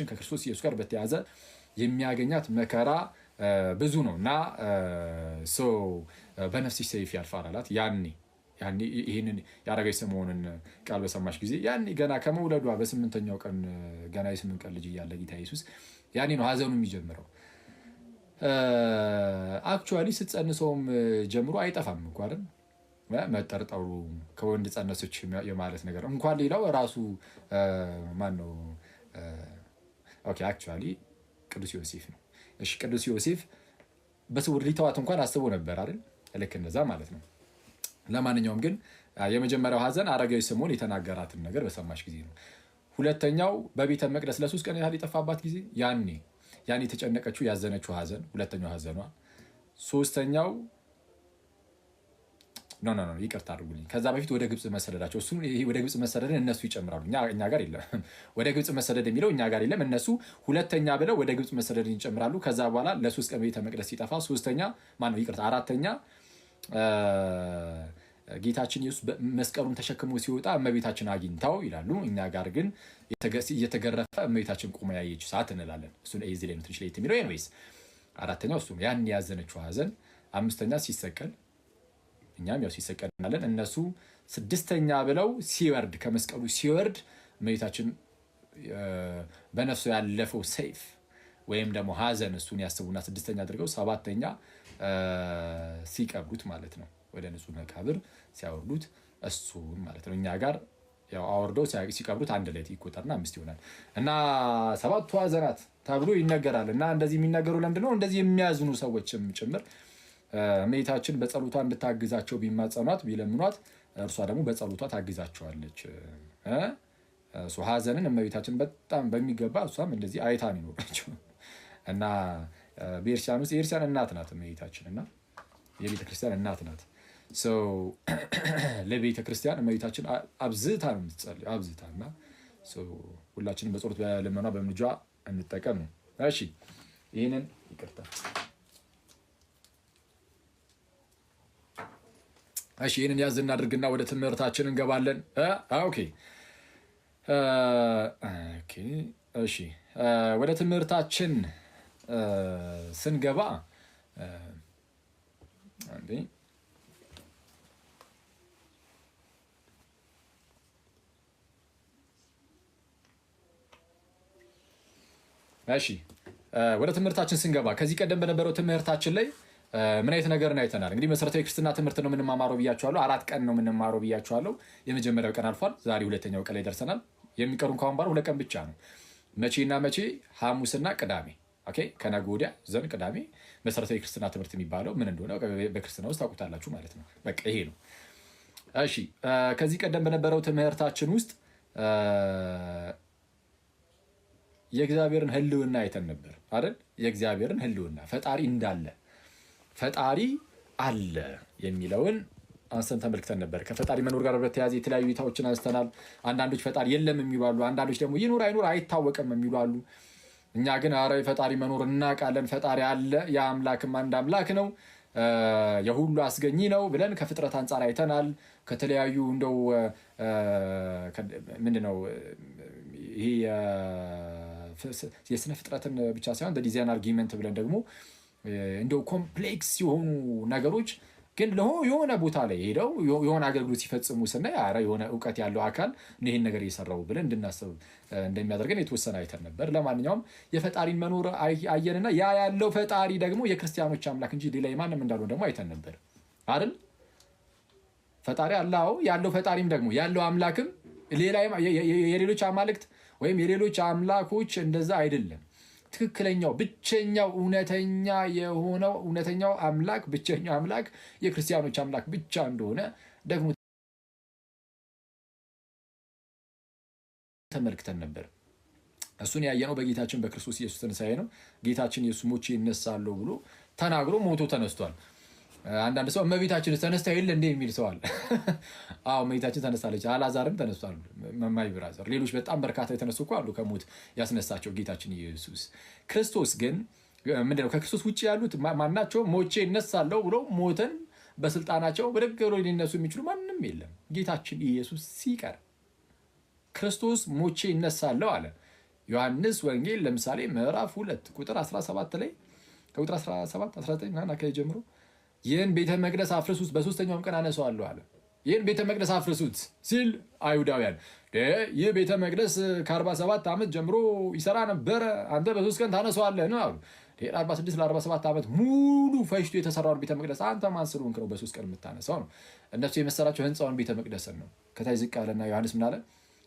ከጌታችን ከክርስቶስ ኢየሱስ ጋር በተያዘ የሚያገኛት መከራ ብዙ ነው እና በነፍስሽ ሰይፍ ያልፋል አላት። ያኔ ያኔ ይህንን የአረጋዊ ስምዖንን ቃል በሰማች ጊዜ ያኔ ገና ከመውለዷ በስምንተኛው ቀን ገና የ8 ቀን ልጅ እያለ ጌታ ኢየሱስ ያኔ ነው ሀዘኑ የሚጀምረው። Actually ስትጸንሰውም ጀምሮ አይጠፋም እኮ አይደል? መጠርጠሩ ከወንድ ጸነሰች የማለት ነገር እንኳን ሌላው ራሱ ማን ነው? Okay, actually ቅዱስ ዮሴፍ ነው። እሺ፣ ቅዱስ ዮሴፍ በስውር ሊተዋት እንኳን አስቦ ነበር አይደል? ልክ እንደዛ ማለት ነው። ለማንኛውም ግን የመጀመሪያው ሀዘን አረጋዊ ስምዖን የተናገራትን ነገር በሰማች ጊዜ ነው። ሁለተኛው በቤተ መቅደስ ለ3 ቀን ያህል የጠፋባት ጊዜ ያኔ የተጨነቀችው ያዘነችው ሀዘን ሁለተኛው ሀዘኗ። ሶስተኛው፣ no, no, no፣ ይቅርታ አድርጉልኝ። ከዛ በፊት ወደ ግብፅ መሰደዳቸው፣ እሱ ይሄ ወደ ግብፅ መሰደድን እነሱ ይጨምራሉ፣ እኛ ጋር የለም። ወደ ግብፅ መሰደድ የሚለው እኛ ጋር የለም። እነሱ ሁለተኛ ብለው ወደ ግብፅ መሰደድን ይጨምራሉ። ከዛ በኋላ ለ3 ቀን ቤተ መቅደስ ሲጠፋ ሶስተኛ ማነው? ይቅርታ፣ አራተኛ ጌታችን ኢየሱስ መስቀሉን ተሸክሞ ሲወጣ እመቤታችን አግኝታው ይላሉ። እኛ ጋር ግን እየተገረፈ እመቤታችን ቆማ ያየችው ሰዓት እንላለን። እሱን እዚህ ላይ ነው ትንሽ ለየት የሚለው። Anyways፣ አራተኛው እሱ ነው፣ ያን ያዘነችው ሀዘን። አምስተኛ ሲሰቀል፣ እኛም ያው ሲሰቀል እናለን። እነሱ ስድስተኛ ብለው ሲወርድ፣ ከመስቀሉ ሲወርድ እመቤታችን በነፍሱ ያለፈው ሰይፍ ወይም ደግሞ ሀዘን እሱን ያስቡና ስድስተኛ አድርገው ሰባተኛ ሲቀብሩት ማለት ነው። ወደ ንጹህ መቃብር ሲያወርዱት እሱን ማለት ነው። እኛ ጋር ያው አወርደው ሲቀብሩት አንድ ላይ ይቆጠርና አምስት ይሆናል እና ሰባቱ ሀዘናት ተብሎ ይነገራል። እና እንደዚህ የሚነገሩ ለምንድን ነው? እንደዚህ የሚያዝኑ ሰዎችም ጭምር እመቤታችን በጸሎቷ እንድታግዛቸው ቢማጸኗት ቢለምኗት እርሷ ደግሞ በጸሎቷ ታግዛቸዋለች። ሀዘንን እመቤታችን በጣም በሚገባ እሷም እንደዚህ አይታ ነው የኖረችው እና ቤርሲያን ውስጥ የቤርሲያን እናት ናት እመቤታችን እና የቤተ ክርስቲያን እናት ናት። ለቤተ ክርስቲያን እመቤታችን አብዝታ ነው የምትጸልየው፣ አብዝታ። እና ሁላችንም በጸሎት በልመኗ በምልጇ እንጠቀም ነው። እሺ፣ ይህንን ይቅርታ። እሺ፣ ይህንን ያዝ እናድርግና ወደ ትምህርታችን እንገባለን። Okay፣ እሺ፣ ወደ ትምህርታችን ስንገባ አንዴ፣ እሺ፣ ወደ ትምህርታችን ስንገባ ከዚህ ቀደም በነበረው ትምህርታችን ላይ ምን አይነት ነገርን አይተናል? እንግዲህ መሰረታዊ ክርስትና ትምህርት ነው የምንማማረው ብያችኋለሁ። 4 ቀን ነው የምንማረው ብያችኋለሁ። የመጀመሪያው ቀን አልፏል። ዛሬ ሁለተኛው ቀን ላይ ደርሰናል። የሚቀሩን ከአሁን በኋላ 2 ቀን ብቻ ነው። መቼና መቼ? ሐሙስና ቅዳሜ። Okay፣ ከነገ ወዲያ ዘንድ ቅዳሜ መሰረታዊ ክርስትና ትምህርት የሚባለው ምን እንደሆነ በክርስትና ውስጥ ታውቁታላችሁ ማለት ነው። በቃ ይሄ ነው። እሺ፣ ከዚህ ቀደም በነበረው ትምህርታችን ውስጥ የእግዚአብሔርን ሕልውና አይተን ነበር አይደል? የእግዚአብሔርን ሕልውና፣ ፈጣሪ እንዳለ፣ ፈጣሪ አለ የሚለውን አንስተን ተመልክተን ነበር። ከፈጣሪ መኖር ጋር በተያያዘ የተለያዩ እይታዎችን አንስተናል። አንዳንዶች ፈጣሪ የለም የሚሉ አሉ። አንዳንዶች ደግሞ ይኑር አይኑር አይታወቅም የሚሉ አሉ። እኛ ግን ኧረ የፈጣሪ መኖር እናውቃለን፣ ፈጣሪ አለ፣ የአምላክም አንድ አምላክ ነው፣ የሁሉ አስገኚ ነው ብለን ከፍጥረት አንጻር አይተናል። ከተለያዩ እንደው ምንድን ነው ይሄ የስነ ፍጥረትን ብቻ ሳይሆን design argument ብለን ደግሞ እንደው complex የሆኑ ነገሮች ግን የሆነ ቦታ ላይ ሄደው የሆነ አገልግሎት ሲፈጽሙ ስናይ ኧረ የሆነ እውቀት ያለው አካል ይህን ነገር እየሰራው ብለን እንድናስብ እንደሚያደርገን የተወሰነ አይተን ነበር። ለማንኛውም የፈጣሪን መኖር አየንና ያ ያለው ፈጣሪ ደግሞ የክርስቲያኖች አምላክ እንጂ ሌላ የማንም እንዳልሆነ ደግሞ አይተን ነበር አይደል? ፈጣሪ አለ። አዎ፣ ያለው ፈጣሪም ደግሞ ያለው አምላክም ሌላ የሌሎች አማልክት ወይም የሌሎች አምላኮች እንደዛ አይደለም። ትክክለኛው ብቸኛው እውነተኛ የሆነው እውነተኛው አምላክ፣ ብቸኛው አምላክ የክርስቲያኖች አምላክ ብቻ እንደሆነ ደግሞ ተመልክተን ነበር። እሱን ያየነው በጌታችን በክርስቶስ ኢየሱስ ትንሣኤ ነው። ጌታችን ኢየሱስ ሞቼ እነሳለሁ ብሎ ተናግሮ ሞቶ ተነስቷል። አንዳንድ ሰው እመቤታችን ተነስታ የለ እንዴ የሚል ሰው አለ። አዎ፣ እመቤታችን ተነስታለች። አላዛርም ተነስቷል። My brother፣ ሌሎች በጣም በርካታ የተነሱ እኮ አሉ ከሞት ያስነሳቸው ጌታችን ኢየሱስ ክርስቶስ። ግን ምንድነው፣ ከክርስቶስ ውጭ ያሉት ማናቸው ሞቼ እነሳለሁ ብሎ ሞተን በስልጣናቸው ብድግ ብሎ ሊነሱ የሚችሉ ማንም የለም ጌታችን ኢየሱስ ሲቀር። ክርስቶስ ሞቼ እነሳለሁ አለ። ዮሐንስ ወንጌል ለምሳሌ ምዕራፍ 2 ቁጥር 17 ላይ፣ ከቁጥር 17 19 ምናምን አካባቢ ጀምሮ ይህን ቤተ መቅደስ አፍርሱት፣ በሶስተኛውም ቀን አነሳዋለሁ አለ። ይህን ቤተ መቅደስ አፍርሱት ሲል አይሁዳውያን ይህ ቤተ መቅደስ ከ47 ዓመት ጀምሮ ይሰራ ነበረ፣ አንተ በ3 ቀን ታነሳዋለህ ነው አሉ። ለ46 ለ47 ዓመት ሙሉ ፈጅቶ የተሰራውን ቤተ መቅደስ አንተ ማን ስለሆንክ ነው በ3 ቀን የምታነሳው ነው። እነሱ የመሰላቸው ህንፃውን ቤተ መቅደስን ነው። ከታች ዝቅ አለና ዮሐንስ ምን አለ?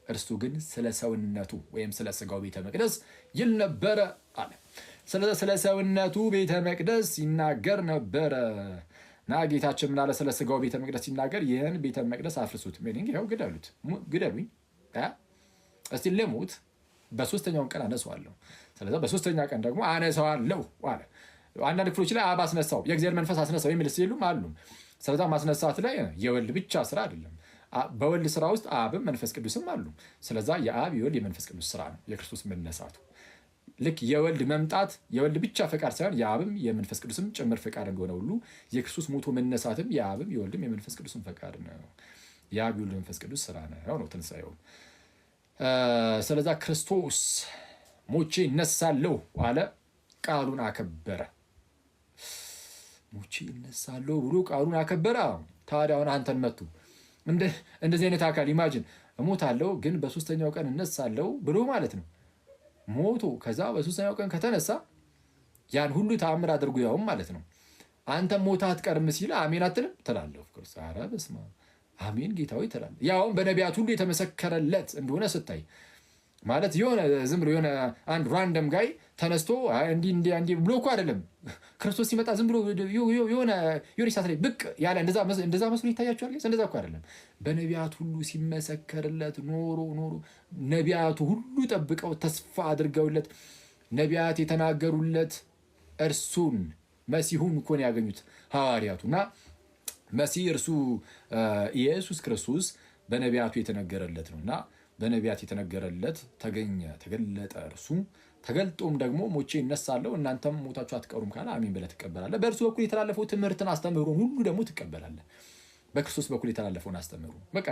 እርሱ ግን ስለ ሰውነቱ ወይም ስለ ስጋው ቤተ መቅደስ ይል ነበረ አለ። ስለ ሰውነቱ ቤተ መቅደስ ይናገር ነበረ እና ጌታችን ምን አለ? ስለ ስጋው ቤተ መቅደስ ሲናገር ይህን ቤተ መቅደስ አፍርሱት፣ meaning ይኸው ግደሉት፣ ግደሉኝ፣ እስቲ ልሙት፣ በሶስተኛውን ቀን አነሳዋለሁ። ስለዚ በሶስተኛ ቀን ደግሞ አነሳዋለሁ አለ። አንዳንድ ክፍሎች ላይ አብ አስነሳው፣ የእግዚአብሔር መንፈስ አስነሳው የሚል ሲሉም አሉ። ስለዛ ማስነሳት ላይ የወልድ ብቻ ስራ አይደለም። በወልድ ስራ ውስጥ አብም መንፈስ ቅዱስም አሉ። ስለዛ የአብ፣ የወልድ፣ የመንፈስ ቅዱስ ስራ ነው የክርስቶስ መነሳቱ። ልክ የወልድ መምጣት የወልድ ብቻ ፈቃድ ሳይሆን የአብም የመንፈስ ቅዱስም ጭምር ፈቃድ እንደሆነ ሁሉ የክርስቶስ ሞቶ መነሳትም የአብም የወልድም የመንፈስ ቅዱስም ፈቃድ ነው። የአብ፣ የወልድ፣ መንፈስ ቅዱስ ስራ ነው ትንሣኤው። ስለዛ ክርስቶስ ሞቼ እነሳለሁ አለ፣ ቃሉን አከበረ። ሞቼ እነሳለሁ ብሎ ቃሉን አከበረ። ታዲያ አሁን አንተን መቱ እንደዚህ አይነት አካል imagine እሞታለሁ ግን በሶስተኛው ቀን እነሳለሁ ብሎ ማለት ነው። ሞቶ ከዛ በሶስተኛው ቀን ከተነሳ ያን ሁሉ ተአምር አድርጎ ያውም ማለት ነው። አንተ ሞታ አትቀርም ሲል አሜን አትልም ትላለህ። Of course፣ ኧረ በስመ አብ፣ አሜን ጌታ ሆይ ትላለህ። ያውም በነቢያት ሁሉ የተመሰከረለት እንደሆነ ስታይ፣ ማለት የሆነ ዝም ብሎ የሆነ አንድ random guy ተነስቶ እንዲህ እንዲህ እንዲህ ብሎ እኮ አይደለም። ክርስቶስ ሲመጣ ዝም ብሎ የሆነ የሆነ ሰዓት ላይ ብቅ ያለ እንደዛ መስሎ ይታያቸዋል። እንደዛ እኮ አይደለም። በነቢያት ሁሉ ሲመሰከርለት ኖሮ ኖሮ ነቢያቱ ሁሉ ጠብቀው ተስፋ አድርገውለት ነቢያት የተናገሩለት እርሱን መሲሁን እኮ ነው ያገኙት ሐዋርያቱ። እና መሲህ እርሱ ኢየሱስ ክርስቶስ በነቢያቱ የተነገረለት ነው እና በነቢያት የተነገረለት ተገኘ፣ ተገለጠ። እርሱ ተገልጦም ደግሞ ሞቼ እነሳለሁ እናንተም ሞታችሁ አትቀሩም ካለ አሜን ብለህ ትቀበላለህ። በእርሱ በኩል የተላለፈው ትምህርትን አስተምህሮን ሁሉ ደግሞ ትቀበላለህ። በክርስቶስ በኩል የተላለፈውን አስተምህሮ በቃ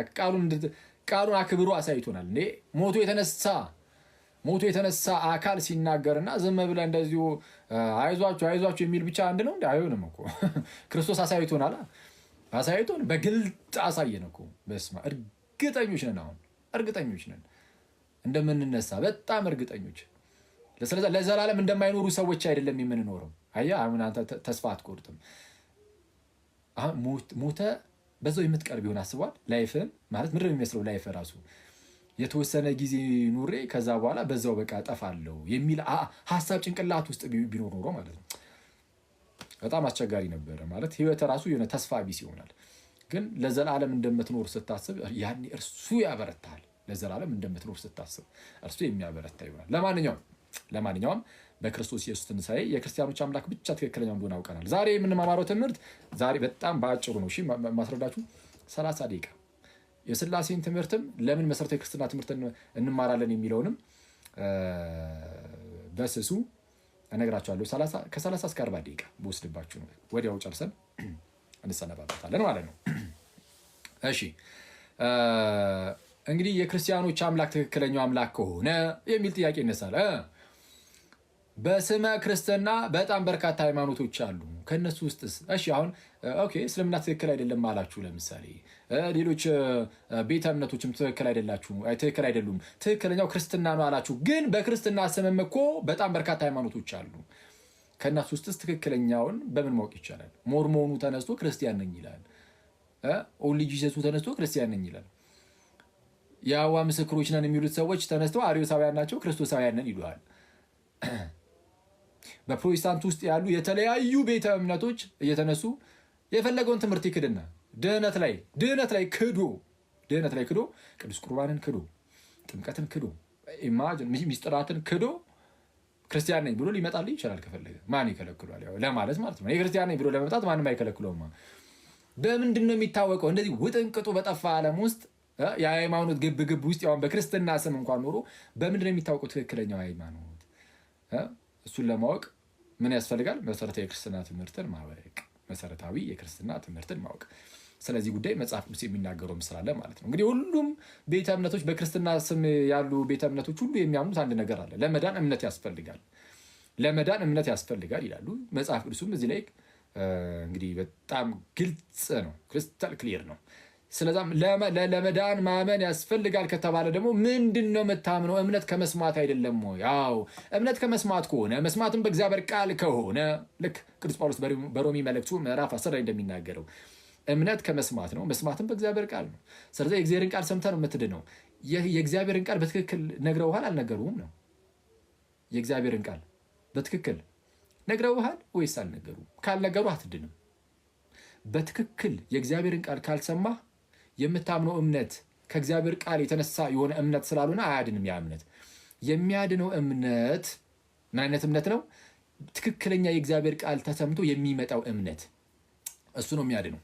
ቃሉን አክብሮ አሳይቶናል። እንዴ፣ ሞቶ የተነሳ አካል ሲናገርና ዝም ብለህ እንደዚሁ አይዟችሁ አይዟችሁ የሚል ብቻ አንድ ነው እንዴ? አይሆንም እኮ። ክርስቶስ አሳይቶናል። አሳይቶን በግልጥ አሳየን እኮ። በስመ አብ፣ እርግጠኞች ነን። አሁን እርግጠኞች ነን እንደምንነሳ፣ በጣም እርግጠኞች። ስለዚህ ለዘላለም እንደማይኖሩ ሰዎች አይደለም የምንኖረው። አየህ፣ አሁን አንተ ተስፋ አትቆርጥም። አሁን ሞተ በዛው የምትቀር ቢሆን አስቧል። Life ን ማለት ምንድን ነው የሚመስለው? Life ራሱ የተወሰነ ጊዜ ኑሬ ከዛ በኋላ በዛው በቃ ጠፋለሁ የሚል ሀሳብ ጭንቅላት ውስጥ ቢኖር ኖሮ ማለት ነው በጣም አስቸጋሪ ነበረ። ማለት ህይወት ራሱ የሆነ ተስፋ ቢስ ይሆናል። ግን ለዘላለም እንደምትኖር ስታስብ ያኔ እርሱ ያበረታል። ለዘላለም እንደምትኖር ስታስብ እርሱ የሚያበረታ ይሆናል። ለማንኛውም በክርስቶስ ኢየሱስ ትንሣኤ የክርስቲያኖች አምላክ ብቻ ትክክለኛው እንደሆነ አውቀናል። ዛሬ የምንማማረው ትምህርት ዛሬ በጣም በአጭሩ ነው። እሺ ማስረዳችሁ 30 ደቂቃ የስላሴን ትምህርትም ለምን መሰረታዊ ክርስትና ትምህርት እንማራለን የሚለውንም በስሱ እነግራችኋለሁ። ከ30 እስከ 40 ደቂቃ በወስድባችሁ ነው። ወዲያው ጨርሰን እንሰነባበታለን ማለት ነው። እሺ፣ እንግዲህ የክርስቲያኖች አምላክ ትክክለኛው አምላክ ከሆነ የሚል ጥያቄ ይነሳል። በስመ ክርስትና በጣም በርካታ ሃይማኖቶች አሉ። ከእነሱ ውስጥስ እሺ አሁን okay እስልምና ትክክል አይደለም አላችሁ። ለምሳሌ ሌሎች ቤተ እምነቶችም ትክክል አይደላችሁ፣ ትክክል አይደሉም፣ ትክክለኛው ክርስትና ነው አላችሁ። ግን በክርስትና ስምም እኮ በጣም በርካታ ሃይማኖቶች አሉ። ከእነሱ ውስጥስ ትክክለኛውን በምን ማወቅ ይቻላል? ሞርሞኑ ተነስቶ ክርስቲያን ነኝ ይላል። Only Jesus ኡ ተነስቶ ክርስቲያን ነኝ ይላል። የይሖዋ ምስክሮች ነን የሚሉት ሰዎች ተነስተው አርዮሳውያን ናቸው፣ ክርስቶሳውያን ነን ይሉሃል። በፕሮቴስታንት ውስጥ ያሉ የተለያዩ ቤተ እምነቶች እየተነሱ የፈለገውን ትምህርት ይክድና ድህነት ላይ ክዶ፣ ቅዱስ ቁርባንን ክዶ፣ ጥምቀትን ክዶ፣ imagine ሚስጥራትን ክዶ ክርስቲያን ነኝ ብሎ ሊመጣልህ ይችላል። ከፈለገ ማን ይከለክሏል? ያው ለማለት ማለት ነው። ክርስቲያን ነኝ ብሎ ለመምጣት ማንም አይከለክለውም። በምንድን ነው የሚታወቀው? እንደዚህ ውጥንቅጡ በጠፋ ዓለም ውስጥ የሃይማኖት ግብ ግብ ውስጥ ያሁን በክርስትና ስም እንኳን ኖሮ በምንድን ነው የሚታወቀው ትክክለኛው ሃይማኖት? እሱን ለማወቅ ምን ያስፈልጋል? መሰረታዊ የክርስትና ትምህርትን ማወቅ። መሰረታዊ የክርስትና ትምህርትን ማወቅ። ስለዚህ ጉዳይ መጽሐፍ ቅዱስ የሚናገረው ስላለ ማለት ነው። እንግዲህ ሁሉም ቤተ እምነቶች፣ በክርስትና ስም ያሉ ቤተ እምነቶች ሁሉ የሚያምኑት አንድ ነገር አለ። ለመዳን እምነት ያስፈልጋል፣ ለመዳን እምነት ያስፈልጋል ይላሉ። መጽሐፍ ቅዱስም እዚህ ላይ እንግዲህ በጣም ግልጽ ነው፣ crystal clear ነው። ስለዛም ለመዳን ማመን ያስፈልጋል ከተባለ ደግሞ ምንድን ነው የምታምነው? እምነት ከመስማት አይደለም ወይ? ያው እምነት ከመስማት ከሆነ፣ መስማትም በእግዚአብሔር ቃል ከሆነ፣ ልክ ቅዱስ ጳውሎስ በሮሜ መልእክቱ ምዕራፍ 10 ላይ እንደሚናገረው እምነት ከመስማት ነው፣ መስማትም በእግዚአብሔር ቃል ነው። ስለዚህ የእግዚአብሔርን ቃል ሰምተህ ነው የምትድነው። የእግዚአብሔርን ቃል በትክክል ነግረውሃል አልነገሩህም ነው። የእግዚአብሔርን ቃል በትክክል ነግረውሃል ወይስ አልነገሩም? ካልነገሩ አትድንም። በትክክል የእግዚአብሔርን ቃል ካልሰማህ የምታምነው እምነት ከእግዚአብሔር ቃል የተነሳ የሆነ እምነት ስላልሆነ አያድንም። ያ እምነት፣ የሚያድነው እምነት ምን አይነት እምነት ነው? ትክክለኛ የእግዚአብሔር ቃል ተሰምቶ የሚመጣው እምነት፣ እሱ ነው የሚያድነው።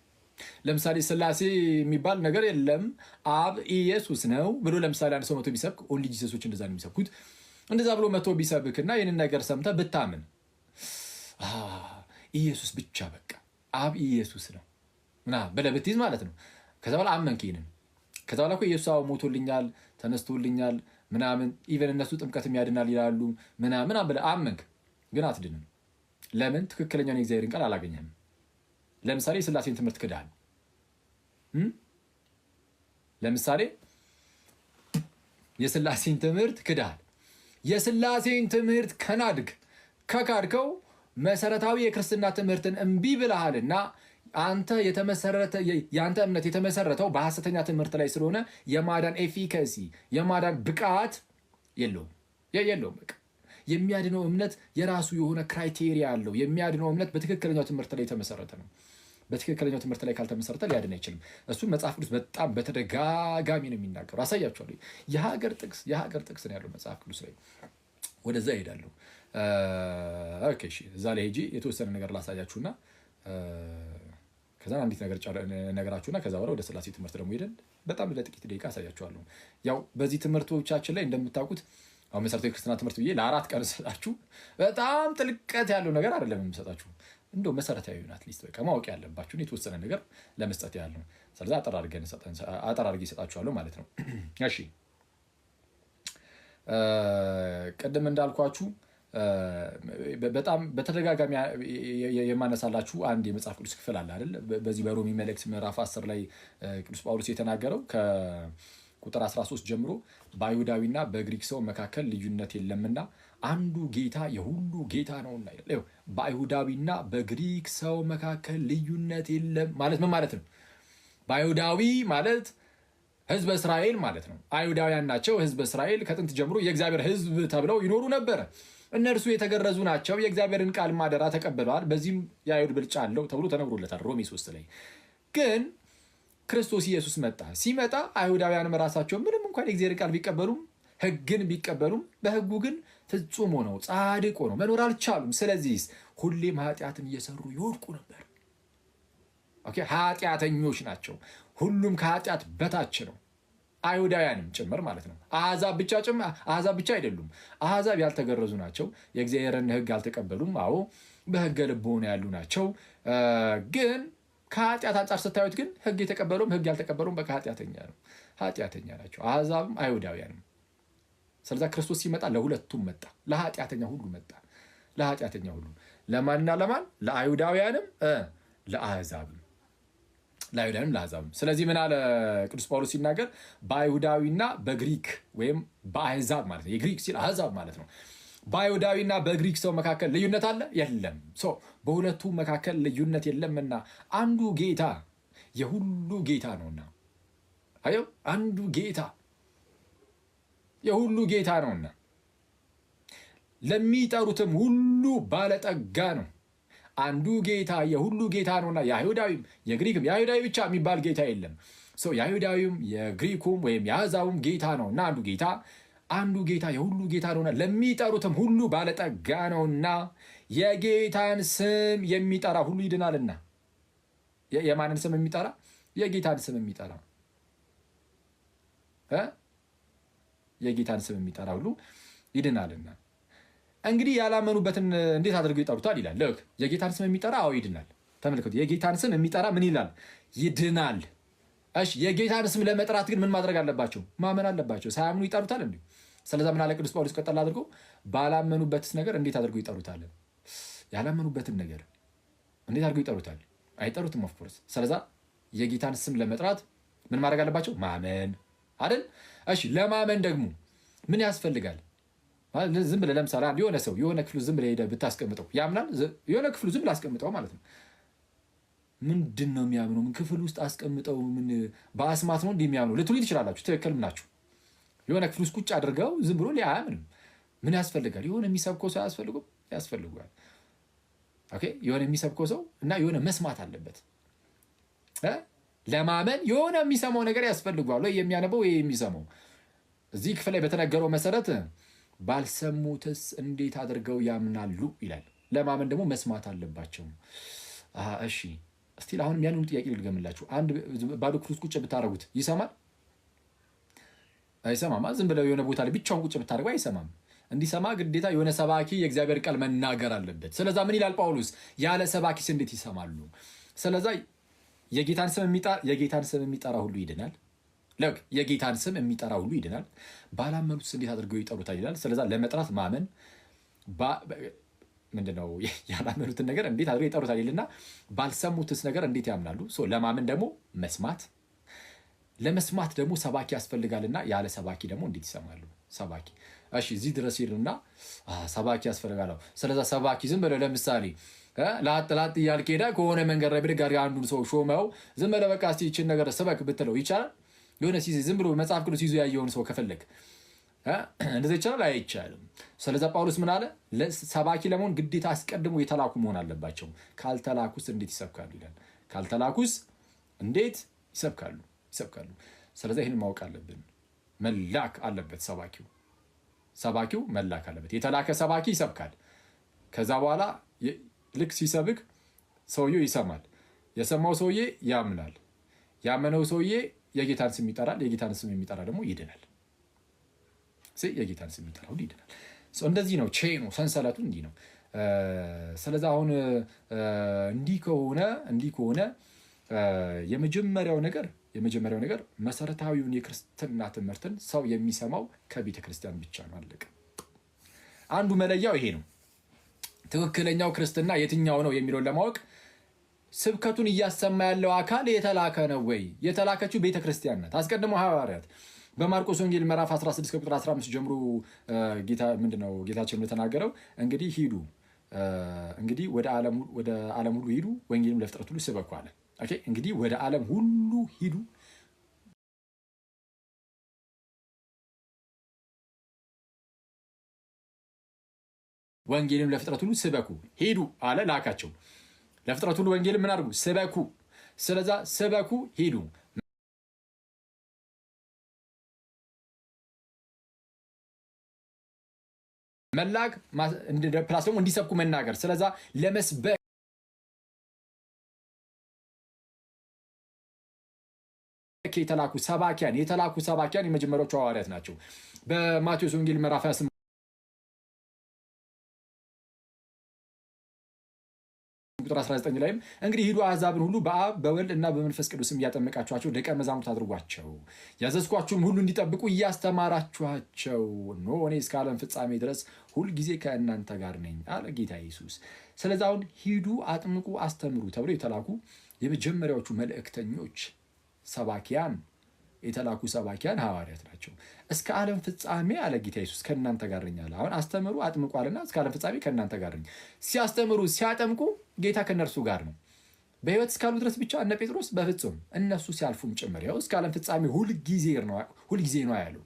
ለምሳሌ ስላሴ የሚባል ነገር የለም፣ አብ ኢየሱስ ነው ብሎ ለምሳሌ አንድ ሰው መቶ ቢሰብክ፣ Only Jesus ኦች እንደዛ ነው የሚሰብኩት። እንደዛ ብሎ መቶ ቢሰብክ እና ይህንን ነገር ሰምተህ ብታምን፣ ኢየሱስ ብቻ፣ በቃ አብ ኢየሱስ ነው ምናምን ብለህ ብትይዝ ማለት ነው። ከዛ በኋላ አመንክ ይህንን። ከዛ በኋላ እኮ ኢየሱስ አዎ ሞቶልኛል፣ ተነስቶልኛል ምናምን፣ even እነሱ ጥምቀትም ያድናል ይላሉ ምናምን ብለህ አመንክ፣ ግን አትድንም። ለምን? ትክክለኛውን የእግዚአብሔርን ቃል አላገኘህም። ለምሳሌ የስላሴን ትምህርት ክደሃል። ለምሳሌ የስላሴን ትምህርት ክደሃል። የስላሴን ትምህርት ከናድግ ከካድከው መሰረታዊ የክርስትና ትምህርትን እምቢ ብለሃልና አንተ የተመሰረተ የአንተ እምነት የተመሰረተው በሐሰተኛ ትምህርት ላይ ስለሆነ የማዳን efficacy፣ የማዳን ብቃት የለውም። በቃ የሚያድነው እምነት የራሱ የሆነ criteria አለው። የሚያድነው እምነት በትክክለኛው ትምህርት ላይ የተመሰረተ ነው። በትክክለኛው ትምህርት ላይ ካልተመሰረተ ሊያድን አይችልም። እሱን መጽሐፍ ቅዱስ በጣም በተደጋጋሚ ነው የሚናገረው። አሳያችኋለሁ። የሀገር ጥቅስ ነው ያለው መጽሐፍ ቅዱስ ላይ። ወደዛ እሄዳለሁ። Okay፣ እሺ፣ እዛ ላይ ሄጄ የተወሰነ ነገር ላሳያችሁና ከዛ አንዲት ነገር ነገራችሁና ከዛ በኋላ ወደ ስላሴ ትምህርት ደግሞ ሄደን በጣም ለጥቂት ደቂቃ አሳያችኋለሁ። ያው በዚህ ትምህርቶቻችን ላይ እንደምታውቁት አሁን መሰረታዊ ክርስትና ትምህርት ብዬ ለ4 ቀን ሰጣችሁ በጣም ጥልቀት ያለው ነገር አይደለም የምሰጣችሁ። እንደው መሰረታዊ at least በቃ ማወቅ ያለባችሁን የተወሰነ ነገር ለመስጠት ያህል ነው። ስለዚህ አጠር አድርጌ እሰጣችኋለሁ ማለት ነው። እሺ፣ ቅድም እንዳልኳችሁ በጣም በተደጋጋሚ የማነሳላችሁ አንድ የመጽሐፍ ቅዱስ ክፍል አለ አይደል? በዚህ በሮሜ መልእክት ምዕራፍ 10 ላይ ቅዱስ ጳውሎስ የተናገረው ከቁጥር 13 ጀምሮ፣ በአይሁዳዊና በግሪክ ሰው መካከል ልዩነት የለምና አንዱ ጌታ የሁሉ ጌታ ነውና ይላል። በአይሁዳዊና በግሪክ ሰው መካከል ልዩነት የለም ማለት ምን ማለት ነው? በአይሁዳዊ ማለት ሕዝበ እስራኤል ማለት ነው። አይሁዳውያን ናቸው። ሕዝበ እስራኤል ከጥንት ጀምሮ የእግዚአብሔር ሕዝብ ተብለው ይኖሩ ነበረ። እነርሱ የተገረዙ ናቸው። የእግዚአብሔርን ቃል ማደራ ተቀብለዋል። በዚህም የአይሁድ ብልጫ አለው ተብሎ ተነግሮለታል ሮሜ 3 ላይ። ግን ክርስቶስ ኢየሱስ መጣ። ሲመጣ አይሁዳውያንም ራሳቸው ምንም እንኳን የእግዚአብሔርን ቃል ቢቀበሉም፣ ሕግን ቢቀበሉም፣ በሕጉ ግን ፍጹም ሆነው ጻድቅ ሆነው መኖር አልቻሉም። ስለዚህ ሁሌም ኃጢአትን እየሰሩ ይወድቁ ነበር። Okay፣ ኃጢአተኞች ናቸው። ሁሉም ከኃጢአት በታች ነው። አይሁዳውያንም ጭምር ማለት ነው። አሕዛብ ብቻ አይደሉም። አሕዛብ ያልተገረዙ ናቸው። የእግዚአብሔርን ሕግ አልተቀበሉም። አዎ፣ በሕገ ልቦና ያሉ ናቸው። ግን ከኃጢአት አንጻር ስታዩት ግን ሕግ የተቀበለውም ሕግ ያልተቀበለውም በቃ ኃጢአተኛ ነው። ኃጢአተኛ ናቸው አሕዛብም አይሁዳውያንም። ስለዛ ክርስቶስ ሲመጣ ለሁለቱም መጣ። ለኃጢአተኛ ሁሉ መጣ። ለኃጢአተኛ ሁሉ፣ ለማንና ለማን? ለአይሁዳውያንም ለአሕዛብም፣ ለአይሁዳውያንም ለአሕዛብም። ስለዚህ ምን አለ ቅዱስ ጳውሎስ ሲናገር? በአይሁዳዊና በግሪክ ወይም በአሕዛብ ማለት ነው። የግሪክ ሲል አሕዛብ ማለት ነው። በአይሁዳዊና በግሪክ ሰው መካከል ልዩነት አለ? የለም። በሁለቱ መካከል ልዩነት የለምና አንዱ ጌታ የሁሉ ጌታ ነውና። አየው፣ አንዱ ጌታ የሁሉ ጌታ ነውና ለሚጠሩትም ሁሉ ባለጠጋ ነው። አንዱ ጌታ የሁሉ ጌታ ነውና የአይሁዳዊም የግሪክም፣ የአይሁዳዊ ብቻ የሚባል ጌታ የለም። So የአይሁዳዊም የግሪኩም ወይም የአሕዛቡም ጌታ ነው እና አንዱ ጌታ የሁሉ ጌታ ነውና ለሚጠሩትም ሁሉ ባለጠጋ ነውና የጌታን ስም የሚጠራ ሁሉ ይድናልና። የማንን ስም የሚጠራ? የጌታን ስም የሚጠራ፣ የጌታን ስም የሚጠራ ሁሉ ይድናልና። እንግዲህ ያላመኑበትን እንዴት አድርገው ይጠሩታል ይላል። ልክ የጌታን ስም የሚጠራ አዎ ይድናል። ተመልከቱ። የጌታን ስም የሚጠራ ምን ይላል? ይድናል። እሺ የጌታን ስም ለመጥራት ግን ምን ማድረግ አለባቸው? ማመን አለባቸው። ሳያምኑ ይጠሩታል እንዴ? ስለዛ ምን አለ ቅዱስ ጳውሎስ ቀጠል አድርጎ ባላመኑበትስ ነገር እንዴት አድርገው ይጠሩታል? ያላመኑበትን ነገር እንዴት አድርገው ይጠሩታል? አይጠሩትም። Of course። ስለዛ የጌታን ስም ለመጥራት ምን ማድረግ አለባቸው? ማመን አይደል? እሺ ለማመን ደግሞ ምን ያስፈልጋል? ዝም ብለህ ለምሳሌ አንድ የሆነ ሰው የሆነ ክፍሉ ዝም ብለህ ሄደህ ብታስቀምጠው ያምናል? የሆነ ክፍሉ ዝም ብለህ አስቀምጠው ማለት ነው። ምንድን ነው የሚያምነው? ምን ክፍል ውስጥ አስቀምጠው ምን በአስማት ነው እንዲህ የሚያምነው ልትሉኝ ትችላላችሁ። ትክክልም ናችሁ። የሆነ ክፍል ውስጥ ቁጭ አድርገው ዝም ብሎ አያምንም። ምን ያስፈልጋል? የሆነ የሚሰብከው ሰው አያስፈልግም? ያስፈልገዋል። Okay፣ የሆነ የሚሰብከው ሰው እና የሆነ መስማት አለበት ለማመን የሆነ የሚሰማው ነገር ያስፈልገዋል። ወይ የሚያነበው ወይ የሚሰማው። እዚህ ክፍል ላይ በተነገረው መሰረት ባልሰሙትስ እንዴት አድርገው ያምናሉ ይላል። ለማመን ደግሞ መስማት አለባቸው። እሺ still አሁንም ያንኑ ጥያቄ ልድገምላችሁ። አንድ ባዶ ክፍል ውስጥ ቁጭ ብታደርጉት ይሰማል? አይሰማም። ዝም ብለው የሆነ ቦታ ላይ ብቻውን ቁጭ ብታደርገው አይሰማም። እንዲሰማ ግዴታ የሆነ ሰባኪ የእግዚአብሔር ቃል መናገር አለበት። ስለዛ ምን ይላል ጳውሎስ? ያለ ሰባኪስ እንዴት ይሰማሉ? ስለዛ የጌታን ስም የሚጠራ ሁሉ ይድናል። Look፣ የጌታን ስም የሚጠራ ሁሉ ይድናል። ባላመኑትስ እንዴት አድርገው ይጠሩታል ይላል። ስለዛ ለመጥራት ማመን ምንድነው? ያላመኑትን ነገር እንዴት አድርገው ይጠሩታል ይልና ባልሰሙትስ ነገር እንዴት ያምናሉ? ለማመን ደግሞ መስማት፣ ለመስማት ደግሞ ሰባኪ ያስፈልጋልና ያለ ሰባኪ ደግሞ እንዴት ይሰማሉ? ሰባኪ እሺ፣ እዚህ ድረስ ሄድና ሰባኪ ያስፈልጋል። ስለዛ ሰባኪ ዝም ብለህ ለምሳሌ ላጥ ላጥ እያልክ ሄደህ ከሆነ መንገድ ላይ ብድግ አድርገህ አንዱን ሰው ሾመው ዝም ብለህ በቃ እስኪ ይህችን ነገር ስበክ ብትለው ይቻላል? የሆነ ዝም ብሎ መጽሐፍ ቅዱስ ይዞ ያየውን ሰው ከፈለግ እንደዚ ይቻላል? አይቻልም። ስለዛ ጳውሎስ ምን አለ? ሰባኪ ለመሆን ግዴታ አስቀድሞ የተላኩ መሆን አለባቸው። ካልተላኩስ እንዴት ይሰብካሉ ይላል። ካልተላኩስ እንዴት ይሰብካሉ? ይሰብካሉ። ስለዚ ይህን ማወቅ አለብን። መላክ አለበት ሰባኪው። ሰባኪው መላክ አለበት። የተላከ ሰባኪ ይሰብካል። ከዛ በኋላ ልክ ሲሰብክ ሰውየው ይሰማል። የሰማው ሰውዬ ያምናል። ያመነው ሰውዬ የጌታን ስም ይጠራል። የጌታን ስም የሚጠራ ደግሞ ይድናል። የጌታን ስም የሚጠራ ሁሉ ይድናል። እንደዚህ ነው chain ኑ፣ ሰንሰለቱ እንዲህ ነው። ስለዚ አሁን እንዲህ ከሆነ የመጀመሪያው ነገር መሰረታዊውን የክርስትና ትምህርትን ሰው የሚሰማው ከቤተ ክርስቲያን ብቻ ነው። አለቀ። አንዱ መለያው ይሄ ነው። ትክክለኛው ክርስትና የትኛው ነው የሚለውን ለማወቅ ስብከቱን እያሰማ ያለው አካል የተላከ ነው ወይ? የተላከችው ቤተ ክርስቲያን ናት። አስቀድሞ ሐዋርያት በማርቆስ ወንጌል ምዕራፍ 16 ከቁጥር 15 ጀምሮ ጌታ ምንድነው ጌታችን እንደተናገረው እንግዲህ ሂዱ፣ እንግዲህ ወደ ዓለም ሁሉ ሂዱ፣ ወንጌልም ለፍጥረት ሁሉ ስበኩ አለ። Okay፣ እንግዲህ ወደ ዓለም ሁሉ ሂዱ፣ ወንጌልም ለፍጥረት ሁሉ ስበኩ፣ ሂዱ አለ፣ ላካቸው። ለፍጥረት ሁሉ ወንጌልን ምን አድርጉ? ስበኩ። ስለዛ ስበኩ፣ ሂዱ። መላክ plus ደግሞ እንዲሰብኩ መናገር። ስለዛ ለመስበክ የተላኩ ሰባኪያን የመጀመሪያዎቹ ሐዋርያት ናቸው። በማቴዎስ ወንጌል ምዕራፍ 28 ቁጥር 19 ላይም እንግዲህ ሂዱ፣ አሕዛብን ሁሉ በአብ በወልድ እና በመንፈስ ቅዱስም እያጠመቃችኋቸው ደቀ መዛሙርት አድርጓቸው፣ ያዘዝኳችሁም ሁሉ እንዲጠብቁ እያስተማራችኋቸው፣ እነሆ እኔ እስከ ዓለም ፍጻሜ ድረስ ሁልጊዜ ከእናንተ ጋር ነኝ አለ ጌታ ኢየሱስ። ስለዚህ አሁን ሂዱ፣ አጥምቁ፣ አስተምሩ ተብሎ የተላኩ የመጀመሪያዎቹ መልእክተኞች ሰባኪያን፣ የተላኩ ሰባኪያን ሐዋርያት ናቸው። እስከ ዓለም ፍጻሜ አለ ጌታ ኢየሱስ ከእናንተ ጋር ነኝ አለ። አሁን አስተምሩ አጥምቁ አለና እስከ ዓለም ፍጻሜ ከእናንተ ጋር ነኝ። ሲያስተምሩ ሲያጠምቁ ጌታ ከእነርሱ ጋር ነው። በሕይወት እስካሉ ድረስ ብቻ እነ ጴጥሮስ? በፍጹም፣ እነሱ ሲያልፉም ጭምር ያው እስከ ዓለም ፍጻሜ ሁልጊዜ ነው ያለው።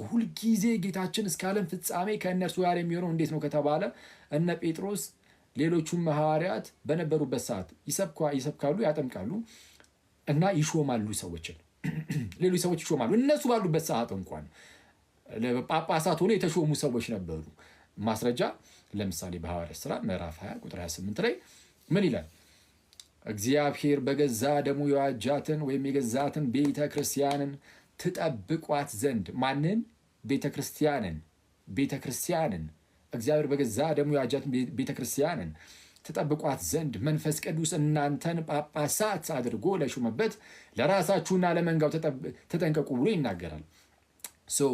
ሁልጊዜ ጌታችን እስከ ዓለም ፍጻሜ ከእነርሱ ጋር የሚሆነው እንዴት ነው ከተባለ እነ ጴጥሮስ ሌሎቹም ሐዋርያት በነበሩበት ሰዓት ይሰብካሉ፣ ያጠምቃሉ እና ይሾማሉ ሰዎችን፣ ሌሎች ሰዎች ይሾማሉ። እነሱ ባሉበት ሰዓት እንኳን ጳጳሳት ሆነው የተሾሙ ሰዎች ነበሩ። ማስረጃ ለምሳሌ በሐዋርያት ሥራ ምዕራፍ 20 ቁጥር 28 ላይ ምን ይላል? እግዚአብሔር በገዛ ደሙ የዋጃትን ወይም የገዛትን ቤተ ክርስቲያንን ትጠብቋት ዘንድ። ማንን? ቤተ ክርስቲያንን። ቤተ ክርስቲያንን፣ እግዚአብሔር በገዛ ደሙ የዋጃትን ቤተ ክርስቲያንን ትጠብቋት ዘንድ መንፈስ ቅዱስ እናንተን ጳጳሳት አድርጎ ለሾመበት ለራሳችሁና ለመንጋው ተጠንቀቁ ብሎ ይናገራል። So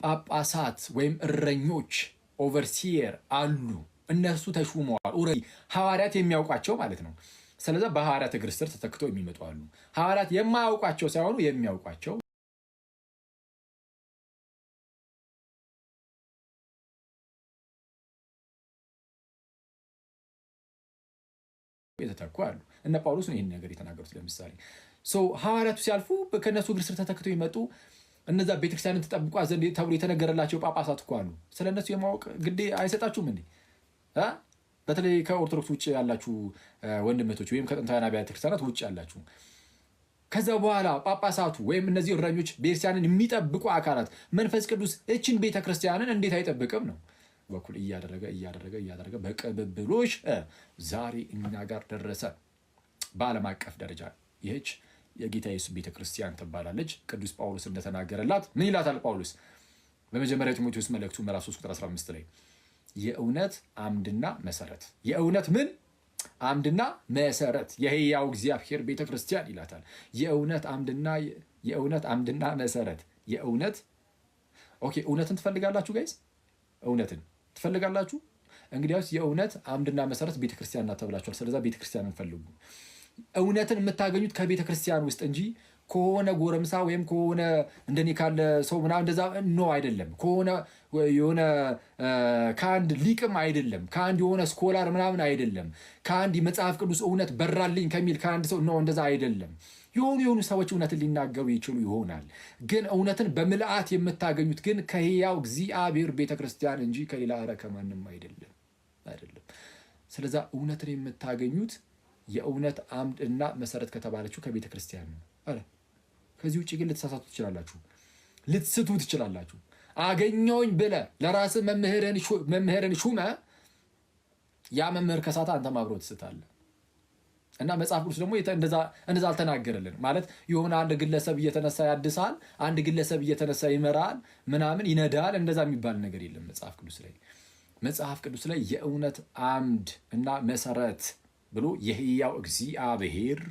ጳጳሳት ወይም እረኞች overseer አሉ። እነሱ ተሹመዋል። Already ሐዋርያት የሚያውቋቸው ማለት ነው። ስለዚ በሐዋርያት እግር ስር ተተክተው የሚመጡ አሉ። ሐዋርያት የማያውቋቸው ሳይሆኑ የሚያውቋቸው የተተኩ አሉ። እነ ጳውሎስ ነው ይህን ነገር የተናገሩት። ለምሳሌ ሐዋርያቱ ሲያልፉ ከእነሱ እግር ስር ተተክተው የመጡ እነዛ ቤተክርስቲያንን ትጠብቋ ዘንድ ተብሎ የተነገረላቸው ጳጳሳት እኮ አሉ። ስለ እነሱ የማወቅ ግዴ አይሰጣችሁም እንዴ? በተለይ ከኦርቶዶክስ ውጭ ያላችሁ ወንድመቶች ወይም ከጥንታውያን አብያተ ክርስቲያናት ውጭ ያላችሁ። ከዛ በኋላ ጳጳሳቱ ወይም እነዚህ እረኞች ቤተክርስቲያንን የሚጠብቁ አካላት መንፈስ ቅዱስ እችን ቤተክርስቲያንን እንዴት አይጠብቅም ነው በኩል እያደረገ እያደረገ እያደረገ በቅብብሎሽ ዛሬ እኛ ጋር ደረሰ። በዓለም አቀፍ ደረጃ ይህች የጌታ ኢየሱስ ቤተክርስቲያን ትባላለች። ቅዱስ ጳውሎስ እንደተናገረላት ምን ይላታል ጳውሎስ በመጀመሪያ ጢሞቴዎስ መልእክቱ ምዕራፍ 3 ቁጥር 15 ላይ? የእውነት አምድና መሰረት፣ የእውነት ምን አምድና መሰረት የህያው እግዚአብሔር ቤተክርስቲያን ይላታል። የእውነት አምድና መሰረት የእውነት። Okay፣ እውነትን ትፈልጋላችሁ guys? እውነትን ትፈልጋላችሁ? እንግዲያውስ የእውነት አምድና መሰረት ቤተክርስቲያን ናት ተብላችኋል። ስለዛ ቤተክርስቲያንን ፈልጉ። እውነትን የምታገኙት ከቤተ ክርስቲያን ውስጥ እንጂ ከሆነ ጎረምሳ ወይም ከሆነ እንደኔ ካለ ሰው ምናምን እንደዛ no አይደለም። ከሆነ የሆነ ከአንድ ሊቅም አይደለም። ከአንድ የሆነ scholar ምናምን አይደለም። ከአንድ የመጽሐፍ ቅዱስ እውነት በራልኝ ከሚል ከአንድ ሰው no እንደዛ አይደለም። የሆኑ የሆኑ ሰዎች እውነትን ሊናገሩ ይችሉ ይሆናል። ግን እውነትን በምልአት የምታገኙት ግን ከሕያው እግዚአብሔር ቤተክርስቲያን እንጂ ከሌላ ኧረ ከማንም አይደለም አይደለም። ስለዛ እውነትን የምታገኙት የእውነት አምድ እና መሰረት ከተባለችው ከቤተ ክርስቲያን ነው። ኧረ ከዚህ ውጭ ግን ልትሳሳቱ ትችላላችሁ፣ ልትስቱ ትችላላችሁ። አገኘውኝ ብለህ ለራስህ መምህርን ሹመህ ያ መምህር ከሳተ አንተም አብረው ትስታለህ። እና መጽሐፍ ቅዱስ ደግሞ እንደዛ አልተናገረልን። ማለት የሆነ አንድ ግለሰብ እየተነሳ ያድሳል፣ አንድ ግለሰብ እየተነሳ ይመራል፣ ምናምን ይነዳል። እንደዛ የሚባል ነገር የለም መጽሐፍ ቅዱስ ላይ። መጽሐፍ ቅዱስ ላይ የእውነት አምድ እና መሰረት ብሎ የህያው እግዚአብሔር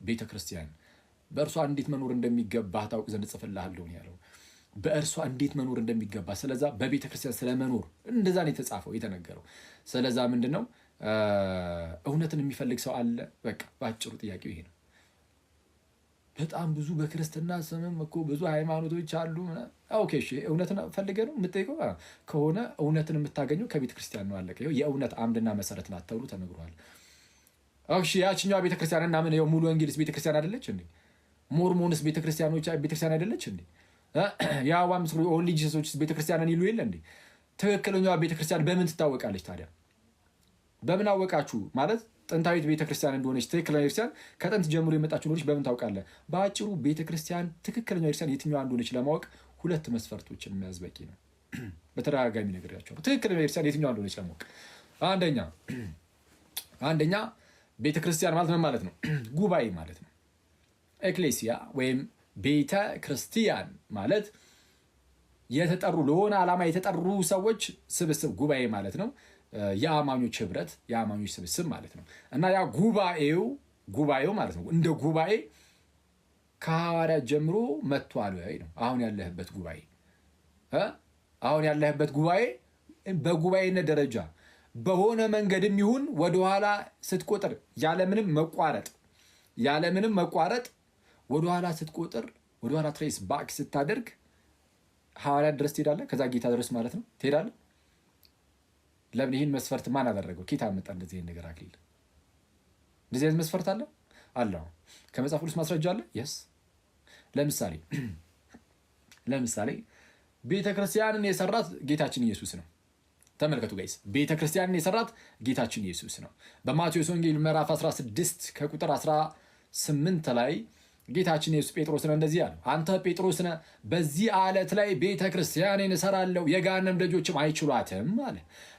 ቤተ ክርስቲያን በእርሷ እንዴት መኖር እንደሚገባ ታውቅ ዘንድ እጽፍልሃለሁ ያለው፣ በእርሷ እንዴት መኖር እንደሚገባ። ስለዛ በቤተ ክርስቲያን ስለመኖር እንደዛ ነው የተጻፈው የተነገረው። ስለዛ ምንድን ነው፣ እውነትን የሚፈልግ ሰው አለ? በቃ በአጭሩ ጥያቄው ይሄ ነው። በጣም ብዙ በክርስትና ስምም እኮ ብዙ ሃይማኖቶች አሉ። Okay እሺ፣ እውነትን ፈልገህ ነው የምጠይቀው ከሆነ እውነትን የምታገኘው ከቤተ ክርስቲያን ነው። አለቀ። የእውነት አምድና መሰረት ናት ተብሎ ተነግሯል። እሺ፣ ያችኛዋ ቤተክርስቲያን እና ምን ሙሉ ወንጌልስ ቤተክርስቲያን አይደለች እንዴ? ሞርሞንስ ቤተክርስቲያኖች ቤተክርስቲያን አይደለች እንዴ? የይሖዋ ምስክሮች፣ Only Jesus ኦች ቤተክርስቲያንን ይሉ የለ እንዴ? ትክክለኛዋ ቤተክርስቲያን በምን ትታወቃለች ታዲያ? በምን አወቃችሁ? ማለት ጥንታዊት ቤተክርስቲያን እንደሆነች፣ ትክክለኛ ቤተክርስቲያን ከጥንት ጀምሮ የመጣችው እንደሆነች በምን ታውቃለህ? በአጭሩ ቤተክርስቲያን፣ ትክክለኛ ቤተክርስቲያን የትኛዋ እንደሆነች ለማወቅ ሁለት መስፈርቶችን መያዝ በቂ ነው። በተደጋጋሚ ነግሬያቸዋለሁ። ትክክለኛ ቤተክርስቲያን የትኛዋ እንደሆነች ለማወቅ አንደኛ ቤተክርስቲያን ማለት ምን ማለት ነው? ጉባኤ ማለት ነው። ኤክሌሲያ ወይም ቤተ ክርስቲያን ማለት የተጠሩ፣ ለሆነ ዓላማ የተጠሩ ሰዎች ስብስብ ጉባኤ ማለት ነው። የአማኞች ህብረት፣ የአማኞች ስብስብ ማለት ነው። እና ያ ጉባኤው ማለት ነው እንደ ጉባኤ ከሐዋርያት ጀምሮ መጥቷል ወይ ነው። አሁን ያለህበት ጉባኤ በጉባኤነት ደረጃ በሆነ መንገድም ይሁን ወደኋላ ስትቆጥር ያለምንም መቋረጥ ወደኋላ ስትቆጥር፣ ወደኋላ trace back ስታደርግ ሐዋርያት ድረስ ትሄዳለህ። ከዛ ጌታ ድረስ ማለት ነው ትሄዳለህ። ለምን ይህን መስፈርት ማን አደረገው? ኬት አመጣ እንደዚህ አይነት ነገር አክሊል? እንደዚህ አይነት መስፈርት አለ አለ። ከመጽሐፍ ቅዱስ ማስረጃ አለ። Yes፣ ለምሳሌ ቤተ ክርስቲያንን የሰራት ጌታችን ኢየሱስ ነው። ተመልከቱ guys፣ ቤተ ክርስቲያንን የሰራት ጌታችን ኢየሱስ ነው። በማቴዎስ ወንጌል ምዕራፍ 16 ከቁጥር 18 ላይ ጌታችን ኢየሱስ ጴጥሮስን እንደዚህ አለው፣ አንተ ጴጥሮስ ነህ፣ በዚህ አለት ላይ ቤተ ክርስቲያኔን እሰራለሁ፣ የገሃነም ደጆችም አይችሏትም አለ።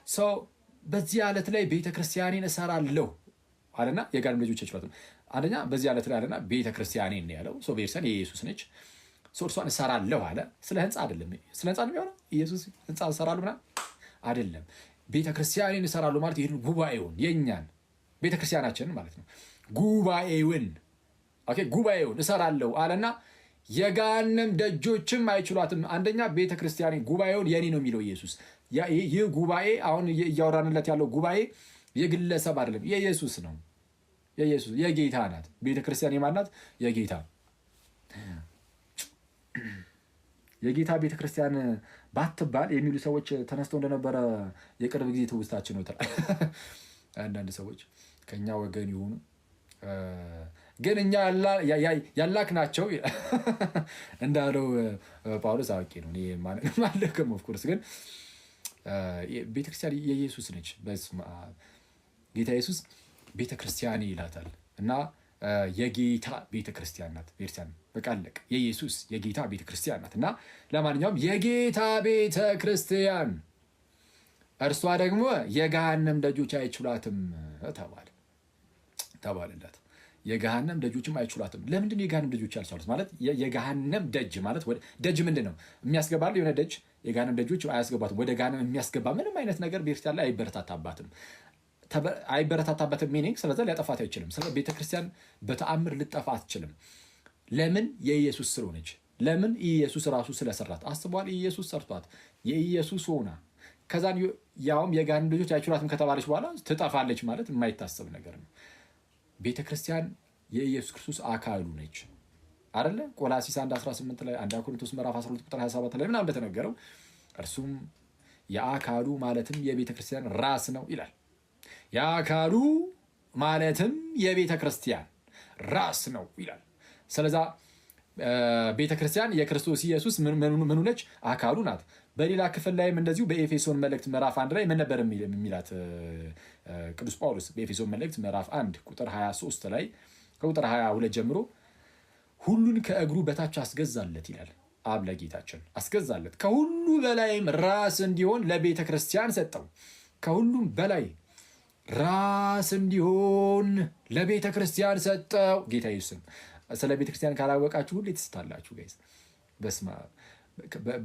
So በዚህ አለት ላይ ቤተ ክርስቲያኔን እሰራለሁ አለና የገሃነም ደጆች አይችሏትም። አንደኛ በዚህ አለት ላይ አለና ቤተ ክርስቲያኔን ነው ያለው። So ቤተክርስቲያን የኢየሱስ ነች። So እርሷን እሰራለሁ አለ። ስለ ህንፃ አይደለም። ስለ ህንፃ ነው የሚሆነው። ኢየሱስ ህንፃ እሰራለሁ ምናምን አይደለም። ቤተ ክርስቲያኔን እሰራለሁ ማለት ይህን ጉባኤውን የእኛን ቤተክርስቲያናችንን ማለት ነው። ጉባኤውን okay፣ ጉባኤውን እሰራለሁ አለና የገሃነም ደጆችም አይችሏትም። አንደኛ ቤተክርስቲያን ጉባኤውን የኔ ነው የሚለው ኢየሱስ። ይህ ጉባኤ አሁን እያወራንለት ያለው ጉባኤ የግለሰብ አይደለም፣ የኢየሱስ ነው። የኢየሱስ የጌታ ናት። ቤተክርስቲያን የማን ናት? የጌታ። የጌታ ቤተክርስቲያን ባትባል የሚሉ ሰዎች ተነስተው እንደነበረ የቅርብ ጊዜ ትውስታችን ነው። አንዳንድ ሰዎች ከኛ ወገን የሆኑ ግን እኛ ያላክ ናቸው እንዳለው ጳውሎስ አዋቂ ነው። ማለክም of course ግን ቤተክርስቲያን የኢየሱስ ነች። በስመ አብ ጌታ ኢየሱስ ቤተክርስቲያን ይላታል እና የጌታ ቤተክርስቲያን ናት። ቤተክርስቲያን በቃ አለቀ። የኢየሱስ የጌታ ቤተክርስቲያን ናት እና ለማንኛውም የጌታ ቤተክርስቲያን እርሷ ደግሞ የገሃነም ደጆች አይችሏትም ተባለ ተባለላት። የገሃነም ደጆችም አይችሏትም። ለምንድን ነው የገሃነም ደጆች ያልቻሉት? ማለት የገሃነም ደጅ ማለት ደጅ ምንድን ነው የሚያስገባል? የሆነ ደጅ የገሃነም ደጆች አያስገባትም። ወደ ገሃነም የሚያስገባ ምንም አይነት ነገር ቤተክርስቲያን ላይ አይበረታታባትም አይበረታታበትም። Meaning ስለዛ ሊያጠፋት አይችልም። ስለ ቤተክርስቲያን በተአምር ልጠፋ አትችልም። ለምን? የኢየሱስ ስለሆነች። ለምን? ኢየሱስ ራሱ ስለሰራት። አስቧል። ኢየሱስ ሰርቷት የኢየሱስ ሆና ከዛን ያውም የገሃነም ደጆች አይችሏትም ከተባለች በኋላ ትጠፋለች ማለት የማይታሰብ ነገር ነው። ቤተ ክርስቲያን የኢየሱስ ክርስቶስ አካሉ ነች አይደለ? ቆላሲስ 1 18 ላይ፣ 1 ቆሮንቶስ ምዕራፍ 12 ቁጥር 27 ላይ ምናምን እንደተነገረው እርሱም የአካሉ ማለትም የቤተ ክርስቲያን ራስ ነው ይላል። የአካሉ ማለትም የቤተ ክርስቲያን ራስ ነው ይላል። ስለዛ ቤተ ክርስቲያን የክርስቶስ ኢየሱስ ምኑ ነች? አካሉ ናት። በሌላ ክፍል ላይም እንደዚሁ በኤፌሶን መልእክት ምዕራፍ 1 ላይ ምን ነበር የሚላት ቅዱስ ጳውሎስ? በኤፌሶን መልእክት ምዕራፍ 1 ቁጥር 23 ላይ፣ ከቁጥር 22 ጀምሮ ሁሉን ከእግሩ በታች አስገዛለት ይላል። አብ ለጌታችን አስገዛለት፣ ከሁሉ በላይም ራስ እንዲሆን ለቤተ ክርስቲያን ሰጠው። ከሁሉም በላይ ራስ እንዲሆን ለቤተ ክርስቲያን ሰጠው ጌታ ኢየሱስን። ስለ ቤተ ክርስቲያን ካላወቃችሁ ሁሌ ትስታላችሁ guys። በስመ አብ።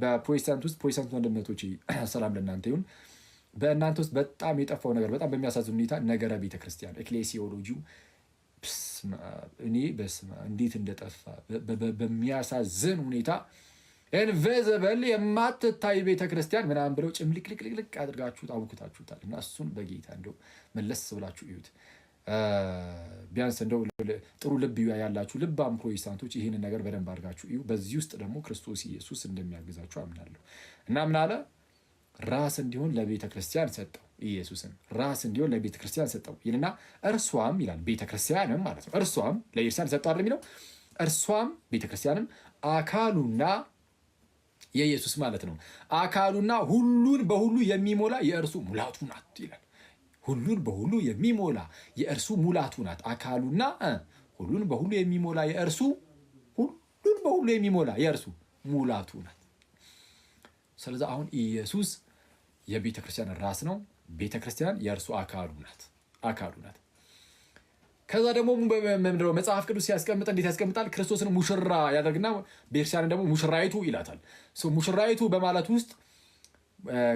በፕሮቴስታንት ውስጥ፣ ፕሮቴስታንት ወንድምነቶች ሰላም ለእናንተ ይሁን። በእናንተ ውስጥ በጣም የጠፋው ነገር፣ በጣም በሚያሳዝን ሁኔታ ነገረ ቤተ ክርስቲያን ecclesiology ው እኔ በስመ አብ እንዴት እንደጠፋ በሚያሳዝን ሁኔታ invisible የማትታይ ቤተ ክርስቲያን ምናምን ብለው ጭምልቅልቅልቅ አድርጋችሁ አቡክታችሁታል። እና እሱን በጌታ እንደው መለስ ብላችሁ እዩት። ቢያንስ እንደው ጥሩ ልብ ያላችሁ ልባም ፕሮቴስታንቶች ይህንን ነገር በደንብ አድርጋችሁ እዩ። በዚህ ውስጥ ደግሞ ክርስቶስ ኢየሱስ እንደሚያግዛችሁ አምናለሁ። እና ምን አለ? ራስ እንዲሆን ለቤተ ክርስቲያን ሰጠው። ኢየሱስን ራስ እንዲሆን ለቤተ ክርስቲያን ሰጠው ይልና እርሷም ይላል፣ ቤተ ክርስቲያንም ማለት ነው። እርሷም ለቤተክርስቲያን ሰጠው አይደል የሚለው? እርሷም ቤተ ክርስቲያንም አካሉና የኢየሱስ ማለት ነው፣ አካሉና ሁሉን በሁሉ የሚሞላ የእርሱ ሙላቱ ናት ይላል። ሁሉን በሁሉ የሚሞላ የእርሱ ሙላቱ ናት። አካሉና ሁሉን በሁሉ የሚሞላ የእርሱ፣ ሁሉን በሁሉ የሚሞላ የእርሱ ሙላቱ ናት። ስለዚህ አሁን ኢየሱስ የቤተ ክርስቲያን ራስ ነው። ቤተ ክርስቲያን የእርሱ አካሉ ናት፣ አካሉ ናት። ከዛ ደግሞ ምንድነው መጽሐፍ ቅዱስ ሲያስቀምጥ እንዴት ያስቀምጣል? ክርስቶስን ሙሽራ ያደርግና ቤተክርስቲያንን ደግሞ ሙሽራይቱ ይላታል። ሙሽራይቱ በማለት ውስጥ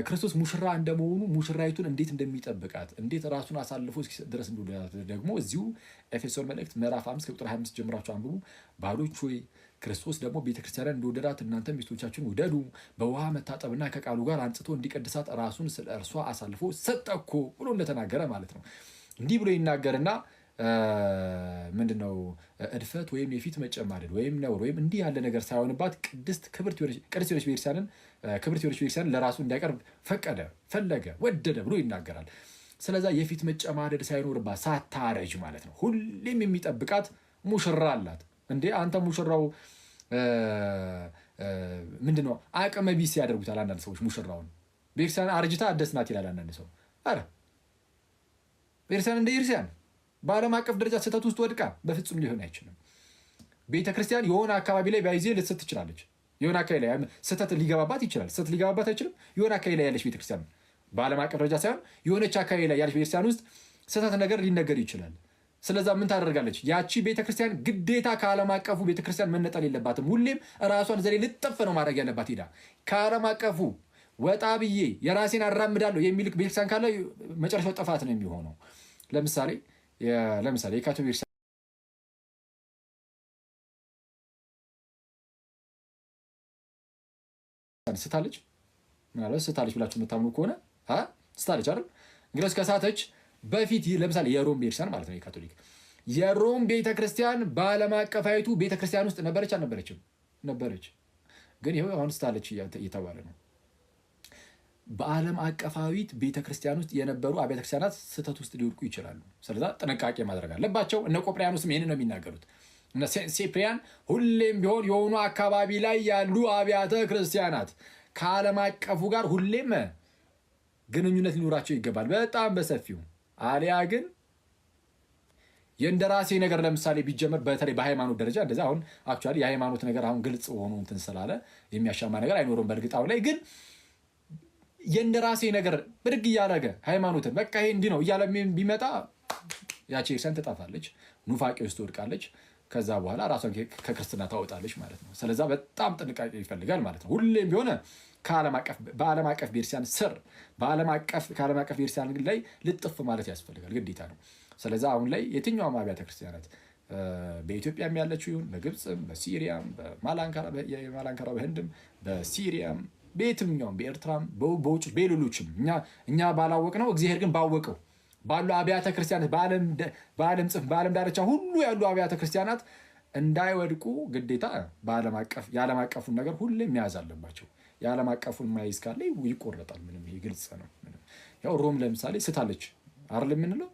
ክርስቶስ ሙሽራ እንደመሆኑ ሙሽራይቱን እንዴት እንደሚጠብቃት፣ እንዴት ራሱን አሳልፎ ድረስ እንደወደዳት ደግሞ እዚሁ ኤፌሶን መልእክት ምዕራፍ 5 ከቁጥር 25 ጀምራችሁ አንብቡ። ባሎች ሆይ፣ ክርስቶስ ደግሞ ቤተክርስቲያንን እንደወደዳት እናንተ ሚስቶቻችሁን ውደዱ፣ በውሃ መታጠብና ከቃሉ ጋር አንጽቶ እንዲቀድሳት ራሱን ስለ እርሷ አሳልፎ ሰጠ እኮ ብሎ እንደተናገረ ማለት ነው። እንዲህ ብሎ ይናገርና ምንድነው እድፈት ወይም የፊት መጨማደድ ወይም ነውር ወይም እንዲህ ያለ ነገር ሳይሆንባት ቅድስት ክብርት የሆነች ቤተክርስቲያንን፣ ክብርት የሆነች ቤተክርስቲያንን ለራሱ እንዲያቀርብ ፈቀደ፣ ፈለገ፣ ወደደ ብሎ ይናገራል። ስለዛ የፊት መጨማደድ ሳይኖርባት፣ ሳታረጅ ማለት ነው። ሁሌም የሚጠብቃት ሙሽራ አላት። እንዴ አንተ፣ ሙሽራው ምንድን ነው? አቅመ ቢስ ያደርጉታል አንዳንድ ሰዎች ሙሽራውን። ቤተክርስቲያን አርጅታ አደስናት ይላል አንዳንድ ሰው። ኧረ ቤተክርስቲያን እንደ ቤተክርስቲያን በዓለም አቀፍ ደረጃ ስህተት ውስጥ ወድቃ በፍጹም ሊሆን አይችልም። ቤተክርስቲያን የሆነ አካባቢ ላይ ባይዜ ልትስት ትችላለች። የሆነ አካባቢ ላይ ስህተት ሊገባባት ይችላል። ስህተት ሊገባባት አይችልም። የሆነ አካባቢ ላይ ያለች ቤተክርስቲያን፣ በዓለም አቀፍ ደረጃ ሳይሆን የሆነች አካባቢ ላይ ያለች ቤተክርስቲያን ውስጥ ስህተት ነገር ሊነገር ይችላል። ስለዛ ምን ታደርጋለች? ያቺ ቤተክርስቲያን ግዴታ ከዓለም አቀፉ ቤተክርስቲያን መነጠል የለባትም። ሁሌም ራሷን ዘሌ ልጥፍ ነው ማድረግ ያለባት። ሄዳ ከዓለም አቀፉ ወጣ ብዬ የራሴን አራምዳለሁ የሚል ቤተክርስቲያን ካለ መጨረሻው ጥፋት ነው የሚሆነው። ለምሳሌ ለምሳሌ የካቶሊክ ቤተክርስቲያን ስታለች፣ ምናልባት ስታለች ብላችሁ የምታምኑ ከሆነ ስታለች አይደል? እንግዲህ ከሳተች በፊት ለምሳሌ የሮም ቤተክርስቲያን ማለት ነው፣ የካቶሊክ የሮም ቤተክርስቲያን በዓለም አቀፋዊቱ ቤተክርስቲያን ውስጥ ነበረች አልነበረችም? ነበረች። ግን ይኸው አሁን ስታለች እየተባለ ነው። በዓለም አቀፋዊት ቤተክርስቲያን ውስጥ የነበሩ አብያተ ክርስቲያናት ስህተት ውስጥ ሊወድቁ ይችላሉ። ስለዛ ጥንቃቄ ማድረግ አለባቸው። እነ ቆጵሪያኖስም ይህን ነው የሚናገሩት። እነ ሴፕሪያን ሁሌም ቢሆን የሆኑ አካባቢ ላይ ያሉ አብያተ ክርስቲያናት ከዓለም አቀፉ ጋር ሁሌም ግንኙነት ሊኖራቸው ይገባል፣ በጣም በሰፊው። አሊያ ግን የእንደራሴ ነገር ለምሳሌ ቢጀመር በተለይ በሃይማኖት ደረጃ እንደዚ አሁን actually የሃይማኖት ነገር አሁን ግልጽ ሆኖ እንትን ስላለ የሚያሻማ ነገር አይኖርም። በእርግጥ አሁን ላይ ግን የእንደራሴ ነገር ብድግ እያደረገ ሃይማኖትን በቃ ይሄ እንዲህ ነው እያለ ቢመጣ ያቺ ቤተክርስቲያን ትጠፋለች፣ ኑፋቄ ውስጥ ትወድቃለች። ከዛ በኋላ ራሷን ከክርስትና ታወጣለች ማለት ነው። ስለዛ በጣም ጥንቃቄ ይፈልጋል ማለት ነው። ሁሌም ቢሆነ በዓለም አቀፍ ቤተክርስቲያን ስር ከዓለም አቀፍ ቤተክርስቲያን ላይ ልጥፍ ማለት ያስፈልጋል፣ ግዴታ ነው። ስለዛ አሁን ላይ የትኛውም አብያተ ክርስቲያናት በኢትዮጵያም ያለችው ይሁን በግብፅም፣ በሲሪያም፣ በማላንካራ በህንድም፣ በሲሪያም፣ በየትኛውም፣ በኤርትራም፣ በውጭ በሌሎችም እኛ ባላወቅ ነው እግዚአብሔር ግን ባወቀው ባሉ አብያተ ክርስቲያናት በዓለም ጽፍ በዓለም ዳርቻ ሁሉ ያሉ አብያተ ክርስቲያናት እንዳይወድቁ ግዴታ የዓለም አቀፉን ነገር ሁሌም መያዝ አለባቸው። የዓለም አቀፉን ማይዝ ካለ ይቆረጣል። ምንም ይሄ ግልጽ ነው። ምንም ያው ሮም ለምሳሌ ስታለች አይደል የምንለው፣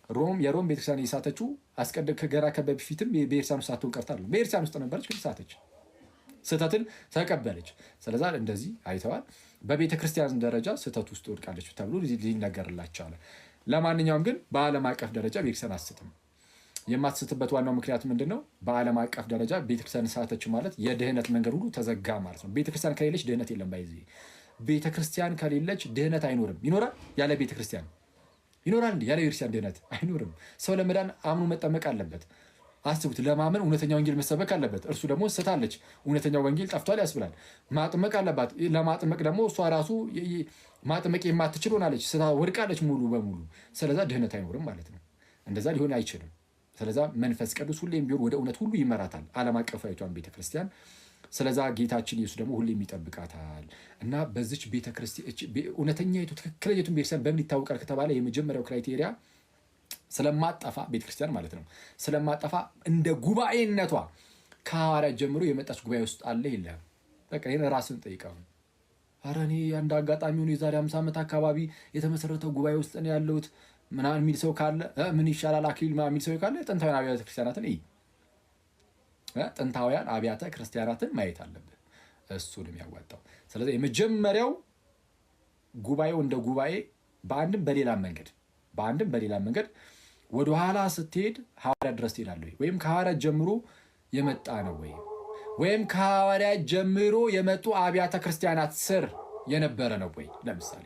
ሮም የሮም ቤተክርስቲያን የሳተችው አስቀድም ከገና ከበፊትም ቤተክርስቲያን ውስጥ ሳትሆን ቀርታ ቤተክርስቲያን ውስጥ ነበረች፣ ግን ሳተች፣ ስህተትን ተቀበለች። ስለዛ እንደዚህ አይተዋል። በቤተክርስቲያን ደረጃ ስህተት ውስጥ ወድቃለች ተብሎ ሊነገርላቸው አለ። ለማንኛውም ግን በዓለም አቀፍ ደረጃ ቤተክርስቲያን አትስትም። የማትስትበት ዋናው ምክንያት ምንድን ነው? በዓለም አቀፍ ደረጃ ቤተክርስቲያን ሳተች ማለት የድህነት መንገድ ሁሉ ተዘጋ ማለት ነው። ቤተክርስቲያን ከሌለች ድህነት የለም። by the way ቤተክርስቲያን ከሌለች ድህነት አይኖርም። ይኖራል ያለ ቤተክርስቲያን? ይኖራል እንዲ ያለ ቤተክርስቲያን ድህነት አይኖርም። ሰው ለመዳን አምኖ መጠመቅ አለበት። አስቡት፣ ለማመን እውነተኛ ወንጌል መሰበክ አለበት። እርሱ ደግሞ ስታለች፣ እውነተኛ ወንጌል ጠፍቷል ያስብላል። ማጥመቅ አለባት። ለማጥመቅ ደግሞ እሷ ራሱ ማጥመቅ የማትችል ሆናለች፣ ወድቃለች ሙሉ በሙሉ። ስለዛ ድህነት አይኖርም ማለት ነው። እንደዛ ሊሆን አይችልም። ስለዛ መንፈስ ቅዱስ ሁሌም ቢሆን ወደ እውነት ሁሉ ይመራታል ዓለም አቀፋዊቷን ቤተክርስቲያን። ስለዛ ጌታችን ኢየሱስ ደግሞ ሁሌም ይጠብቃታል። እና በዚች ቤተክርስቲያን እውነተኛይቱ ትክክለኛቱን ቤተክርስቲያን በምን ይታወቃል ከተባለ የመጀመሪያው criteria ስለማጠፋ ቤተክርስቲያን ማለት ነው። ስለማጠፋ እንደ ጉባኤነቷ ከሐዋርያት ጀምሮ የመጣች ጉባኤ ውስጥ አለ የለም? በቃ ይህን ራስን ጠይቀው። ኧረ እኔ አንድ አጋጣሚ ሆኖ የዛሬ 50 ዓመት አካባቢ የተመሰረተው ጉባኤ ውስጥ ነው ያለሁት ምናምን የሚል ሰው ካለ፣ ምን ይሻላል አክሊል የሚል ሰው ካለ ጥንታውያን አብያተ ክርስቲያናትን እይ። ጥንታውያን አብያተ ክርስቲያናትን ማየት አለብህ። እሱን የሚያዋጣው። ስለዚህ የመጀመሪያው ጉባኤው እንደ ጉባኤ በአንድም በሌላ መንገድ ወደኋላ ስትሄድ ሐዋርያት ድረስ ትሄዳለህ ወይ? ወይም ከሐዋርያት ጀምሮ የመጣ ነው ወይ? ወይም ከሐዋርያት ጀምሮ የመጡ አብያተ ክርስቲያናት ስር የነበረ ነው ወይ? ለምሳሌ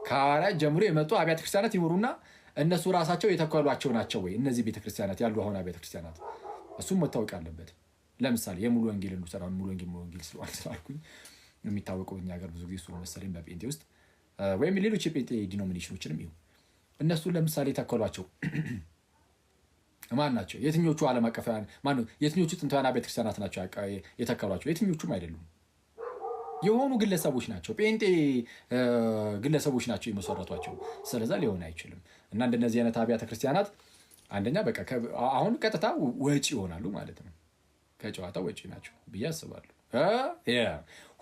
ከሐዋርያት ጀምሮ የመጡ አብያተ ክርስቲያናት ይኖሩና እነሱ ራሳቸው የተከሏቸው ናቸው ወይ? እነዚህ ቤተክርስቲያናት ያሉ አሁን አብያተ ክርስቲያናት እሱም መታወቅ አለበት። ለምሳሌ የሙሉ ወንጌል እንውሰድ። አሁን ሙሉ ወንጌል ሙሉ ወንጌል ስላልኩኝ የሚታወቀው እኛ ሀገር ብዙ ጊዜ እሱ መሰለኝ በጴንጤ ውስጥ፣ ወይም ሌሎች የጴንጤ denomination ኦችንም ይሁን እነሱን ለምሳሌ የተከሏቸው ማን ናቸው? የትኞቹ ዓለም አቀፋውያን ማነው? የትኞቹ ጥንታውያን አብያተ ክርስቲያናት ናቸው የተከሏቸው? የትኞቹም አይደሉም። የሆኑ ግለሰቦች ናቸው፣ ጴንጤ ግለሰቦች ናቸው የመሰረቷቸው። ስለዛ ሊሆን አይችልም። እና እንደነዚህ አይነት አብያተ ክርስቲያናት አንደኛ በቃ አሁን ቀጥታ ወጪ ይሆናሉ ማለት ነው። ከጨዋታ ወጪ ናቸው ብዬ አስባለሁ።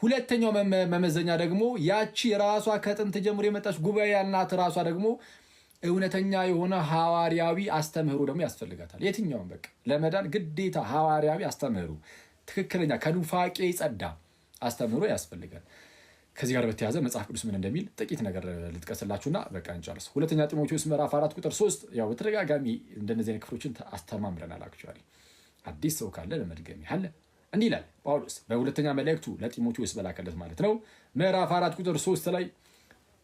ሁለተኛው መመዘኛ ደግሞ ያቺ ራሷ ከጥንት ጀምሮ የመጣች ጉባኤ ያልናት ራሷ ደግሞ እውነተኛ የሆነ ሐዋርያዊ አስተምህሮ ደግሞ ያስፈልጋታል። የትኛውም በቃ ለመዳን ግዴታ ሐዋርያዊ አስተምህሮ፣ ትክክለኛ ከኑፋቄ ጸዳ አስተምህሮ ያስፈልጋል። ከዚህ ጋር በተያያዘ መጽሐፍ ቅዱስ ምን እንደሚል ጥቂት ነገር ልጥቀስላችሁና በቃ እንጨርስ። ሁለተኛ ጢሞቴዎስ ምዕራፍ 4 ቁጥር 3፣ ያው በተደጋጋሚ እንደነዚህ አይነት ክፍሎችን አስተማምረናል። Actually አዲስ ሰው ካለ ለመድገም ያህል እንዲህ ይላል ጳውሎስ በሁለተኛ መልእክቱ ለጢሞቴዎስ በላከለት ማለት ነው፣ ምዕራፍ 4 ቁጥር 3 ላይ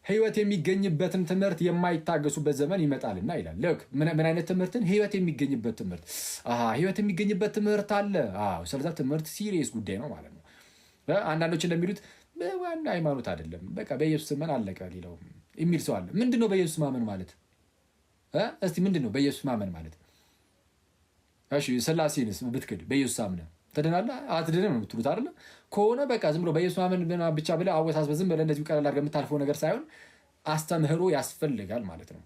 ሕይወት የሚገኝበትን ትምህርት የማይታገሱበት ዘመን ይመጣልና ይላል። ልክ ምን አይነት ትምህርትን? ሕይወት የሚገኝበት ትምህርት። ሕይወት የሚገኝበት ትምህርት አለ። ስለዛ ትምህርት serious ጉዳይ ነው ማለት ነው። አንዳንዶች እንደሚሉት ዋና ሃይማኖት አይደለም፣ በቃ በኢየሱስ ማመን አለቀ ሌላው የሚል ሰው አለ። ምንድን ነው በኢየሱስ ማመን ማለት? እስቲ ምንድን ነው በኢየሱስ ማመን ማለት? እሺ ስላሴንስ ብትክድ በኢየሱስ አምነህ ትድናለህ? አትድንም ነው የምትሉት አይደለ? ከሆነ በቃ ዝም ብሎ በኢየሱስ ማመን ብቻ ብለህ አወሳስበህ ዝም ብለህ እንደዚሁ ቀለል አድርገህ የምታልፈው ነገር ሳይሆን አስተምህሮ ያስፈልጋል ማለት ነው።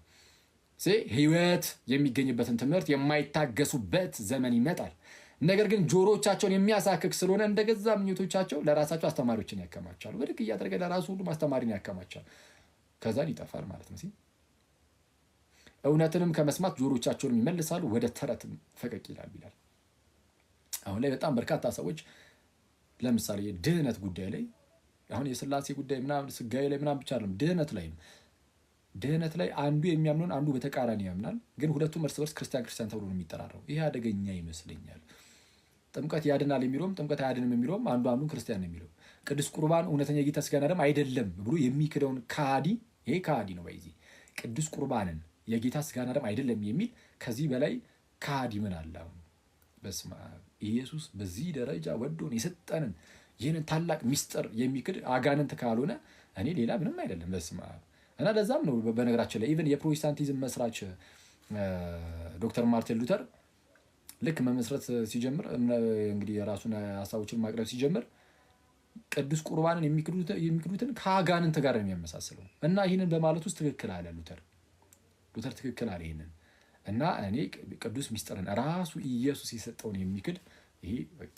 ሕይወት የሚገኝበትን ትምህርት የማይታገሱበት ዘመን ይመጣል። ነገር ግን ጆሮቻቸውን የሚያሳክክ ስለሆነ እንደገዛ ምኞቶቻቸው ለራሳቸው አስተማሪዎችን ያከማቻሉ። ብድግ እያደረገ ለራሱ ሁሉም አስተማሪን ያከማቻል። ከዛን ይጠፋል ማለት ነው። እውነትንም ከመስማት ጆሮቻቸውን ይመልሳሉ፣ ወደ ተረትም ፈቀቅ ይላሉ ይላል። አሁን ላይ በጣም በርካታ ሰዎች ለምሳሌ የድህነት ጉዳይ ላይ፣ አሁን የስላሴ ጉዳይ ምናምን ስጋዊ ላይ ምናምን ብቻ አይደለም፣ ድህነት ላይ ነው። ድህነት ላይ አንዱ የሚያምነውን አንዱ በተቃራኒ ያምናል። ግን ሁለቱም እርስ በርስ ክርስቲያን ክርስቲያን ተብሎ ነው የሚጠራራው። ይሄ አደገኛ ይመስለኛል። ጥምቀት ያድናል የሚለውም ጥምቀት አያድንም የሚለውም አንዱ አንዱን ክርስቲያን ነው የሚለው። ቅዱስ ቁርባን እውነተኛ የጌታ ስጋና ደም አይደለም ብሎ የሚክደውን ከሃዲ፣ ይሄ ከሃዲ ነው። በዚህ ቅዱስ ቁርባንን የጌታ ስጋና ደም አይደለም የሚል ከዚህ በላይ ከሃዲ ምን አለ? አሁን በስመ አብ፣ ኢየሱስ በዚህ ደረጃ ወዶን የሰጠንን ይህንን ታላቅ ሚስጥር የሚክድ አጋንንት ካልሆነ እኔ ሌላ ምንም አይደለም። በስመ አብ። እና ለዛም ነው በነገራችን ላይ even የፕሮቴስታንቲዝም መስራች ዶክተር ማርቲን ሉተር ልክ መመስረት ሲጀምር፣ እንግዲህ የራሱን ሀሳቦችን ማቅረብ ሲጀምር፣ ቅዱስ ቁርባንን የሚክዱትን ከአጋንንት ጋር ነው የሚያመሳስለው። እና ይህንን በማለት ውስጥ ትክክል አለ ሉተር። ሉተር ትክክል አለ ይህንን። እና እኔ ቅዱስ ሚስጥርን ራሱ ኢየሱስ የሰጠውን የሚክድ ይሄ በቃ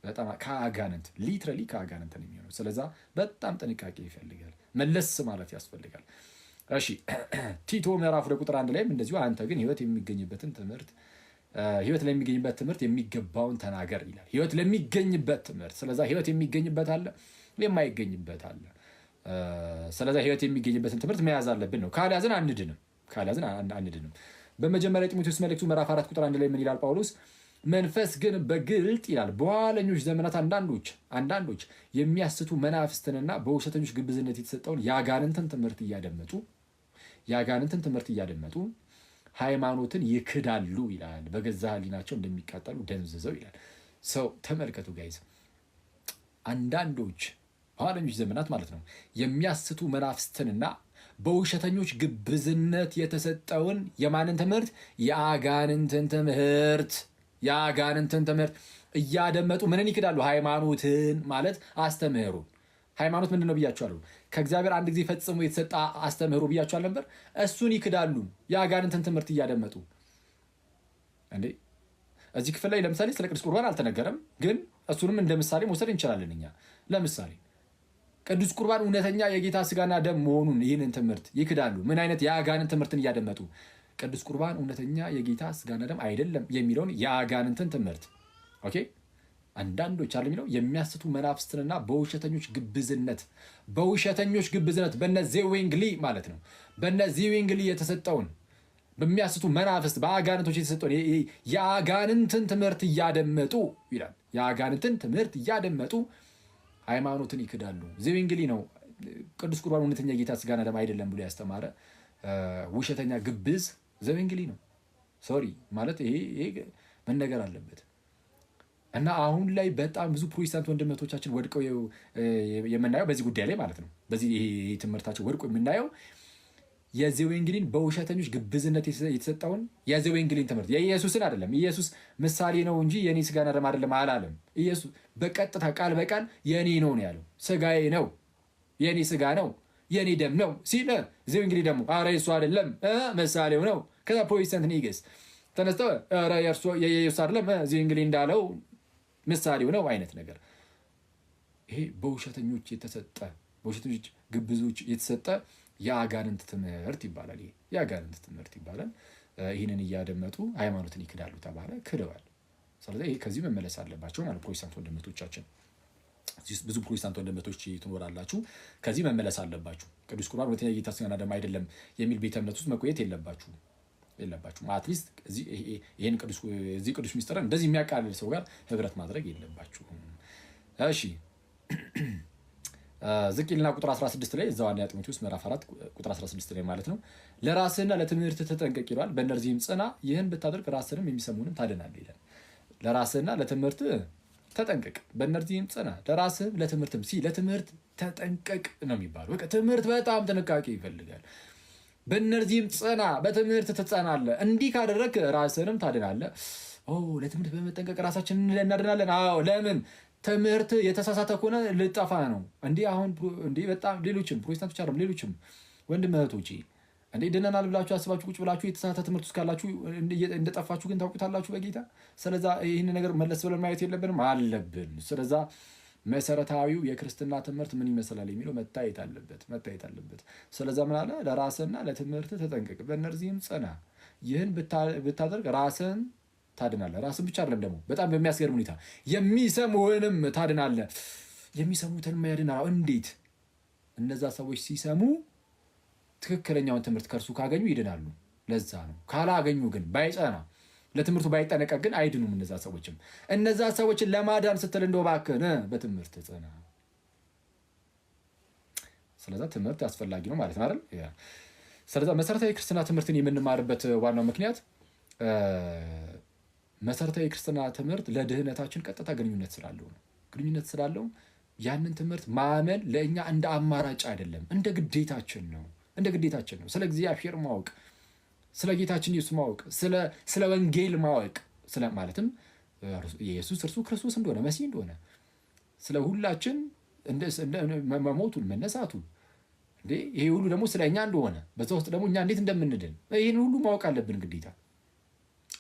በጣም ከአጋንንት፣ literally ከአጋንንት ነው የሚሆነው። ስለዛ በጣም ጥንቃቄ ይፈልጋል፣ መለስ ማለት ያስፈልጋል። እሺ፣ ቲቶ ምዕራፍ 2 ቁጥር 1 ላይም እንደዚሁ አንተ ግን ህይወት ለሚገኝበት ትምህርት የሚገባውን ተናገር ይላል። ህይወት ለሚገኝበት ትምህርት። ስለዛ ህይወት የሚገኝበት አለ፣ የማይገኝበት አለ። ስለዛ ህይወት የሚገኝበትን ትምህርት መያዝ አለብን ነው። ካልያዝን አንድንም፣ ካልያዝን አንድንም። በመጀመሪያ ጢሞቴዎስ መልእክቱ ምዕራፍ 4 ቁጥር 1 ላይ ምን ይላል ጳውሎስ? መንፈስ ግን በግልጥ ይላል፣ በኋለኞች ዘመናት አንዳንዶች የሚያስቱ መናፍስትንና በውሸተኞች ግብዝነት የተሰጠውን የአጋንንትን ትምህርት እያደመጡ ሃይማኖትን ይክዳሉ ይላል። በገዛ ሕሊናቸው እንደሚቃጠሉ ደንዝዘው ይላል። So ተመልከቱ guys፣ አንዳንዶች በኋለኞች ዘመናት ማለት ነው የሚያስቱ መናፍስትንና በውሸተኞች ግብዝነት የተሰጠውን የማንን ትምህርት? የአጋንንትን ትምህርት እያደመጡ ምንን ይክዳሉ? ሃይማኖትን ማለት አስተምህሮን። ሃይማኖት ምንድን ነው ብያችኋለሁ። ከእግዚአብሔር አንድ ጊዜ ፈጽሞ የተሰጠ አስተምህሮ ብያችኋል ነበር። እሱን ይክዳሉ የአጋንንትን ትምህርት እያደመጡ። እንዴ፣ እዚህ ክፍል ላይ ለምሳሌ ስለ ቅዱስ ቁርባን አልተነገረም፣ ግን እሱንም እንደ ምሳሌ መውሰድ እንችላለን እኛ። ለምሳሌ ቅዱስ ቁርባን እውነተኛ የጌታ ስጋና ደም መሆኑን ይህንን ትምህርት ይክዳሉ። ምን አይነት? የአጋንንት ትምህርትን እያደመጡ፣ ቅዱስ ቁርባን እውነተኛ የጌታ ስጋና ደም አይደለም የሚለውን የአጋንንትን ትምህርት። Okay፣ አንዳንዶች አለ የሚለው የሚያስቱ መናፍስትንና በውሸተኞች ግብዝነት በነ ዚዊንግሊ ማለት ነው፣ በነ ዚዊንግሊ የተሰጠውን፣ በሚያስቱ መናፍስት በአጋንንቶች የተሰጠውን የአጋንንትን ትምህርት እያደመጡ ይላል። የአጋንንትን ትምህርት እያደመጡ ሃይማኖትን ይክዳሉ። ዚዊንግሊ ነው ቅዱስ ቁርባን እውነተኛ ጌታ ስጋና ደም አይደለም ብሎ ያስተማረ ውሸተኛ ግብዝ ዘዊንግሊ ነው። Sorry ማለት ይሄ መነገር አለበት። እና አሁን ላይ በጣም ብዙ ፕሮቴስታንት ወንድሞቻችን ወድቀው የምናየው በዚህ ጉዳይ ላይ ማለት ነው። በዚህ ይሄ ትምህርታቸው ወድቆ የምናየው የዘዌንግሊን በውሸተኞች ግብዝነት የተሰጠውን የዘዌንግሊን ትምህርት፣ የኢየሱስን አይደለም። ኢየሱስ ምሳሌ ነው እንጂ የኔ ስጋና ደም አይደለም አላለም። ኢየሱስ በቀጥታ ቃል በቃል የኔ ነው ነው ያለው። ስጋዬ ነው፣ የኔ ስጋ ነው፣ የኔ ደም ነው ሲል ዘዌንግሊ ደግሞ ኧረ የሱ አይደለም ምሳሌው ነው። ከዛ ፕሮቴስታንት niggas ተነስተው ኧረ የኢየሱስ አይደለም፣ ዘዌንግሊ እንዳለው ምሳሌው ነው አይነት ነገር። ይሄ በውሸተኞች የተሰጠ፣ በውሸተኞች ግብዞች የተሰጠ የአጋንንት ትምህርት ይባላል። ይሄ የአጋንንት ትምህርት ይባላል። ይህንን እያደመጡ ሃይማኖትን ይክዳሉ ተባለ፣ ክደዋል። ስለዚህ ይሄ ከዚህ መመለስ አለባቸው ማለት ፕሮቴስታንት ወንድሞቻችን፣ ብዙ ፕሮቴስታንት ወንድሞች ትኖራላችሁ። ከዚህ መመለስ አለባችሁ። ቅዱስ ቁርባን እውነተኛ የጌታ ስጋና ደም አይደለም የሚል ቤተ እምነት ውስጥ መቆየት የለባችሁም። At least ይህን እዚህ ቅዱስ ሚስጥርን እንደዚህ የሚያቃልል ሰው ጋር ህብረት ማድረግ የለባችሁም። እሺ፣ ዝቅ ይልና ቁጥር 16 ላይ፣ እዛው አንደኛ ጢሞቴዎስ ምዕራፍ 4 ቁጥር 16 ላይ ማለት ነው፣ ለራስህና ለትምህርትህ ተጠንቀቅ ይለዋል። በእነዚህም ጽና፣ ይህን ብታደርግ ራስህንም የሚሰሙህንም ታድናለህ ይላል። ለራስህና ለትምህርትህ ተጠንቀቅ፣ በእነዚህም ጽና፣ ለራስህም ለትምህርትም። ለትምህርት ተጠንቀቅ ነው የሚባለው። በቃ ትምህርት በጣም ጥንቃቄ ይፈልጋል። በእነዚህም ጽና፣ በትምህርት ትጸናለህ። እንዲህ ካደረግህ ራስህንም ታድናለህ። ለትምህርት በመጠንቀቅ ራሳችንን እናድናለን። አዎ፣ ለምን? ትምህርት የተሳሳተ ከሆነ ልጠፋ ነው። እንዲህ አሁን እንዲህ በጣም ሌሎችም ፕሮቴስታንቶች አይደለም፣ ሌሎችም ወንድም እህቶቼ፣ እንዴ ድነናል ብላችሁ አስባችሁ ቁጭ ብላችሁ የተሳሳተ ትምህርት ውስጥ ካላችሁ እንደጠፋችሁ ግን ታውቁታላችሁ በጌታ። ስለዛ ይህን ነገር መለስ ብለን ማየት የለብንም? አለብን። ስለዛ መሰረታዊው የክርስትና ትምህርት ምን ይመስላል የሚለው መታየት አለበት፣ መታየት አለበት። ስለዛ ምን አለ? ለራስህና ለትምህርት ተጠንቀቅ፣ በእነዚህም ጽና። ይህን ብታደርግ ራስህን ታድናለህ። ራስን ብቻ አይደለም፣ ደግሞ በጣም በሚያስገርም ሁኔታ የሚሰሙህንም ታድናለህ። የሚሰሙትን ያድናል። እንዴት? እነዛ ሰዎች ሲሰሙ ትክክለኛውን ትምህርት ከእርሱ ካገኙ ይድናሉ። ለዛ ነው። ካላገኙ ግን፣ ባይጸና፣ ለትምህርቱ ባይጠነቀቅ ግን አይድኑም። እነዛ ሰዎችም፣ እነዛ ሰዎችን ለማዳን ስትል እንደው እባክህን በትምህርት ጽና። ስለዛ ትምህርት አስፈላጊ ነው ማለት ነው አይደል? ስለዛ መሰረታዊ የክርስትና ትምህርትን የምንማርበት ዋናው ምክንያት መሰረታዊ የክርስትና ትምህርት ለድህነታችን ቀጥታ ግንኙነት ስላለው ነው። ግንኙነት ስላለው ያንን ትምህርት ማመን ለእኛ እንደ አማራጭ አይደለም፣ እንደ ግዴታችን ነው። እንደ ግዴታችን ነው። ስለ እግዚአብሔር ማወቅ፣ ስለ ጌታችን ኢየሱስ ማወቅ፣ ስለ ወንጌል ማወቅ፣ ስለ ማለትም ኢየሱስ እርሱ ክርስቶስ እንደሆነ፣ መሲህ እንደሆነ፣ ስለ ሁላችን መሞቱን፣ መነሳቱን፣ እንዴ ይሄ ሁሉ ደግሞ ስለ እኛ እንደሆነ፣ በዛ ውስጥ ደግሞ እኛ እንዴት እንደምንድን ይህን ሁሉ ማወቅ አለብን ግዴታ።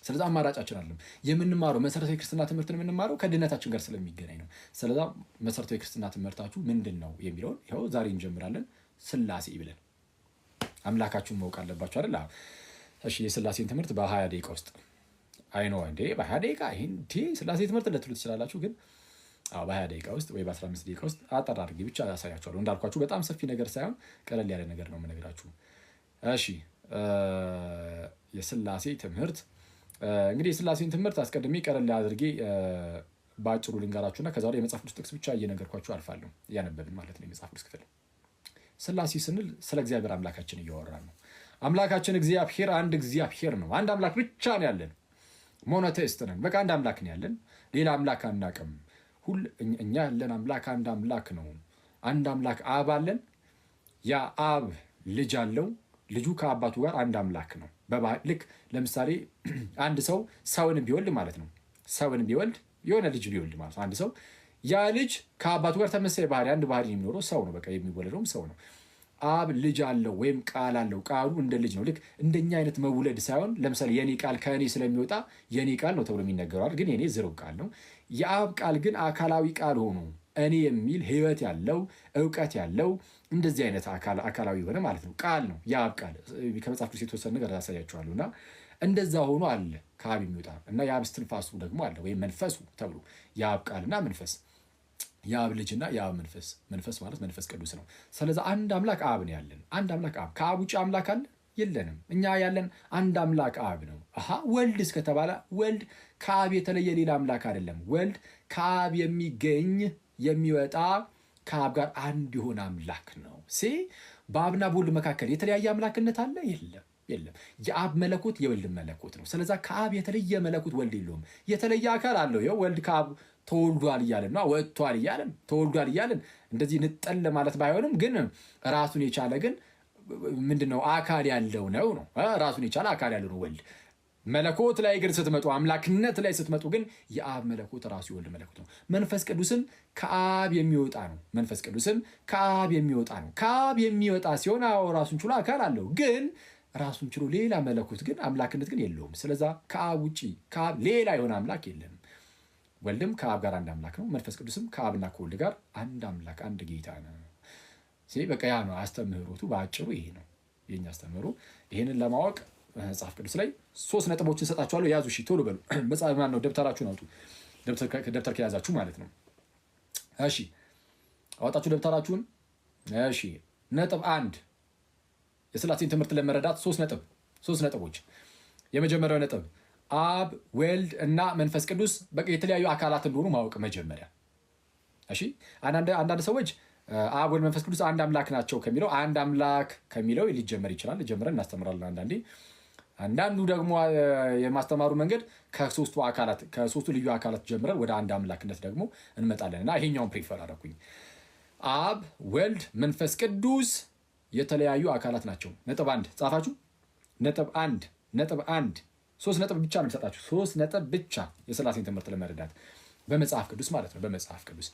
ስለዚ አማራጫችን አይደለም የምንማረው። መሰረታዊ ክርስትና ትምህርትን የምንማረው ከድነታችን ጋር ስለሚገናኝ ነው። ስለዛ መሰረታዊ ክርስትና ትምህርታችሁ ምንድን ነው የሚለውን ይኸው ዛሬ እንጀምራለን። ስላሴ ብለን አምላካችሁን ማወቅ አለባችሁ አይደል? እሺ፣ የስላሴን ትምህርት በ20 ደቂቃ ውስጥ፣ I know፣ እንዴ በ20 ደቂቃ ይሄን ስላሴ ትምህርት ልትሉ ትችላላችሁ። ግን በ20 ደቂቃ ውስጥ ወይ በ15 ደቂቃ ውስጥ አጠር አድርጌ ብቻ ያሳያችኋለሁ። እንዳልኳችሁ በጣም ሰፊ ነገር ሳይሆን ቀለል ያለ ነገር ነው የምነግራችሁ። እሺ፣ የስላሴ ትምህርት፣ እንግዲህ የስላሴን ትምህርት አስቀድሜ ቀለል አድርጌ በአጭሩ ልንገራችሁና ከዛ ላይ የመጽሐፍ ቅዱስ ጥቅስ ብቻ እየነገርኳችሁ አልፋለሁ። እያነበብን ማለት ነው የመጽሐፍ ቅዱስ ክፍል። ስላሴ ስንል ስለ እግዚአብሔር አምላካችን እያወራን ነው። አምላካችን እግዚአብሔር አንድ እግዚአብሔር ነው። አንድ አምላክ ብቻ ነው ያለን። Monotheist ነን። በቃ አንድ አምላክ ነው ያለን። ሌላ አምላክ አናውቅም። ሁል እኛ ያለን አምላክ አንድ አምላክ ነው። አንድ አምላክ አብ አለን። ያ አብ ልጅ አለው። ልጁ ከአባቱ ጋር አንድ አምላክ ነው። ልክ ለምሳሌ አንድ ሰው ሰውን ቢወልድ ማለት ነው። ሰውን ቢወልድ፣ የሆነ ልጅ ቢወልድ ማለት ነው። አንድ ሰው፣ ያ ልጅ ከአባቱ ጋር ተመሳሳይ ባህሪ፣ አንድ ባህሪ የሚኖረው ሰው ነው። በቃ የሚወለደውም ሰው ነው። አብ ልጅ አለው ወይም ቃል አለው። ቃሉ እንደ ልጅ ነው። ልክ እንደኛ አይነት መውለድ ሳይሆን ለምሳሌ የኔ ቃል ከእኔ ስለሚወጣ የኔ ቃል ነው ተብሎ የሚነገረዋል። ግን የኔ ዝርው ቃል ነው። የአብ ቃል ግን አካላዊ ቃል ሆኖ እኔ የሚል፣ ህይወት ያለው፣ እውቀት ያለው፣ እንደዚህ አይነት አካላዊ የሆነ ማለት ነው ቃል ነው የአብ ቃል። ከመጽሐፍ ቅዱስ የተወሰነ ነገር ያሳያችኋለሁ። እና እንደዛ ሆኖ አለ ከአብ የሚወጣ፣ እና የአብ እስትንፋሱ ደግሞ አለ ወይም መንፈሱ ተብሎ፣ የአብ ቃልና መንፈስ፣ የአብ ልጅና የአብ መንፈስ። መንፈስ ማለት መንፈስ ቅዱስ ነው። ስለዚ አንድ አምላክ አብ ነው ያለን። አንድ አምላክ አብ። ከአብ ውጭ አምላክ አለ? የለንም። እኛ ያለን አንድ አምላክ አብ ነው። አሃ፣ ወልድ እስከተባለ ወልድ ከአብ የተለየ ሌላ አምላክ አይደለም። ወልድ ከአብ የሚገኝ፣ የሚወጣ፣ ከአብ ጋር አንድ የሆነ አምላክ ነው። See፣ በአብና በወልድ መካከል የተለያየ አምላክነት አለ? የለም፣ የለም። የአብ መለኮት የወልድ መለኮት ነው። ስለዛ ከአብ የተለየ መለኮት ወልድ የለውም። የተለየ አካል አለው። ይኸው ወልድ ከአብ ተወልዷል እያለን ነው፣ ወጥቷል እያለን፣ ተወልዷል እያለን፣ እንደዚህ ንጠል ማለት ባይሆንም ግን ራሱን የቻለ ግን ምንድን ነው፣ አካል ያለው ነው ነው ራሱን የቻለ አካል ያለው ነው ወልድ። መለኮት ላይ ግን ስትመጡ፣ አምላክነት ላይ ስትመጡ ግን የአብ መለኮት ራሱ የወልድ መለኮት ነው። መንፈስ ቅዱስም ከአብ የሚወጣ ነው። መንፈስ ቅዱስም ከአብ የሚወጣ ነው። ከአብ የሚወጣ ሲሆን አዎ ራሱን ችሎ አካል አለው፣ ግን ራሱን ችሎ ሌላ መለኮት ግን አምላክነት ግን የለውም። ስለዛ ከአብ ውጭ፣ ከአብ ሌላ የሆነ አምላክ የለንም። ወልድም ከአብ ጋር አንድ አምላክ ነው። መንፈስ ቅዱስም ከአብና ከወልድ ጋር አንድ አምላክ፣ አንድ ጌታ ነው። በቃ ያ ነው አስተምህሮቱ፣ በአጭሩ ይሄ ነው የኛ አስተምህሮ። ይሄንን ለማወቅ መጽሐፍ ቅዱስ ላይ ሶስት ነጥቦችን ሰጣችኋለሁ። ያዙ። እሺ ቶሎ በሉ። መጽሐፍ ማነው? ደብተራችሁን አውጡ። ደብተር ከያዛችሁ ማለት ነው። እሺ፣ አወጣችሁ ደብተራችሁን? እሺ፣ ነጥብ አንድ፣ የስላሴን ትምህርት ለመረዳት ሶስት ነጥቦች። የመጀመሪያው ነጥብ አብ፣ ወልድ እና መንፈስ ቅዱስ በቃ የተለያዩ አካላት እንደሆኑ ማወቅ መጀመሪያ። እሺ፣ አንዳንድ ሰዎች አብ፣ ወልድ፣ መንፈስ ቅዱስ አንድ አምላክ ናቸው ከሚለው፣ አንድ አምላክ ከሚለው ሊጀመር ይችላል። ጀምረን እናስተምራለን አንዳንዴ። አንዳንዱ ደግሞ የማስተማሩ መንገድ ከሶስቱ አካላት፣ ከሶስቱ ልዩ አካላት ጀምረን ወደ አንድ አምላክነት ደግሞ እንመጣለን እና ይሄኛውን prefer አደረኩኝ። አብ፣ ወልድ፣ መንፈስ ቅዱስ የተለያዩ አካላት ናቸው። ነጥብ አንድ ጻፋችሁ። ነጥብ አንድ፣ ነጥብ አንድ፣ 3 ነጥብ ብቻ ነው የምሰጣችሁ። 3 ነጥብ ብቻ የስላሴን ትምህርት ለመረዳት በመጽሐፍ ቅዱስ ማለት ነው። በመጽሐፍ ቅዱስ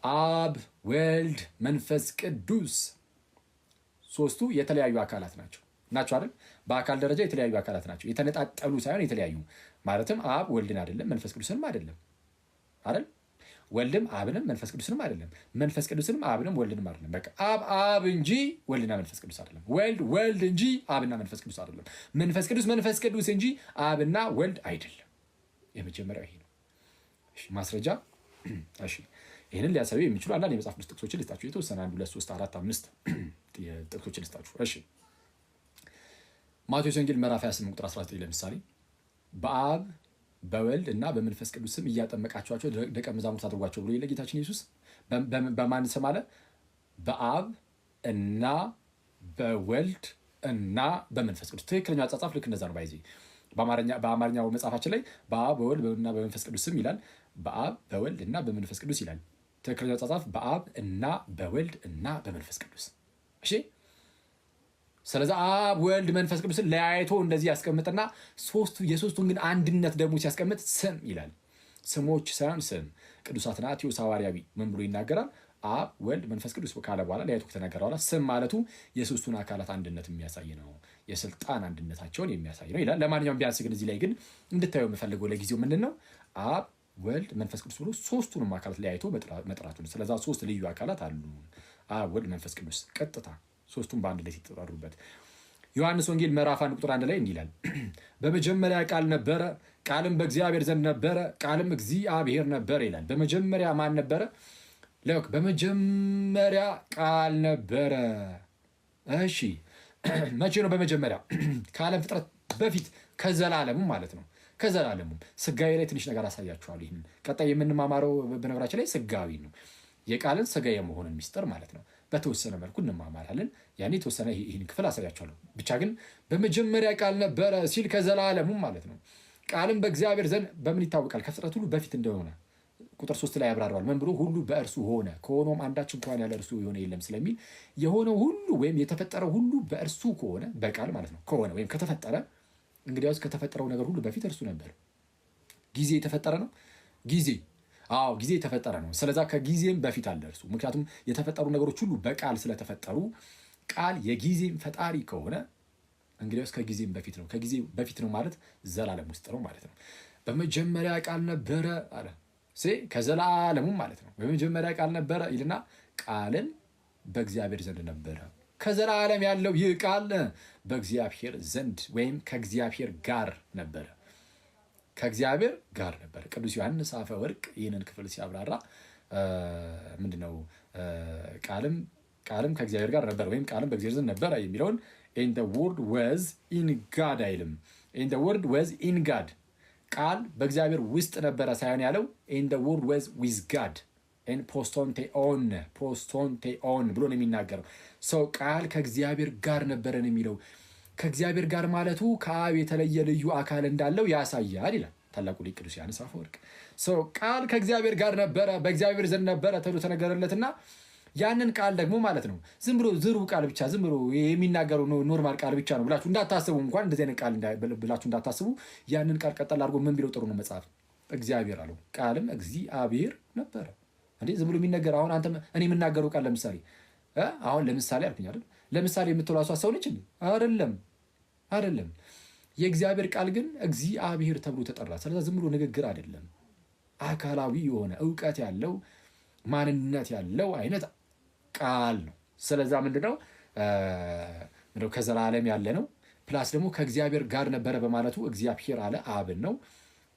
አብ፣ ወልድ፣ መንፈስ ቅዱስ ሶስቱ የተለያዩ አካላት ናቸው ናቸው አይደል? በአካል ደረጃ የተለያዩ አካላት ናቸው። የተነጣጠሉ ሳይሆን የተለያዩ፣ ማለትም አብ ወልድን አይደለም፣ መንፈስ ቅዱስንም አይደለም አይደል? ወልድም አብንም መንፈስ ቅዱስንም አይደለም። መንፈስ ቅዱስንም አብንም ወልድንም አይደለም። በቃ አብ አብ እንጂ ወልድና መንፈስ ቅዱስ አይደለም። ወልድ ወልድ እንጂ አብና መንፈስ ቅዱስ አይደለም። መንፈስ ቅዱስ መንፈስ ቅዱስ እንጂ አብና ወልድ አይደለም። የመጀመሪያው ይሄ ነው። ማስረጃ፣ እሺ፣ ይህንን ሊያሳዩ የሚችሉ አንዳንድ የመጽሐፍ ቅዱስ ጥቅሶችን ልስጣችሁ። የተወሰነ አንድ፣ ሁለት፣ ሶስት፣ አራት፣ አምስት ጥቅሶችን ልስጣችሁ። እሺ፣ ማቴዎስ ወንጌል ምዕራፍ 28 ቁጥር 19 ለምሳሌ በአብ በወልድ እና በመንፈስ ቅዱስ ስም እያጠመቃችኋቸው ደቀ መዛሙርት አድርጓቸው ብሎ የለ ጌታችን ኢየሱስ? በማን ስም አለ? በአብ እና በወልድ እና በመንፈስ ቅዱስ። ትክክለኛው አጻጻፍ ልክ እንደዛ ነው። By the way በአማርኛው መጽሐፋችን ላይ በአብ በወልድ እና በመንፈስ ቅዱስ ስም ይላል። በአብ በወልድ እና በመንፈስ ቅዱስ ይላል። ትክክለኛው አጻጻፍ በአብ እና በወልድ እና በመንፈስ ቅዱስ። እሺ፣ ስለዚህ አብ፣ ወልድ፣ መንፈስ ቅዱስን ለያይቶ እንደዚህ ያስቀምጥና ሶስቱ የሶስቱን ግን አንድነት ደግሞ ሲያስቀምጥ ስም ይላል። ስሞች ሳይሆን ስም። ቅዱስ አትናቴዎስ ሐዋርያዊ ምን ብሎ ይናገራል? አብ፣ ወልድ፣ መንፈስ ቅዱስ ካለ በኋላ፣ ለያይቶ ከተናገረ በኋላ ስም ማለቱ የሶስቱን አካላት አንድነት የሚያሳይ ነው፣ የስልጣን አንድነታቸውን የሚያሳይ ነው ይላል። ለማንኛውም ቢያንስ ግን እዚህ ላይ ግን እንድታየው የምፈልገው ለጊዜው ምንድን ነው? አብ፣ ወልድ፣ መንፈስ ቅዱስ ብሎ ሶስቱንም አካላት ለያይቶ መጥራቱ ነው። ስለዛ ሶስት ልዩ አካላት አሉ። አብ፣ ወልድ፣ መንፈስ ቅዱስ ቀጥታ ሶስቱም በአንድ ላይ ሲጠራሩበት። ዮሐንስ ወንጌል ምዕራፍ 1 ቁጥር 1 ላይ እንዲህ ይላል፣ በመጀመሪያ ቃል ነበረ፣ ቃልም በእግዚአብሔር ዘንድ ነበረ፣ ቃልም እግዚአብሔር ነበረ ይላል። በመጀመሪያ ማን ነበረ? Look፣ በመጀመሪያ ቃል ነበረ። እሺ፣ መቼ ነው በመጀመሪያ? ከዓለም ፍጥረት በፊት፣ ከዘላለሙ ማለት ነው። ከዘላለሙ ስጋዊ ላይ ትንሽ ነገር አሳያችኋለሁ። ይህንን ቀጣይ የምንማማረው በነገራችን ላይ ስጋዊ ነው። የቃልን ስጋ የመሆንን ሚስጥር ማለት ነው። በተወሰነ መልኩ እንማማራለን። ያኔ የተወሰነ ይህን ክፍል አሳያችኋለሁ። ብቻ ግን በመጀመሪያ ቃል ነበረ ሲል ከዘላለሙ ማለት ነው። ቃልም በእግዚአብሔር ዘንድ በምን ይታወቃል? ከፍጥረት ሁሉ በፊት እንደሆነ ቁጥር 3 ላይ ያብራራዋል። ምን ብሎ? ሁሉ በእርሱ ሆነ፣ ከሆነውም አንዳች እንኳን ያለ እርሱ የሆነ የለም ስለሚል የሆነው ሁሉ ወይም የተፈጠረው ሁሉ በእርሱ ከሆነ፣ በቃል ማለት ነው፣ ከሆነ ወይም ከተፈጠረ እንግዲያውስ ከተፈጠረው ነገር ሁሉ በፊት እርሱ ነበር። ጊዜ የተፈጠረ ነው። ጊዜ፣ አዎ፣ ጊዜ የተፈጠረ ነው። ስለዛ ከጊዜም በፊት አለ እርሱ። ምክንያቱም የተፈጠሩ ነገሮች ሁሉ በቃል ስለተፈጠሩ ቃል የጊዜም ፈጣሪ ከሆነ እንግዲያውስ ከጊዜም በፊት ነው። ከጊዜ በፊት ነው ማለት ዘላለም ውስጥ ነው ማለት ነው። በመጀመሪያ ቃል ነበረ አለ፣ ከዘላለሙም ማለት ነው። በመጀመሪያ ቃል ነበረ ይልና ቃልም በእግዚአብሔር ዘንድ ነበረ። ከዘላለም ያለው ይህ ቃል በእግዚአብሔር ዘንድ ወይም ከእግዚአብሔር ጋር ነበረ። ከእግዚአብሔር ጋር ነበረ። ቅዱስ ዮሐንስ አፈወርቅ ይህንን ክፍል ሲያብራራ ምንድነው ቃልም ከእግዚአብሔር ጋር ነበረ ወይም ቃልም በእግዚአብሔር ዘንድ ነበረ የሚለውን and the word was in God አይልም። And the word was in God፣ ቃል በእግዚአብሔር ውስጥ ነበረ ሳይሆን ያለው and the word was with God፣ ፕሮስቶንቴኦን፣ ፕሮስቶንቴኦን ብሎ ነው የሚናገረው። So ቃል ከእግዚአብሔር ጋር ነበረን የሚለው ከእግዚአብሔር ጋር ማለቱ ከአብ የተለየ ልዩ አካል እንዳለው ያሳያል ይላል ታላቁ ሊቅ ቅዱስ ዮሐንስ አፈወርቅ። So ቃል ከእግዚአብሔር ጋር ነበረ፣ በእግዚአብሔር ዘንድ ነበረ ተብሎ ተነገረለትና ያንን ቃል ደግሞ ማለት ነው ዝም ብሎ ዝርው ቃል ብቻ፣ ዝም ብሎ የሚናገረው normal ቃል ብቻ ነው ብላችሁ እንዳታስቡ፣ እንኳን እንደዚህ አይነት ቃል ብላችሁ እንዳታስቡ። ያንን ቃል ቀጠል አድርጎ ምን ቢለው ጥሩ ነው መጽሐፍ? እግዚአብሔር አለው። ቃልም እግዚአብሔር ነበረ። እንዴ፣ ዝም ብሎ የሚነገር፣ አሁን አንተ እኔ የምናገረው ቃል ለምሳሌ፣ አሁን ለምሳሌ አልኩኝ አይደል? ለምሳሌ የምትለው እሷ ሰው ነች እንዴ? አይደለም፣ አይደለም። የእግዚአብሔር ቃል ግን እግዚአብሔር ተብሎ ተጠራ። ስለዚህ ዝም ብሎ ንግግር አይደለም። አካላዊ የሆነ፣ እውቀት ያለው፣ ማንነት ያለው አይነት ቃል ነው። ስለዛ ምንድነው? ከዘላለም ያለ ነው። Plus ደግሞ ከእግዚአብሔር ጋር ነበረ በማለቱ እግዚአብሔር አለ፣ አብን ነው።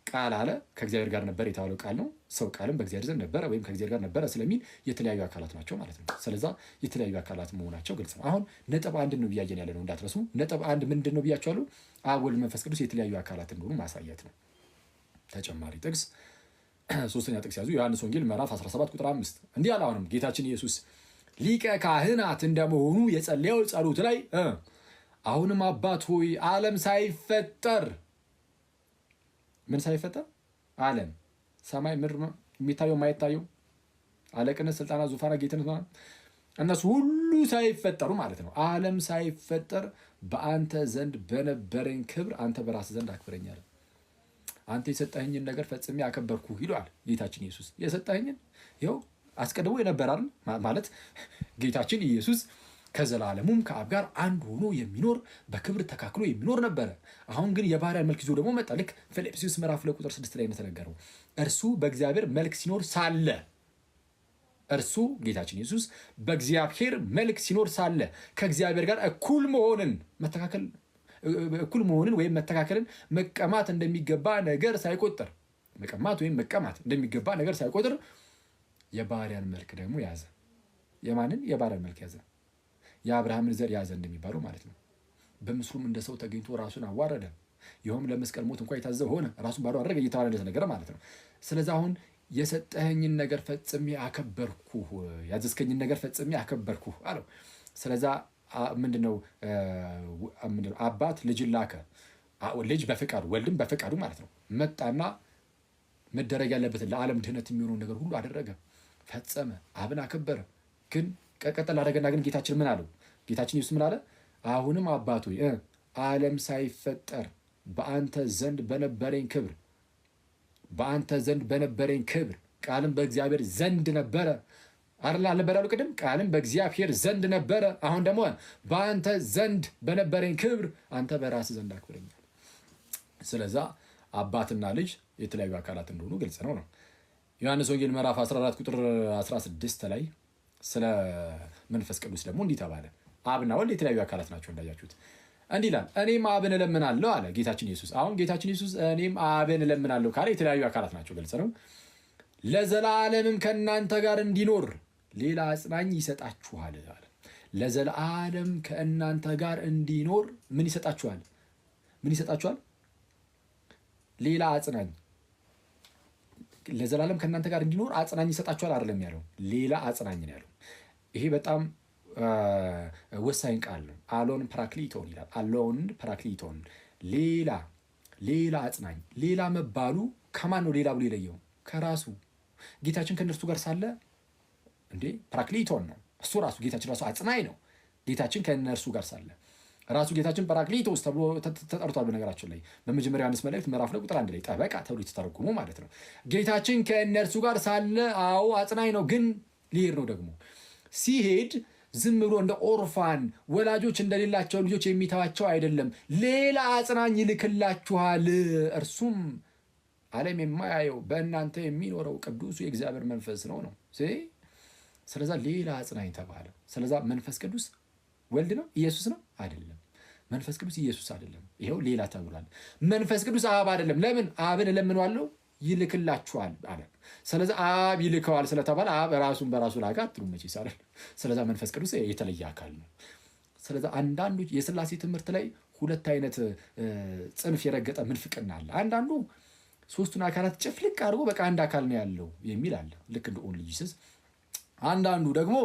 ቃል አለ፣ ከእግዚአብሔር ጋር ነበር የተባለው ቃል ነው። ሰው ቃልም በእግዚአብሔር ዘንድ ነበረ ወይም ከእግዚአብሔር ጋር ነበረ ስለሚል የተለያዩ አካላት ናቸው ማለት ነው። ስለዛ የተለያዩ አካላት መሆናቸው ግልጽ ነው። አሁን ነጥብ አንድ ነው እያየን ያለ ነው፣ እንዳትረሱ። ነጥብ አንድ ምንድን ነው ብያቸዋለሁ? አብ፣ ወልድ፣ መንፈስ ቅዱስ የተለያዩ አካላት እንደሆኑ ማሳየት ነው። ተጨማሪ ጥቅስ፣ ሶስተኛ ጥቅስ ያዙ። ዮሐንስ ወንጌል ምዕራፍ 17 ቁጥር 5 እንዲህ አለ። አሁንም ጌታችን ኢየሱስ ሊቀ ካህናት እንደመሆኑ የጸለየው ጸሎት ላይ አሁንም አባት ሆይ ዓለም ሳይፈጠር፣ ምን ሳይፈጠር? ዓለም፣ ሰማይ፣ ምድር፣ የሚታየው የማይታየው፣ አለቅነት፣ ስልጣናት፣ ዙፋናት፣ ጌትነት እነሱ ሁሉ ሳይፈጠሩ ማለት ነው። ዓለም ሳይፈጠር በአንተ ዘንድ በነበረኝ ክብር አንተ በራስህ ዘንድ አክብረኛል። አንተ የሰጠኸኝን ነገር ፈጽሜ አከበርኩህ ይለዋል ጌታችን ኢየሱስ። የሰጠኸኝን ይኸው አስቀድሞ የነበረ አይደል? ማለት ጌታችን ኢየሱስ ከዘላለሙም ከአብ ጋር አንድ ሆኖ የሚኖር፣ በክብር ተካክሎ የሚኖር ነበረ። አሁን ግን የባሪያን መልክ ይዞ ደግሞ መጣ። ልክ ፊልጵስዩስ ምዕራፍ 2 ቁጥር 6 ላይ እንደተነገረው እርሱ በእግዚአብሔር መልክ ሲኖር ሳለ፣ እርሱ ጌታችን ኢየሱስ በእግዚአብሔር መልክ ሲኖር ሳለ ከእግዚአብሔር ጋር እኩል መሆንን መተካከል እኩል መሆንን ወይም መተካከልን መቀማት እንደሚገባ ነገር ሳይቆጥር፣ መቀማት ወይም መቀማት እንደሚገባ ነገር ሳይቆጥር የባሪያን መልክ ደግሞ ያዘ። የማንን? የባሪያን መልክ ያዘ። የአብርሃምን ዘር ያዘ እንደሚባለው ማለት ነው። በምስሉም እንደ ሰው ተገኝቶ ራሱን አዋረደ፣ ይኸውም ለመስቀል ሞት እንኳ የታዘዘ ሆነ፣ ራሱን ባዶ አደረገ እየተባለ እንደተነገረ ማለት ነው። ስለዚህ አሁን የሰጠኸኝን ነገር ፈጽሜ አከበርኩህ፣ ያዘዝከኝን ነገር ፈጽሜ አከበርኩህ አለው። ስለዛ ምንድነው? አባት ልጅን ላከ። ልጅ በፍቃዱ፣ ወልድም በፍቃዱ ማለት ነው፣ መጣና መደረግ ያለበትን ለዓለም ድህነት የሚሆነውን ነገር ሁሉ አደረገ፣ ፈጸመ፣ አብን አከበረ። ግን ቀጠል አደረገና ግን ጌታችን ምን አለው? ጌታችን ኢየሱስ ምን አለ? አሁንም አባት ሆይ፣ ዓለም ሳይፈጠር በአንተ ዘንድ በነበረኝ ክብር፣ በአንተ ዘንድ በነበረኝ ክብር፣ ቃልም በእግዚአብሔር ዘንድ ነበረ አይደል? አልነበረ ያሉ ቅድም? ቃልም በእግዚአብሔር ዘንድ ነበረ። አሁን ደግሞ በአንተ ዘንድ በነበረኝ ክብር አንተ በራስህ ዘንድ አክብረኛል። ስለዛ አባትና ልጅ የተለያዩ አካላት እንደሆኑ ግልጽ ነው። ዮሐንስ ወንጌል ምዕራፍ 14 ቁጥር 16 ላይ ስለ መንፈስ ቅዱስ ደግሞ እንዲህ ተባለ። አብና ወልድ የተለያዩ አካላት ናቸው እንዳያችሁት። እንዲህ ይላል፣ እኔም አብን እለምናለሁ አለ ጌታችን ኢየሱስ። አሁን ጌታችን ኢየሱስ እኔም አብን እለምናለሁ ካለ የተለያዩ አካላት ናቸው፣ ግልጽ ነው። ለዘላለምም ከእናንተ ጋር እንዲኖር ሌላ አጽናኝ ይሰጣችኋል አለ። ለዘላለም ከእናንተ ጋር እንዲኖር ምን ይሰጣችኋል? ምን ይሰጣችኋል? ሌላ አጽናኝ። ለዘላለም ከእናንተ ጋር እንዲኖር አጽናኝ ይሰጣችኋል አይደለም ያለው፣ ሌላ አጽናኝ ነው ያለው። ይሄ በጣም ወሳኝ ቃል ነው። አሎን ፓራክሊቶን ይላል። አሎን ፓራክሊቶን፣ ሌላ አጽናኝ። ሌላ መባሉ ከማን ነው ሌላ ብሎ የለየው? ከራሱ። ጌታችን ከእነርሱ ጋር ሳለ እንዴ ፓራክሊቶን ነው እሱ ራሱ። ጌታችን ራሱ አጽናኝ ነው። ጌታችን ከእነርሱ ጋር ሳለ ራሱ ጌታችን ፓራክሊቶስ ተብሎ ተጠርቷል። በነገራችን ላይ በመጀመሪያ ዮሐንስ መልእክት ምዕራፍ 2 ቁጥር 1 ላይ ጠበቃ ተብሎ የተተረጎመ ማለት ነው። ጌታችን ከእነርሱ ጋር ሳለ አዎ አጽናኝ ነው፣ ግን ሊሄድ ነው ደግሞ። ሲሄድ ዝም ብሎ እንደ orphan፣ ወላጆች እንደሌላቸው ልጆች የሚተዋቸው አይደለም። ሌላ አጽናኝ ይልክላችኋል። እርሱም ዓለም የማያየው በእናንተ የሚኖረው ቅዱሱ የእግዚአብሔር መንፈስ ነው። ስለዛ ሌላ አጽናኝ ተባለ። ስለዛ መንፈስ ቅዱስ ወልድ ነው? ኢየሱስ ነው? አይደለም። መንፈስ ቅዱስ ኢየሱስ አይደለም። ይኸው ሌላ ተብሏል። መንፈስ ቅዱስ አብ አይደለም። ለምን? አብን እለምነዋለሁ ይልክላችኋል አለ። ስለዚ አብ ይልከዋል ስለተባለ አብ ራሱን በራሱ ላከ አትሉም መቼስ አይደል? ስለዛ መንፈስ ቅዱስ የተለየ አካል ነው። ስለዚ አንዳንዶች የስላሴ ትምህርት ላይ ሁለት አይነት ጽንፍ የረገጠ ምንፍቅና አለ። አንዳንዱ ሶስቱን አካላት ጭፍልቅ አድርጎ በቃ አንድ አካል ነው ያለው የሚል አለ፣ ልክ እንደ Only Jesus። አንዳንዱ ደግሞ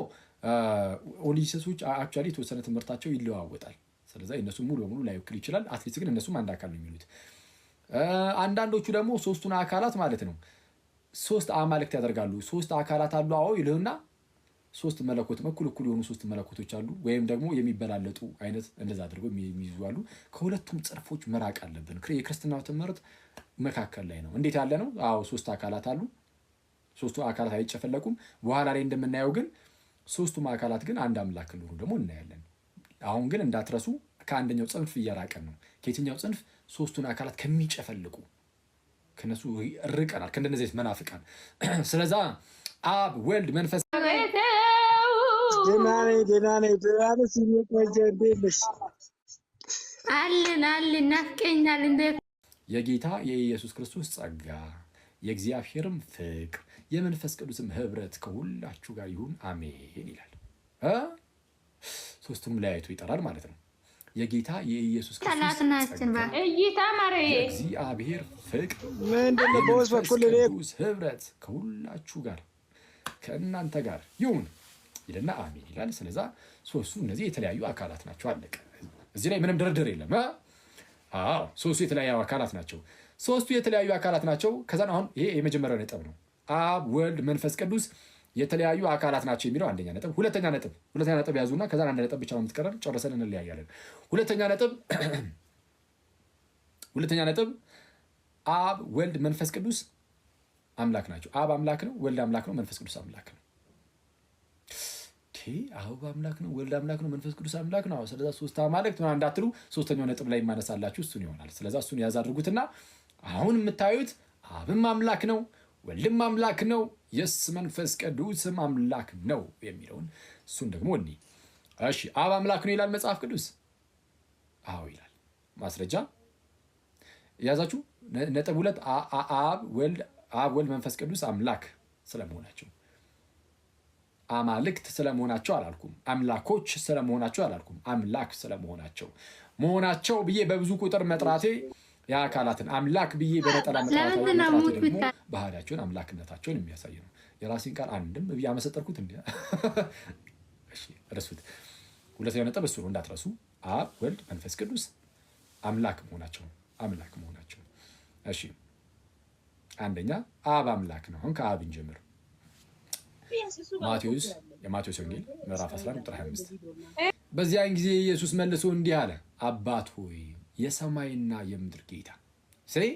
Only Jesus ኦች actually የተወሰነ ትምህርታቸው ይለዋወጣል። ስለዛ እነሱ ሙሉ በሙሉ ላይወክል ይችላል። At least ግን እነሱም አንድ አካል ነው የሚሉት። አንዳንዶቹ ደግሞ ሶስቱን አካላት ማለት ነው ሶስት አማልክት ያደርጋሉ። ሶስት አካላት አሉ አዎ ይልህና ሶስት መለኮት፣ እኩል እኩል የሆኑ ሶስት መለኮቶች አሉ፣ ወይም ደግሞ የሚበላለጡ አይነት እንደዛ አድርገው የሚይዙ አሉ። ከሁለቱም ጽንፎች መራቅ አለብን። የክርስትናው ትምህርት መካከል ላይ ነው። እንዴት ያለ ነው? አዎ ሶስት አካላት አሉ። ሶስቱ አካላት አይጨፈለቁም። በኋላ ላይ እንደምናየው ግን ሶስቱም አካላት ግን አንድ አምላክ እንደሆኑ ደግሞ እናያለን። አሁን ግን እንዳትረሱ ከአንደኛው ጽንፍ እየራቀን ነው። ከየትኛው ጽንፍ? ሶስቱን አካላት ከሚጨፈልቁ ከነሱ ርቀናል፣ ከእንደነዚህ መናፍቃን። ስለዛ አብ፣ ወልድ፣ መንፈስ ደህና ነኝ፣ ደህና ነኝ፣ ደህና ነሽ? የኔ ቆንጆ እንዴት ነሽ? አለን አለን፣ ናፍቀኛል። እንዴት የጌታ የኢየሱስ ክርስቶስ ጸጋ፣ የእግዚአብሔርም ፍቅር፣ የመንፈስ ቅዱስም ህብረት ከሁላችሁ ጋር ይሁን አሜን ይላል። ሶስቱንም ለያይቶ ይጠራል ማለት ነው። የጌታ የኢየሱስ ክርስቶስ ጠላት ናችን። ጸጋ፣ እይታ ማሬ የእግዚአብሔር ፍቅር፣ ምንድን ነው በውስጥ የመንፈስ በኩል እኔ ቅዱስ ህብረት ከሁላችሁ ጋር፣ ከእናንተ ጋር ይሁን ይልና አሜን ይላል። ስለዛ ሶስቱ እነዚህ የተለያዩ አካላት ናቸው። አለቀ። እዚህ ላይ ምንም ድርድር የለም። አዎ ሶስቱ የተለያዩ አካላት ናቸው። ሶስቱ የተለያዩ አካላት ናቸው። ከዛን አሁን ይሄ የመጀመሪያው ነጥብ ነው። አብ፣ ወልድ፣ መንፈስ ቅዱስ የተለያዩ አካላት ናቸው የሚለው አንደኛ ነጥብ። ሁለተኛ ነጥብ ያዙና ከዛ አንድ ነጥብ ብቻ ነው የምትቀረን፣ ጨርሰን እንለያያለን። ሁለተኛ ነጥብ አብ፣ ወልድ፣ መንፈስ ቅዱስ አምላክ ናቸው። አብ አምላክ ነው፣ ወልድ አምላክ ነው፣ መንፈስ ቅዱስ አምላክ ነው። አብ አምላክ ነው፣ ወልድ አምላክ ነው፣ መንፈስ ቅዱስ አምላክ ነው። ስለዛ ሶስት አማልክት ምናምን እንዳትሉ ሶስተኛው ነጥብ ላይ የማነሳላችሁ እሱን ይሆናል። ስለዛ እሱን ያዝ አድርጉትና አሁን የምታዩት አብም አምላክ ነው፣ ወልድም አምላክ ነው፣ yes፣ መንፈስ ቅዱስም አምላክ ነው የሚለውን እሱን ደግሞ እኒ እሺ፣ አብ አምላክ ነው ይላል መጽሐፍ ቅዱስ። አዎ ይላል። ማስረጃ ያዛችሁ። ነጥብ 2፣ አብ፣ ወልድ፣ መንፈስ ቅዱስ አምላክ ስለመሆናቸው፣ አማልክት ስለመሆናቸው አላልኩም። አምላኮች ስለመሆናቸው አላልኩም። አምላክ ስለመሆናቸው፣ መሆናቸው ብዬ በብዙ ቁጥር መጥራቴ የአካላትን፣ አምላክ ብዬ በነጠላ መጥራቴ ደግሞ ባህሪያቸውን፣ አምላክነታቸውን የሚያሳይ ነው። የራሴን ቃል አንድም ብዬ አመሰጠርኩት። እንዲ ረሱት። ሁለተኛው ነጥብ እሱ ነው፣ እንዳትረሱ። አብ፣ ወልድ፣ መንፈስ ቅዱስ አምላክ መሆናቸው። እሺ፣ አንደኛ አብ አምላክ ነው። አሁን ከአብ እንጀምር። ማቴዎስ፣ የማቴዎስ ወንጌል ምዕራፍ 11 ቁጥር 25። በዚያን ጊዜ ኢየሱስ መልሶ እንዲህ አለ፣ አባት ሆይ፣ የሰማይና የምድር ጌታ፣ say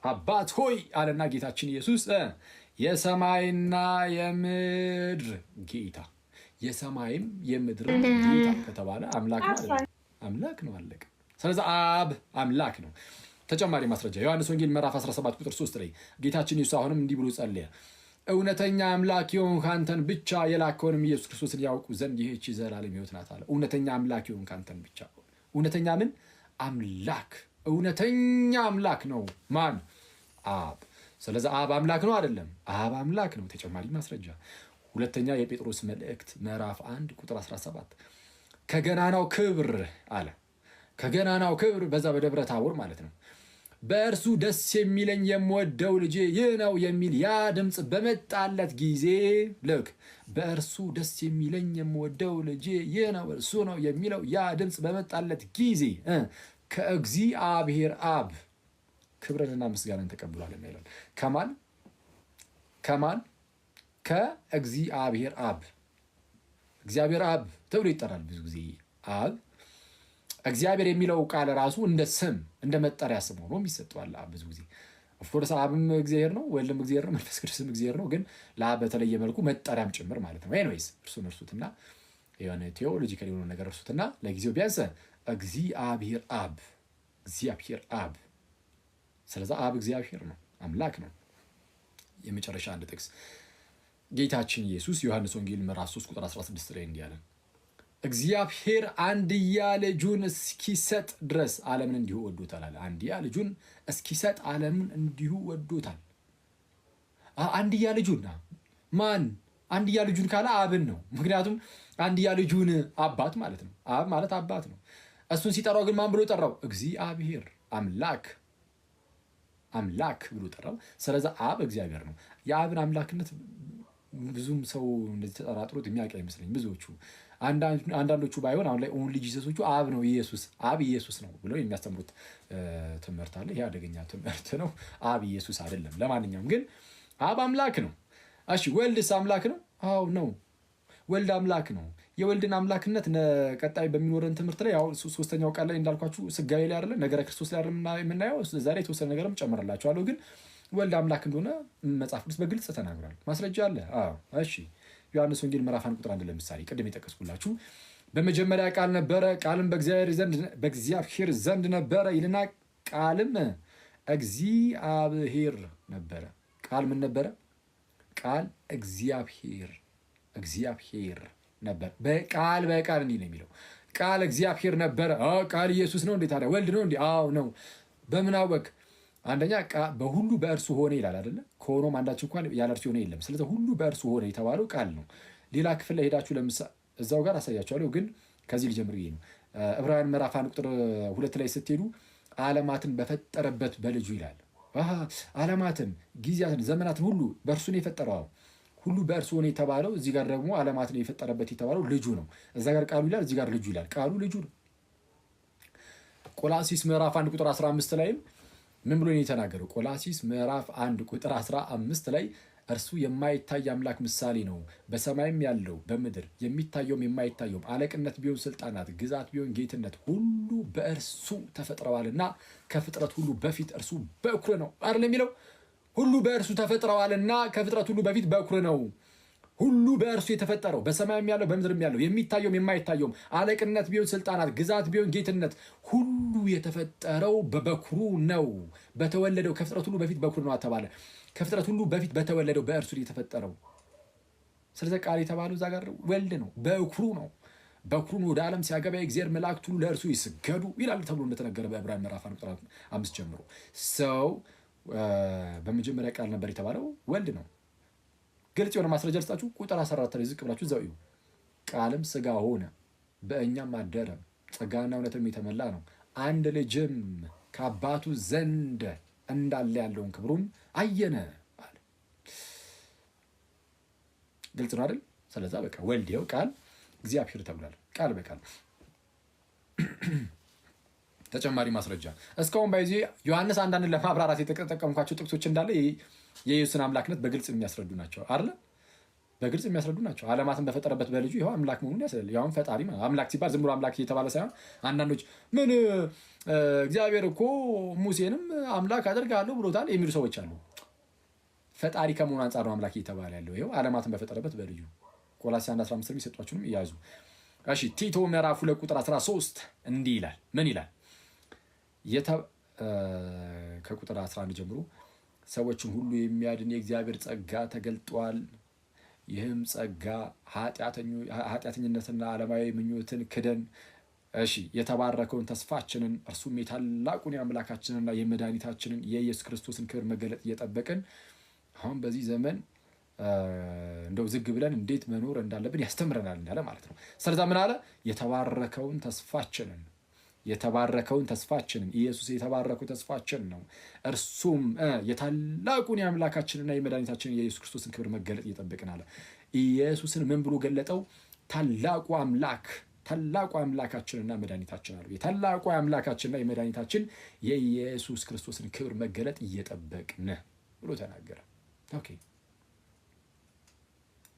አባት ሆይ አለና ጌታችን ኢየሱስ የሰማይና የምድር ጌታ፣ የሰማይም የምድር ጌታ ከተባለ አምላክ ነው፣ አምላክ ነው፣ አለቀ። ስለዚህ አብ አምላክ ነው። ተጨማሪ ማስረጃ ዮሐንስ ወንጌል ምዕራፍ 17 ቁጥር 3 ላይ ጌታችን ኢየሱስ አሁንም እንዲህ ብሎ ጸለየ። እውነተኛ አምላክ የሆንክ አንተን ብቻ የላከውንም ኢየሱስ ክርስቶስን ያውቁ ዘንድ ይህች የዘላለም ሕይወት ናት አለ። እውነተኛ አምላክ የሆንክ አንተን ብቻ። እውነተኛ ምን አምላክ? እውነተኛ አምላክ ነው ማን? አብ። ስለዚህ አብ አምላክ ነው አይደለም? አብ አምላክ ነው። ተጨማሪ ማስረጃ ሁለተኛ የጴጥሮስ መልእክት ምዕራፍ 1 ቁጥር 17፣ ከገናናው ክብር አለ፣ ከገናናው ክብር በዛ በደብረ ታቦር ማለት ነው፣ በእርሱ ደስ የሚለኝ የምወደው ልጄ ይህ ነው የሚል ያ ድምፅ በመጣለት ጊዜ፣ ልክ በእርሱ ደስ የሚለኝ የምወደው ልጄ ይህ ነው፣ እርሱ ነው የሚለው ያ ድምፅ በመጣለት ጊዜ ከእግዚአብሔር አብ ክብርንና ምስጋናን ተቀብሏል ይላል። ከማን? ከማን? ከእግዚአብሔር አብ። እግዚአብሔር አብ ተብሎ ይጠራል ብዙ ጊዜ። አብ እግዚአብሔር የሚለው ቃል ራሱ እንደ ስም፣ እንደ መጠሪያ ስም ሆኖ ይሰጠዋል። አብ ብዙ ጊዜ፣ of course፣ አብም እግዚአብሔር ነው፣ ወልድም እግዚአብሔር ነው፣ መንፈስ ቅዱስም እግዚአብሔር ነው። ግን ለአብ በተለየ መልኩ መጠሪያም ጭምር ማለት ነው። Anyways፣ እርሱን እርሱትና የሆነ theological የሆነ ነገር እርሱትና ለጊዜው ቢያንስ እግዚአብሔር አብ፣ እግዚአብሔር አብ። ስለዛ አብ እግዚአብሔር ነው፣ አምላክ ነው። የመጨረሻ አንድ ጥቅስ፣ ጌታችን ኢየሱስ ዮሐንስ ወንጌል ምዕራፍ 3 ቁጥር 16 ላይ እንዲህ አለ፣ እግዚአብሔር አንድያ ልጁን እስኪሰጥ ድረስ ዓለምን እንዲሁ ወዶታል አለ። አንድያ ልጁን እስኪሰጥ ዓለምን እንዲሁ ወዶታል። አንድያ ልጁን ማን? አንድያ ልጁን ካለ አብን ነው። ምክንያቱም አንድያ ልጁን አባት ማለት ነው። አብ ማለት አባት ነው። እሱን ሲጠራው ግን ማን ብሎ ጠራው? እግዚአብሔር፣ አምላክ፣ አምላክ ብሎ ጠራው። ስለዚ አብ እግዚአብሔር ነው። የአብን አምላክነት ብዙም ሰው እንደዚህ ተጠራጥሮት የሚያውቅ አይመስለኝም። ብዙዎቹ፣ አንዳንዶቹ ባይሆን አሁን ላይ Only Jesus ኦቹ አብ ነው ኢየሱስ፣ አብ ኢየሱስ ነው ብለው የሚያስተምሩት ትምህርት አለ። ይሄ አደገኛ ትምህርት ነው። አብ ኢየሱስ አይደለም። ለማንኛውም ግን አብ አምላክ ነው። እሺ፣ ወልድስ አምላክ ነው? አዎ ነው። ወልድ አምላክ ነው። የወልድን አምላክነት ቀጣይ በሚኖረን ትምህርት ላይ፣ ያው ሶስተኛው ቃል ላይ እንዳልኳችሁ ስጋዊ ላይ አይደለ፣ ነገረ ክርስቶስ ላይ አይደለ የምናየው፣ እዛ ላይ የተወሰነ ነገርም ጨምርላችኋለሁ። ግን ወልድ አምላክ እንደሆነ መጽሐፍ ቅዱስ በግልጽ ተናግሯል። ማስረጃ አለ። አዎ እሺ፣ ዮሐንስ ወንጌል ምዕራፍ 1 ቁጥር 1 ለምሳሌ ቅድም የጠቀስኩላችሁ፣ በመጀመሪያ ቃል ነበረ፣ ቃልም በእግዚአብሔር ዘንድ ነበረ ይልና ቃልም እግዚአብሔር ነበረ። ቃል ምን ነበረ? ቃል እግዚአብሔር ነበር። በቃል በቃል እንዲህ ነው የሚለው፣ ቃል እግዚአብሔር ነበረ። ቃል ኢየሱስ ነው እንዴ ታዲያ? ወልድ ነው እንዴ? አዎ ነው። በምን አወቅ? አንደኛ በሁሉ በእርሱ ሆነ ይላል አይደለ? ከሆኖም አንዳች እንኳን ያለ እርሱ የሆነ የለም። ስለዚህ ሁሉ በእርሱ ሆነ የተባለው ቃል ነው። ሌላ ክፍል ላይ ሄዳችሁ ለምሳሌ እዛው ጋር አሳያችኋለሁ፣ ግን ከዚህ ልጀምር ብዬ ነው። ዕብራውያን ምዕራፍ 1 ቁጥር 2 ላይ ስትሄዱ ዓለማትን በፈጠረበት በልጁ ይላል። ዓለማትን፣ ጊዜያትን፣ ዘመናትን ሁሉ በእርሱ ነው የፈጠረው። ሁሉ በእርሱ ሆነ የተባለው፣ እዚህ ጋር ደግሞ ዓለማትን የፈጠረበት የተባለው ልጁ ነው። እዛ ጋር ቃሉ ይላል፣ እዚህ ጋር ልጁ ይላል። ቃሉ ልጁ ነው። ቆላሲስ ምዕራፍ 1 ቁጥር 15 ላይም ምን ብሎ ነው የተናገረው? ቆላሲስ ምዕራፍ 1 ቁጥር 15 ላይ እርሱ የማይታይ አምላክ ምሳሌ ነው፣ በሰማይም ያለው በምድር የሚታየውም የማይታየውም አለቅነት ቢሆን ስልጣናት፣ ግዛት ቢሆን ጌትነት ሁሉ በእርሱ ተፈጥረዋልና ከፍጥረት ሁሉ በፊት እርሱ በኩር ነው አይደል የሚለው? ሁሉ በእርሱ ተፈጥረዋልና ከፍጥረት ሁሉ በፊት በኩር ነው። ሁሉ በእርሱ የተፈጠረው በሰማይም ያለው በምድርም ያለው የሚታየውም የማይታየውም አለቅነት ቢሆን ስልጣናት፣ ግዛት ቢሆን ጌትነት ሁሉ የተፈጠረው በበኩሩ ነው። በተወለደው ከፍጥረት ሁሉ በፊት በኩር ነው ተባለ። ከፍጥረት ሁሉ በፊት በተወለደው በእርሱ የተፈጠረው። ስለዚህ ቃል የተባለው እዛ ጋር ወልድ ነው፣ በኩሩ ነው። በኩሩን ወደ ዓለም ሲያገባ የእግዚአብሔር መላእክት ሁሉ ለእርሱ ይስገዱ ይላል ተብሎ እንደተነገረ በዕብራውያን ምዕራፍ 1 ቁጥር 5 ጀምሮ ሰው በመጀመሪያ ቃል ነበር የተባለው ወልድ ነው። ግልጽ የሆነ ማስረጃ ልስጣችሁ። ቁጥር 14 ላይ ዝቅ ብላችሁ እዛው እዩ። ቃልም ስጋ ሆነ በእኛም አደረ፣ ጸጋና እውነትም የተመላ ነው። አንድ ልጅም ከአባቱ ዘንድ እንዳለ ያለውን ክብሩን አየነ አለ። ግልጽ ነው አይደል? ስለዛ በቃ ወልድ ይኸው ቃል እግዚአብሔር ተብሏል። ቃል በቃል ተጨማሪ ማስረጃ እስካሁን by the way ዮሐንስ አንዳንድ ለማብራራት የተጠቀምኳቸው ጥቅሶች እንዳለ የኢየሱስን አምላክነት በግልጽ የሚያስረዱ ናቸው አይደለ? በግልጽ የሚያስረዱ ናቸው። ዓለማትን በፈጠረበት በልጁ ይኸው አምላክ መሆኑን ያስረዳል። ያውም ፈጣሪ ማለት አምላክ ሲባል ዝም ብሎ አምላክ እየተባለ ሳይሆን አንዳንዶች ምን እግዚአብሔር እኮ ሙሴንም አምላክ አደርጋለሁ ብሎታል የሚሉ ሰዎች አሉ። ፈጣሪ ከመሆኑ አንጻር ነው አምላክ እየተባለ ያለው። ይኸው ዓለማትን በፈጠረበት በልጁ ቆላስይስ 1:15 የሚሰጧችሁንም እያዙ። እሺ፣ ቲቶ ምዕራፍ 2 ቁጥር 13 እንዲህ ይላል። ምን ይላል? ከቁጥር 11 ጀምሮ ሰዎችን ሁሉ የሚያድን የእግዚአብሔር ጸጋ ተገልጧል። ይህም ጸጋ ኃጢአተኝነትና ዓለማዊ ምኞትን ክደን፣ እሺ፣ የተባረከውን ተስፋችንን እርሱም የታላቁን የአምላካችንና የመድኃኒታችንን የኢየሱስ ክርስቶስን ክብር መገለጥ እየጠበቅን አሁን በዚህ ዘመን እንደው ዝግ ብለን እንዴት መኖር እንዳለብን ያስተምረናል እንዳለ ማለት ነው። ስለዛ ምን አለ? የተባረከውን ተስፋችንን ኢየሱስ የተባረከው ተስፋችን ነው። እርሱም የታላቁን የአምላካችንና የመድኃኒታችንን የኢየሱስ ክርስቶስን ክብር መገለጥ እየጠበቅን አለ። ኢየሱስን ምን ብሎ ገለጠው? ታላቁ አምላክ፣ ታላቁ አምላካችንና መድኃኒታችን አለው። የታላቁ አምላካችንና የመድኃኒታችን የኢየሱስ ክርስቶስን ክብር መገለጥ እየጠበቅን ብሎ ተናገረ። Okay,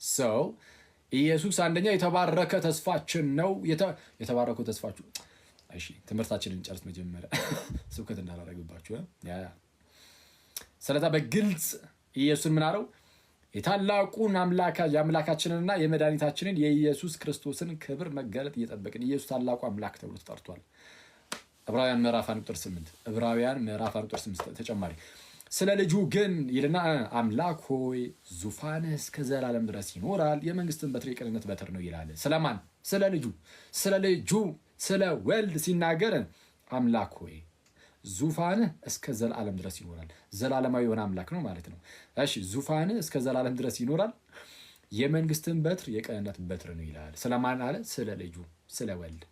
so ኢየሱስ አንደኛ የተባረከ ተስፋችን ነው። የተባረከው ተስፋችሁ፣ እሺ፣ ትምህርታችንን እንጨርስ መጀመሪያ፣ ስብከት እንዳላረግባችሁ። Yeah፣ ስለዛ በግልጽ ኢየሱስን ምን አለው? የታላቁን የአምላካችንንና የመድኃኒታችንን የኢየሱስ ክርስቶስን ክብር መገለጥ እየጠበቅን። ኢየሱስ ታላቁ አምላክ ተብሎ ተጠርቷል። ዕብራውያን ምዕራፍ 1 ቁጥር 8፣ ዕብራውያን ምዕራፍ 1 ቁጥር 8 ተጨማሪ፣ ስለ ልጁ ግን ይልና አምላክ ሆይ ዙፋንህ እስከ ዘላለም ድረስ ይኖራል፣ የመንግስትህም በትር የቅንነት በትር ነው ይላል። ስለማን? ስለ ልጁ፣ ስለ ልጁ፣ ስለ ወልድ ሲናገር አምላክ ሆይ ዙፋንህ እስከ ዘላለም ድረስ ይኖራል። ዘላለማዊ የሆነ አምላክ ነው ማለት ነው። እሺ፣ ዙፋንህ እስከ ዘላለም ድረስ ይኖራል፣ የመንግስትህም በትር የቅንነት በትር ነው ይላል። ስለማን አለ? ስለ ልጁ፣ ስለ ወልድ።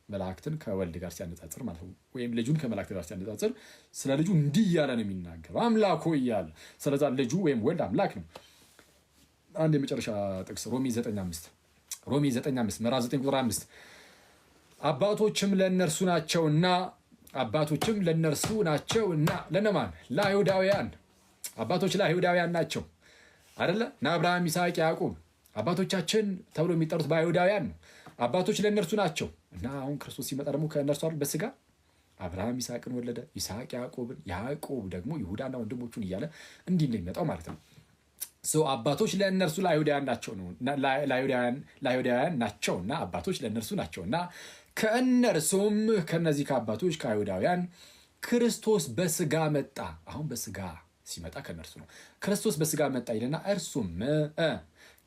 መላእክትን ከወልድ ጋር ሲያነጻጽር ማለት ነው። ወይም ልጁን ከመላእክት ጋር ሲያነጻጽር ስለ ልጁ እንዲህ እያለ ነው የሚናገረው፣ አምላክ ሆይ እያለ። ስለዛ ልጁ ወይም ወልድ አምላክ ነው። አንድ የመጨረሻ ጥቅስ ሮሜ 9:5፣ ሮሜ 9:5፣ ምዕራፍ 9 ቁጥር 5፣ አባቶችም ለእነርሱ ናቸውና፣ አባቶችም ለእነርሱ ናቸውና። ለነማን? ለአይሁዳውያን። አባቶች ለአይሁዳውያን ናቸው አይደለ? እነ አብርሃም፣ ይስሐቅ፣ ያዕቆብ አባቶቻችን ተብሎ የሚጠሩት በአይሁዳውያን ነው። አባቶች ለእነርሱ ናቸው እና አሁን ክርስቶስ ሲመጣ ደግሞ ከእነርሱ አይደል በስጋ? አብርሃም ይስሐቅን ወለደ፣ ይስሐቅ ያዕቆብን፣ ያዕቆብ ደግሞ ይሁዳና ወንድሞቹን እያለ እንዲህ እንደሚመጣው ማለት ነው። So አባቶች ለእነርሱ ለአይሁዳውያን ናቸው ነው፣ ለአይሁዳውያን ናቸውና፣ አባቶች ለእነርሱ ናቸውና ከእነርሱም ከነዚህ ከአባቶች ከአይሁዳውያን ክርስቶስ በስጋ መጣ። አሁን በስጋ ሲመጣ ከእነርሱ ነው። ክርስቶስ በስጋ መጣ ይልና እርሱም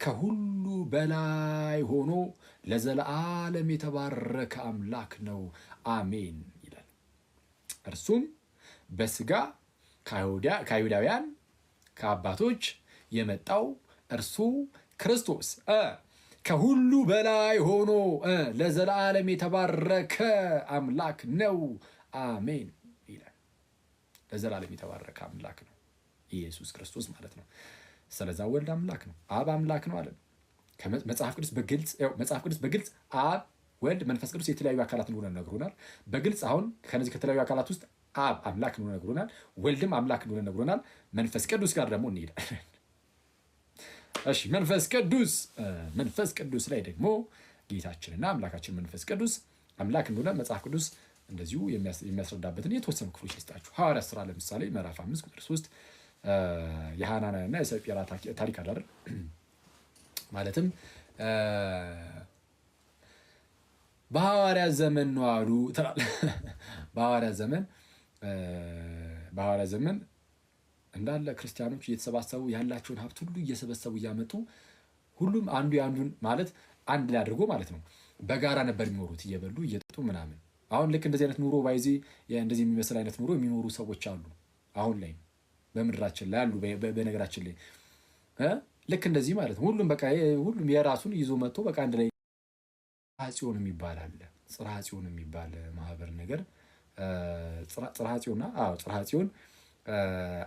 ከሁሉ በላይ ሆኖ ለዘለዓለም የተባረከ አምላክ ነው፣ አሜን ይላል። እርሱም በስጋ ከአይሁዳውያን ከአባቶች የመጣው እርሱ ክርስቶስ ከሁሉ በላይ ሆኖ ለዘላለም የተባረከ አምላክ ነው፣ አሜን ይላል። ለዘላለም የተባረከ አምላክ ነው ኢየሱስ ክርስቶስ ማለት ነው። ስለዛ ወልድ አምላክ ነው፣ አብ አምላክ ነው አለን። መጽሐፍ ቅዱስ በግልጽ አብ፣ ወልድ፣ መንፈስ ቅዱስ የተለያዩ አካላት እንደሆነ ነግሮናል። በግልጽ አሁን ከነዚህ ከተለያዩ አካላት ውስጥ አብ አምላክ እንደሆነ ነግሮናል። ወልድም አምላክ እንደሆነ ነግሮናል። መንፈስ ቅዱስ ጋር ደግሞ እንሄዳለን። እሺ፣ መንፈስ ቅዱስ ላይ ደግሞ ጌታችንና አምላካችን መንፈስ ቅዱስ አምላክ እንደሆነ መጽሐፍ ቅዱስ እንደዚሁ የሚያስረዳበትን የተወሰኑ ክፍሎች ልስጣችሁ። ሐዋርያት ሥራ ለምሳሌ ምዕራፍ 5 ቁጥር 3 የሐናንያ እና የሰጲራ ታሪክ አለ አይደል? ማለትም በሐዋርያት ዘመን ነው አሉ ትላለህ። በሐዋርያት ዘመን እንዳለ ክርስቲያኖች እየተሰባሰቡ ያላቸውን ሀብት ሁሉ እየሰበሰቡ እያመጡ ሁሉም አንዱ የአንዱን ማለት አንድ ላይ አድርጎ ማለት ነው በጋራ ነበር የሚኖሩት፣ እየበሉ እየጠጡ ምናምን። አሁን ልክ እንደዚህ አይነት ኑሮ by the way እንደዚህ የሚመስል አይነት ኑሮ የሚኖሩ ሰዎች አሉ፣ አሁን ላይ በምድራችን ላይ አሉ። በነገራችን ላይ ልክ እንደዚህ ማለት ነው። ሁሉም በቃ ሁሉም የራሱን ይዞ መጥቶ በቃ አንድ ላይ ጽዮን የሚባል አለ። ጽርሐ ጽዮን የሚባል ማህበር ነገር፣ ጽርሐ ጽዮን፣ አዎ ጽርሐ ጽዮን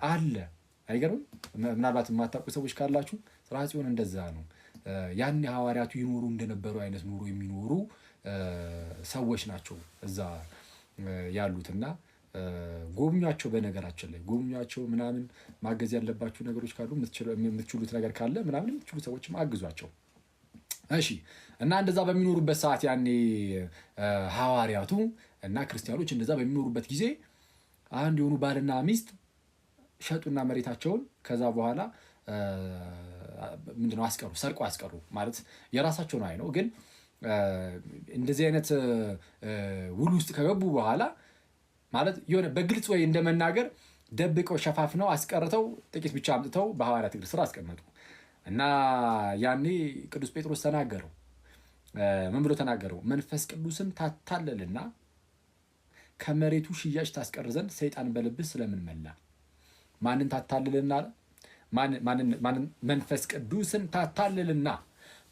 አለ። አይገርምም? ምናልባት የማታውቁ ሰዎች ካላችሁ ጽርሐ ጽዮን እንደዛ ነው። ያን ሐዋርያቱ ይኖሩ እንደነበሩ አይነት ኑሮ የሚኖሩ ሰዎች ናቸው እዛ ያሉትና ጎብኟቸው። በነገራችን ላይ ጎብኟቸው ምናምን፣ ማገዝ ያለባችሁ ነገሮች ካሉ፣ የምትችሉት ነገር ካለ ምናምን የምትችሉ ሰዎችም አግዟቸው። እሺ፣ እና እንደዛ በሚኖሩበት ሰዓት ያኔ ሐዋርያቱ እና ክርስቲያኖች እንደዛ በሚኖሩበት ጊዜ አንድ የሆኑ ባልና ሚስት ሸጡና መሬታቸውን ከዛ በኋላ ምንድነው አስቀሩ፣ ሰርቆ አስቀሩ። ማለት የራሳቸው ነው፣ አይ ነው፣ ግን እንደዚህ አይነት ውል ውስጥ ከገቡ በኋላ ማለት የሆነ በግልጽ ወይ እንደመናገር ደብቀው ሸፋፍነው አስቀርተው ጥቂት ብቻ አምጥተው በሐዋርያት እግር ስር አስቀመጡ። እና ያኔ ቅዱስ ጴጥሮስ ተናገረው። ምን ብሎ ተናገረው? መንፈስ ቅዱስን ታታለልና ከመሬቱ ሽያጭ ታስቀር ዘንድ ሰይጣን በልብህ ስለምን መላ? ማንን ታታልልና? መንፈስ ቅዱስን ታታልልና፣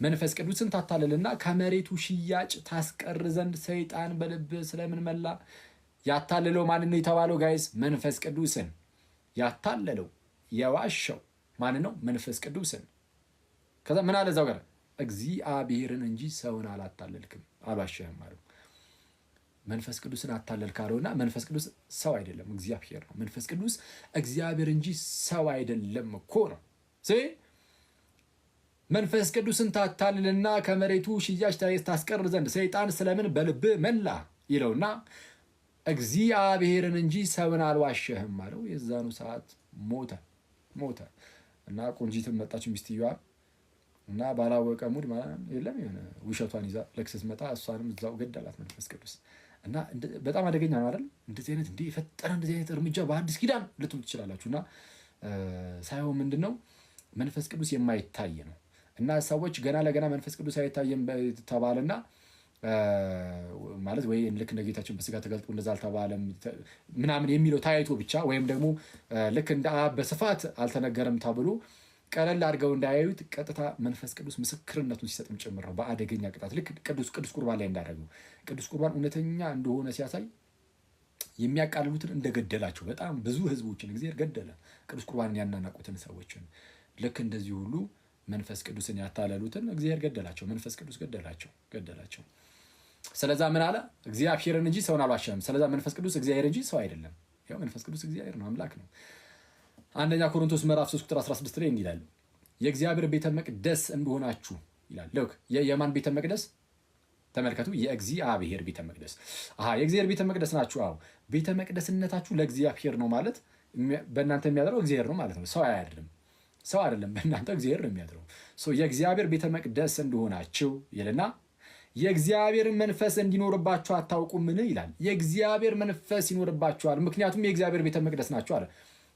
መንፈስ ቅዱስን ታታልልና ከመሬቱ ሽያጭ ታስቀር ዘንድ ሰይጣን በልብህ ስለምን መላ? ያታለለው ማንን ነው የተባለው? Guys፣ መንፈስ ቅዱስን ያታለለው የዋሸው ማን ነው? መንፈስ ቅዱስን። ከዛ ምን አለ እዛው ጋር? እግዚአብሔርን እንጂ ሰውን አላታለልክም፣ አልዋሸህም አለው። መንፈስ ቅዱስን አታለልክ አለውና መንፈስ ቅዱስ ሰው አይደለም፣ እግዚአብሔር ነው። መንፈስ ቅዱስ እግዚአብሔር እንጂ ሰው አይደለም እኮ ነው። መንፈስ ቅዱስን ታታልልና ከመሬቱ ሽያጭ ታስቀር ዘንድ ሰይጣን ስለምን በልብህ መላ ይለውና እግዚአብሔርን እንጂ ሰውን አልዋሸህም አለው። የዛኑ ሰዓት ሞተ ሞተ። እና ቆንጂትም መጣች ሚስትየዋ እና ባላወቀ mood የለም የሆነ ውሸቷን ይዛ ልክ ስትመጣ እሷንም እዛው ገደላት መንፈስ ቅዱስ። እና በጣም አደገኛ ነው አይደል? እንደዚህ አይነት እንዲህ የፈጠረ እንደዚህ አይነት እርምጃ በአዲስ ኪዳን ልትሉ ትችላላችሁ። እና ሳይሆን ምንድን ነው፣ መንፈስ ቅዱስ የማይታይ ነው። እና ሰዎች ገና ለገና መንፈስ ቅዱስ አይታይም ተባለና ማለት ወይ ልክ እንደ ጌታችን በስጋ ተገልጦ እንደዛ አልተባለም ምናምን የሚለው ታይቶ ብቻ ወይም ደግሞ ልክ እንደ አብ በስፋት አልተነገረም ተብሎ ቀለል አድርገው እንዳያዩት ቀጥታ መንፈስ ቅዱስ ምስክርነቱን ሲሰጥም ጭምር ነው። በአደገኛ ቅጣት ልክ ቅዱስ ቁርባን ላይ እንዳደረገው፣ ቅዱስ ቁርባን እውነተኛ እንደሆነ ሲያሳይ የሚያቃልሉትን እንደገደላቸው፣ በጣም ብዙ ህዝቦችን እግዚአብሔር ገደለ። ቅዱስ ቁርባንን ያናናቁትን ሰዎችን ልክ እንደዚህ ሁሉ መንፈስ ቅዱስን ያታለሉትን እግዚአብሔር ገደላቸው። መንፈስ ቅዱስ ገደላቸው ገደላቸው። ስለዛ ምን አለ? እግዚአብሔርን እንጂ ሰውን አልዋሸህም። ስለዛ መንፈስ ቅዱስ እግዚአብሔር እንጂ ሰው አይደለም። ያው መንፈስ ቅዱስ እግዚአብሔር ነው፣ አምላክ ነው። አንደኛ ቆሮንቶስ ምዕራፍ 3 ቁጥር 16 ላይ እንዲህ ይላል፣ የእግዚአብሔር ቤተ መቅደስ እንደሆናችሁ ይላል። Look፣ የማን ቤተ መቅደስ? ተመልከቱ፣ የእግዚአብሔር ቤተ መቅደስ። አሃ፣ የእግዚአብሔር ቤተ መቅደስ ናችሁ። አዎ፣ ቤተ መቅደስነታችሁ ለእግዚአብሔር ነው ማለት በእናንተ የሚያድረው እግዚአብሔር ነው ማለት ነው። ሰው አያድርም። ሰው አይደለም፣ በእናንተ እግዚአብሔር ነው የሚያድረው። የእግዚአብሔር ቤተ መቅደስ እንደሆናችሁ ይልና የእግዚአብሔርን መንፈስ እንዲኖርባችሁ አታውቁምን ይላል። የእግዚአብሔር መንፈስ ይኖርባችኋል፣ ምክንያቱም የእግዚአብሔር ቤተ መቅደስ ናችሁ አለ።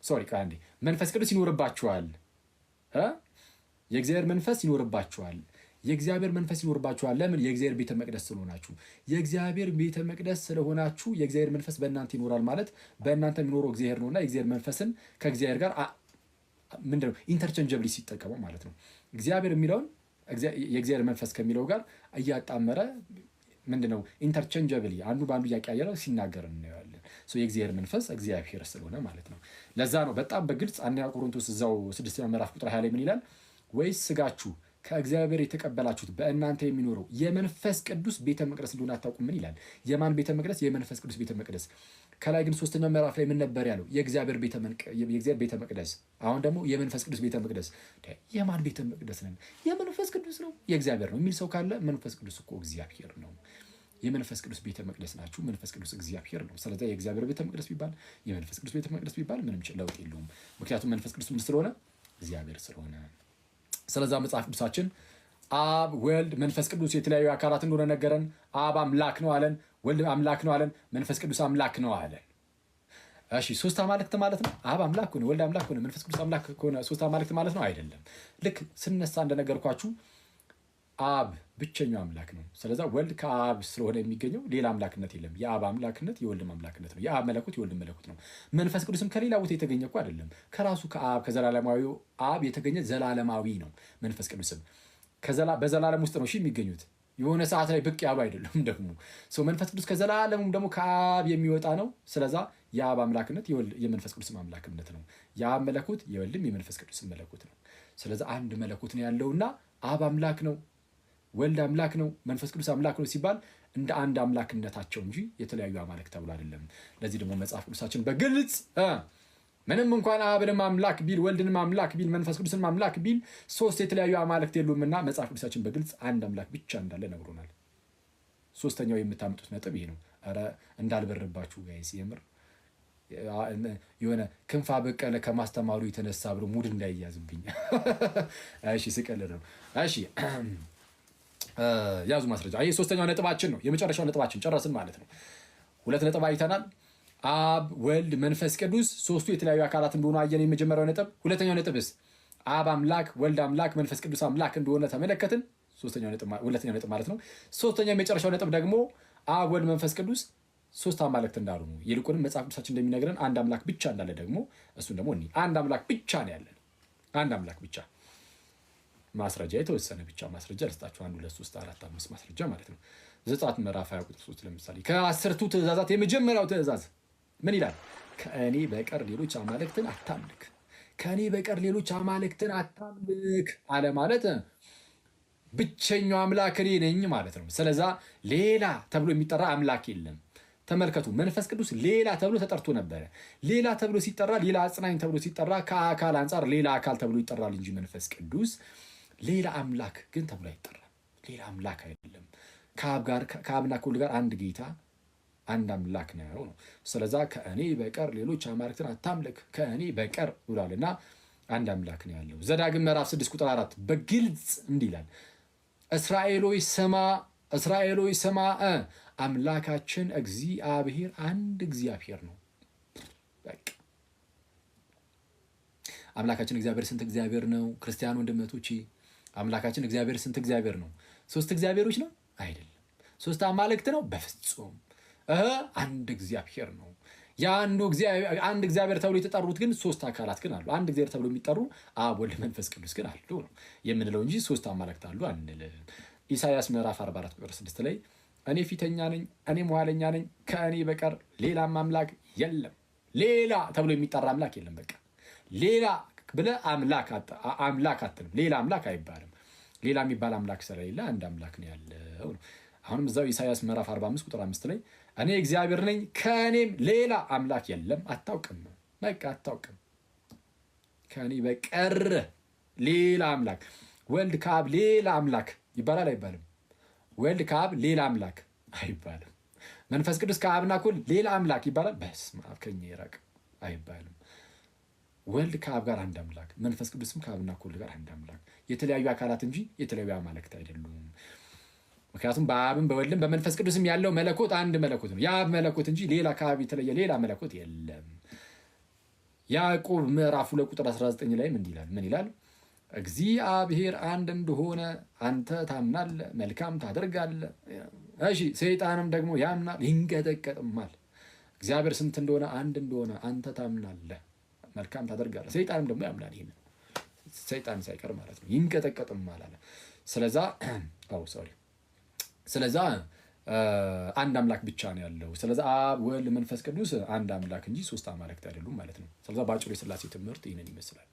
Sorry፣ አንዴ፣ መንፈስ ቅዱስ ይኖርባችኋል። የእግዚአብሔር መንፈስ ይኖርባችኋል። የእግዚአብሔር መንፈስ ይኖርባችኋል። ለምን? የእግዚአብሔር ቤተ መቅደስ ስለሆናችሁ። የእግዚአብሔር ቤተ መቅደስ ስለሆናችሁ የእግዚአብሔር መንፈስ በእናንተ ይኖራል ማለት በእናንተ የሚኖረው እግዚአብሔር ነውና የእግዚአብሔር መንፈስን ከእግዚአብሔር ጋር ምንድነው interchangeably ሲጠቀመው ማለት ነው። እግዚአብሔር የሚለውን የእግዚአብሔር መንፈስ ከሚለው ጋር እያጣመረ ምንድነው interchangeably አንዱ በአንዱ እያቀያየረ ሲናገር እናየዋለን። የእግዚአብሔር መንፈስ እግዚአብሔር ስለሆነ ማለት ነው። ለዛ ነው በጣም በግልጽ አንደኛ ቆሮንቶስ እዛው ስድስተኛ ምዕራፍ ቁጥር 20 ላይ ምን ይላል? ወይስ ስጋችሁ ከእግዚአብሔር የተቀበላችሁት በእናንተ የሚኖረው የመንፈስ ቅዱስ ቤተ መቅደስ እንደሆነ አታውቁምን ይላል። የማን ቤተ መቅደስ? የመንፈስ ቅዱስ ቤተ መቅደስ። ከላይ ግን ሶስተኛው ምዕራፍ ላይ ምን ነበር ያለው? የእግዚአብሔር ቤተ መቅደስ። አሁን ደግሞ የመንፈስ ቅዱስ ቤተ መቅደስ። የማን ቤተ መቅደስ ነን? የመንፈስ ቅዱስ ነው፣ የእግዚአብሔር ነው የሚል ሰው ካለ መንፈስ ቅዱስ እኮ እግዚአብሔር ነው። የመንፈስ ቅዱስ ቤተ መቅደስ ናችሁ። መንፈስ ቅዱስ እግዚአብሔር ነው። ስለዚ የእግዚአብሔር ቤተ መቅደስ ቢባል የመንፈስ ቅዱስ ቤተ መቅደስ ቢባል ምንም ለውጥ የለውም። ምክንያቱም መንፈስ ቅዱስ ምን ስለሆነ? እግዚአብሔር ስለሆነ። ስለዛ መጽሐፍ ቅዱሳችን አብ፣ ወልድ፣ መንፈስ ቅዱስ የተለያዩ አካላት እንደሆነ ነገረን። አብ አምላክ ነው አለን። ወልድ አምላክ ነው አለን። መንፈስ ቅዱስ አምላክ ነው አለን። እሺ ሶስት አማልክት ማለት ነው? አብ አምላክ ሆነ፣ ወልድ አምላክ ሆነ፣ መንፈስ ቅዱስ አምላክ ከሆነ ሶስት አማልክት ማለት ነው? አይደለም። ልክ ስነሳ እንደነገርኳችሁ አብ ብቸኛው አምላክ ነው። ስለዛ ወልድ ከአብ ስለሆነ የሚገኘው ሌላ አምላክነት የለም። የአብ አምላክነት የወልድም አምላክነት ነው። የአብ መለኮት የወልድም መለኮት ነው። መንፈስ ቅዱስም ከሌላ ቦታ የተገኘ እኮ አይደለም። ከራሱ ከአብ ከዘላለማዊው አብ የተገኘ ዘላለማዊ ነው። መንፈስ ቅዱስም በዘላለም ውስጥ ነው የሚገኙት። የሆነ ሰዓት ላይ ብቅ ያሉ አይደሉም። ደግሞ መንፈስ ቅዱስ ከዘላለሙም ደግሞ ከአብ የሚወጣ ነው። ስለዛ የአብ አምላክነት የመንፈስ ቅዱስም አምላክነት ነው። የአብ መለኮት የወልድም የመንፈስ ቅዱስም መለኮት ነው። ስለዛ አንድ መለኮት ነው ያለውና አብ አምላክ ነው፣ ወልድ አምላክ ነው፣ መንፈስ ቅዱስ አምላክ ነው ሲባል እንደ አንድ አምላክነታቸው እንጂ የተለያዩ አማልክት ተብሎ አይደለም። ለዚህ ደግሞ መጽሐፍ ቅዱሳችን በግልጽ ምንም እንኳን አብንም አምላክ ቢል ወልድንም አምላክ ቢል መንፈስ ቅዱስንም አምላክ ቢል ሶስት የተለያዩ አማልክት የሉምና መጽሐፍ ቅዱሳችን በግልጽ አንድ አምላክ ብቻ እንዳለ ነግሮናል። ሶስተኛው የምታመጡት ነጥብ ይሄ ነው። ኧረ እንዳልበርባችሁ guys፣ የምር የሆነ ክንፋ በቀለ ከማስተማሩ የተነሳ ብሎ mood እንዳይያዝብኝ። እሺ ስቀልድ ነው። እሺ ያዙ ማስረጃ። ይህ ሶስተኛው ነጥባችን ነው። የመጨረሻው ነጥባችን ጨረስን ማለት ነው። ሁለት ነጥብ አይተናል። አብ ወልድ መንፈስ ቅዱስ ሶስቱ የተለያዩ አካላት እንደሆኑ አየን። የመጀመሪያው ነጥብ። ሁለተኛው ነጥብስ አብ አምላክ፣ ወልድ አምላክ፣ መንፈስ ቅዱስ አምላክ እንደሆነ ተመለከትን። ሁለተኛው ነጥብ ማለት ነው። ሶስተኛው የመጨረሻው ነጥብ ደግሞ አብ ወልድ መንፈስ ቅዱስ ሶስት አማልክት እንዳልሆኑ ይልቁንም መጽሐፍ ቅዱሳችን እንደሚነግረን አንድ አምላክ ብቻ እንዳለ ደግሞ እሱን ደግሞ እኒ አንድ አምላክ ብቻ ነው ያለን። አንድ አምላክ ብቻ። ማስረጃ የተወሰነ ብቻ ማስረጃ ልስጣችሁ። 1 2 3 4 5 ማስረጃ ማለት ነው። ዘጸአት ምዕራፍ 20 ቁጥር 3 ለምሳሌ ከአስርቱ ትእዛዛት የመጀመሪያው ትእዛዝ ምን ይላል? ከእኔ በቀር ሌሎች አማልክትን አታምልክ። ከእኔ በቀር ሌሎች አማልክትን አታምልክ አለ ማለት ብቸኛው አምላክ እኔ ነኝ ማለት ነው። ስለዛ ሌላ ተብሎ የሚጠራ አምላክ የለም። ተመልከቱ፣ መንፈስ ቅዱስ ሌላ ተብሎ ተጠርቶ ነበረ። ሌላ ተብሎ ሲጠራ፣ ሌላ አጽናኝ ተብሎ ሲጠራ ከአካል አንጻር ሌላ አካል ተብሎ ይጠራል እንጂ መንፈስ ቅዱስ ሌላ አምላክ ግን ተብሎ አይጠራም። ሌላ አምላክ አይደለም። ከአብና ከወልድ ጋር አንድ ጌታ አንድ አምላክ ነው ነው። ስለዛ ከእኔ በቀር ሌሎች አማልክትን አታምልክ ከእኔ በቀር ብሏል እና አንድ አምላክ ነው ያለው። ዘዳግም ምዕራፍ 6 ቁጥር 4 በግልጽ እንዲህ ይላል፣ እስራኤሎች ስማ፣ እስራኤሎች ስማ፣ አምላካችን እግዚአብሔር አንድ እግዚአብሔር ነው። በቃ አምላካችን እግዚአብሔር ስንት እግዚአብሔር ነው? ክርስቲያን ወንድመቶቼ አምላካችን እግዚአብሔር ስንት እግዚአብሔር ነው? ሶስት እግዚአብሔሮች ነው? አይደለም። ሶስት አማልክት ነው? በፍጹም አንድ እግዚአብሔር ነው። የአንዱ አንድ እግዚአብሔር ተብሎ የተጠሩት ግን ሶስት አካላት ግን አሉ። አንድ እግዚአብሔር ተብሎ የሚጠሩ አብ፣ ወልድ፣ መንፈስ ቅዱስ ግን አሉ ነው የምንለው እንጂ ሶስት አማልክት አሉ አንልም። ኢሳያስ ምዕራፍ 44 ቁጥር 6 ላይ እኔ ፊተኛ ነኝ፣ እኔም ኋለኛ ነኝ፣ ከእኔ በቀር ሌላም አምላክ የለም። ሌላ ተብሎ የሚጠራ አምላክ የለም። በቃ ሌላ ብለህ አምላክ አትልም። ሌላ አምላክ አይባልም። ሌላ የሚባል አምላክ ስለሌለ አንድ አምላክ ነው ያለው ነው። አሁንም እዛው ኢሳያስ ምዕራፍ 45 ቁጥር 5 ላይ እኔ እግዚአብሔር ነኝ ከእኔም ሌላ አምላክ የለም። አታውቅም፣ በቃ አታውቅም። ከእኔ በቀር ሌላ አምላክ። ወልድ ከአብ ሌላ አምላክ ይባላል አይባልም? ወልድ ከአብ ሌላ አምላክ አይባልም። መንፈስ ቅዱስ ከአብና እኩል ሌላ አምላክ ይባላል? በስመ አብ ከእኛ ይራቅ አይባልም። ወልድ ከአብ ጋር አንድ አምላክ፣ መንፈስ ቅዱስም ከአብና ከወልድ ጋር አንድ አምላክ፣ የተለያዩ አካላት እንጂ የተለያዩ አማልክት አይደሉም። ምክንያቱም በአብም በወልድም በመንፈስ ቅዱስም ያለው መለኮት አንድ መለኮት ነው። የአብ መለኮት እንጂ ሌላ ከአብ የተለየ ሌላ መለኮት የለም። ያዕቆብ ምዕራፍ 2 ቁጥር 19 ላይም እንዲህ ይላል። ምን ይላል? እግዚአብሔር አንድ እንደሆነ አንተ ታምናለህ፣ መልካም ታደርጋለህ። እሺ ሰይጣንም ደግሞ ያምናል ይንቀጠቀጥማል። እግዚአብሔር ስንት እንደሆነ አንድ እንደሆነ አንተ ታምናለህ፣ መልካም ታደርጋለህ። ሰይጣንም ደግሞ ያምናል፣ ይሄንን ሰይጣን ሳይቀር ማለት ነው። ይንቀጠቀጥማል አለ። ስለዛ sorry ስለዛ አንድ አምላክ ብቻ ነው ያለው። ስለዛ አብ ወልድ መንፈስ ቅዱስ አንድ አምላክ እንጂ ሶስት አማልክት አይደሉም ማለት ነው። ስለዛ በአጭሩ የስላሴ ትምህርት ይህንን ይመስላል።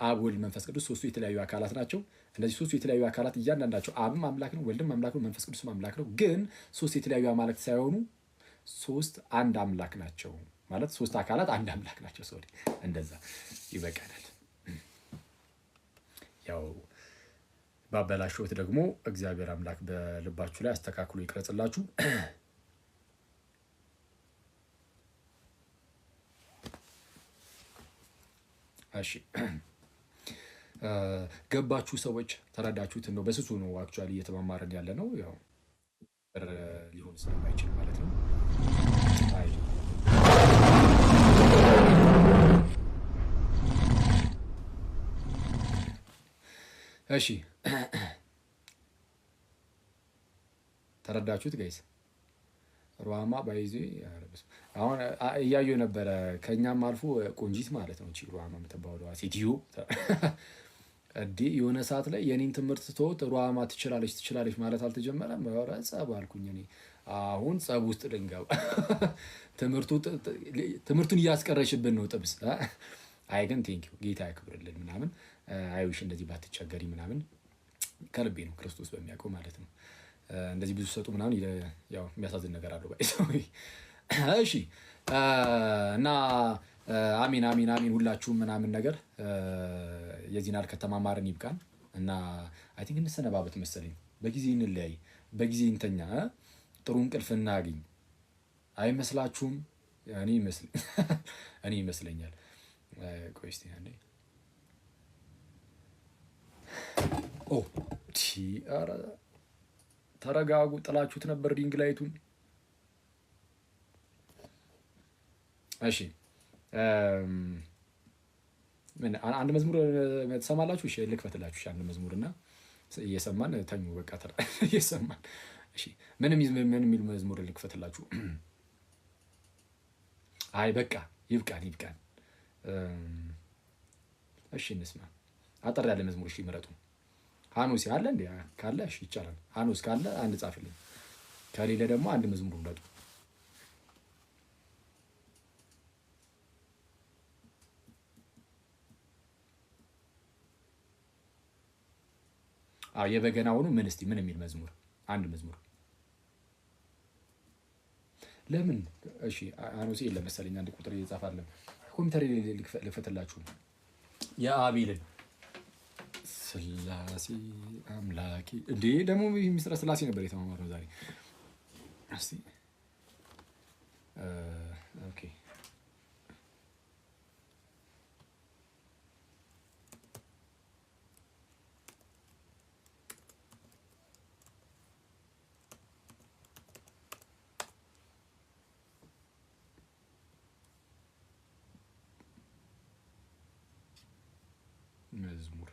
አብ ወልድ መንፈስ ቅዱስ ሶስቱ የተለያዩ አካላት ናቸው። እነዚህ ሶስቱ የተለያዩ አካላት እያንዳንዳቸው አብም አምላክ ነው፣ ወልድም አምላክ ነው፣ መንፈስ ቅዱስም አምላክ ነው። ግን ሶስት የተለያዩ አማልክት ሳይሆኑ ሶስት አንድ አምላክ ናቸው ማለት ሶስት አካላት አንድ አምላክ ናቸው። Sorry እንደዛ ይበቃናል። ያው ባበላሸሁት ደግሞ እግዚአብሔር አምላክ በልባችሁ ላይ አስተካክሎ ይቅረጽላችሁ። እሺ ገባችሁ ሰዎች ተረዳችሁት? ነው በስሱ ነው actually እየተማማርን ያለ ነው። ያው ሊሆን ስለማይችል ማለት ነው። አይ እሺ ተረዳችሁት guys? ሩሃማ ባይዜ አሁን እያየሁ ነበረ። ከእኛም አልፎ ቆንጂት ማለት ነው ሩሃማ የምትባለዋ ሴትዮ እንዴ የሆነ ሰዓት ላይ የኔን ትምህርት ተውት፣ ሩሃማ ትችላለች ትችላለች ማለት አልተጀመረም። ኧረ ጸብ አልኩኝ እኔ። አሁን ጸብ ውስጥ ልንገባ ትምህርቱን እያስቀረሽብን ነው ጥብስ። አይ ግን thank you ጌታ ያክብርልን ምናምን። አይዊሽ እንደዚህ ባትቸገሪ ምናምን ከልቤ ነው ክርስቶስ በሚያውቀው ማለት ነው። እንደዚህ ብዙ ሰጡ ምናምን ያው የሚያሳዝን ነገር አለው። እሺ እና አሚን አሚን አሚን ሁላችሁም ምናምን ነገር የዚህን ያህል ከተማማርን ይብቃን እና I think እንሰነባበት መሰለኝ። በጊዜ እንለያይ፣ በጊዜ እንተኛ፣ ጥሩ እንቅልፍ እናግኝ። አይመስላችሁም? እኔ ይመስለኛል። ቆይ እስኪ አንዴ ኦ ኧረ ተረጋጉ። ጥላችሁት ነበር ring light ኡን። እሺ ምን አንድ መዝሙር ትሰማላችሁ? እሺ ልክፈትላችሁ። እሺ አንድ መዝሙር እና እየሰማን ተኙ። በቃ እየሰማን እሺ። ምን የሚል መዝሙር ልክፈትላችሁ? አይ በቃ ይብቃን፣ ይብቃን። እሺ እንስማ። አጠር ያለ መዝሙር እሺ ምረጡ። ሀኖስ አለ እንዴ? ካለ እሺ ይቻላል። ሀኖስ ካለ አንድ ጻፍልኝ፣ ከሌለ ደግሞ አንድ መዝሙር ምረጡ። አዎ የበገናውኑ ምን እስቲ ምን የሚል መዝሙር አንድ መዝሙር ለምን? እሺ ሀኖስ የለም መሰለኝ፣ አንድ ቁጥር እየጻፋለን። ኮምፒውተር ልክፈትላችሁ። የአቤልን ስላሴ አምላኬ እንዴ! ደግሞ ሚስጥረ ስላሴ ነበር የተማማርነው ዛሬ። እስቲ okay መዝሙር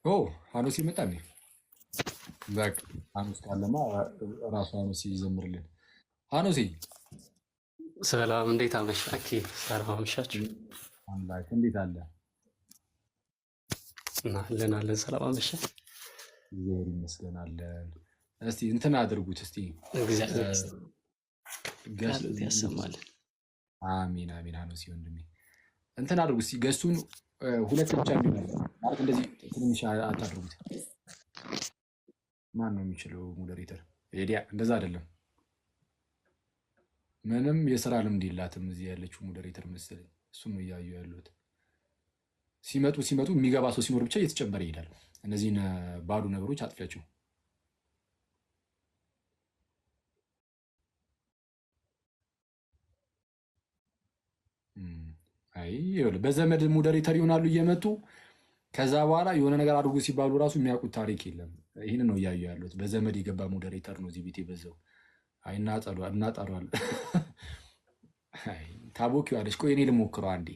ኦ ሀኖስ ይመጣ እንዴ? በቃ ሀኖስ ካለማ ራሱ ሀኖስ ይዘምርልን። ሀኖሴ ሰላም፣ እንዴት አመሻ? አኬ ሰላም አመሻችሁ። አምላክ እንዴት አለ? እና አለን አለን። ሰላም አመሻ። እግዚአብሔር ይመስገን አለን። እስቲ እንትን አድርጉት እስቲ እግዚአብሔር guest ቃሉት ያሰማልን። አሚን አሚን። ሀኖሲ ወንድሜ እንትን አድርጉት እስቲ guest ኡን ሁለት ብቻ እንዲሆን ማለት እንደዚህ ትንሽ አታድርጉት። ማን ነው የሚችለው moderator? ኤዲያ እንደዛ አይደለም። ምንም የስራ ልምድ የላትም እዚህ ያለችው moderator መሰለኝ። እሱን ነው እያዩ ያሉት። ሲመጡ ሲመጡ የሚገባ ሰው ሲኖር ብቻ እየተጨመረ ይሄዳል። እነዚህን ባዶ ነገሮች አጥፊያቸው። አይ ይኸውልህ በዘመድ moderator ይሆናሉ እየመጡ ከዛ በኋላ የሆነ ነገር አድርጉ ሲባሉ ራሱ የሚያውቁት ታሪክ የለም። ይህን ነው እያዩ ያሉት። በዘመድ የገባ moderator ነው እዚህ ቤት የበዛው። አይ እናጠሯል። አይ ታቦኪዋለች። ቆይ እኔ ልሞክረው አንዴ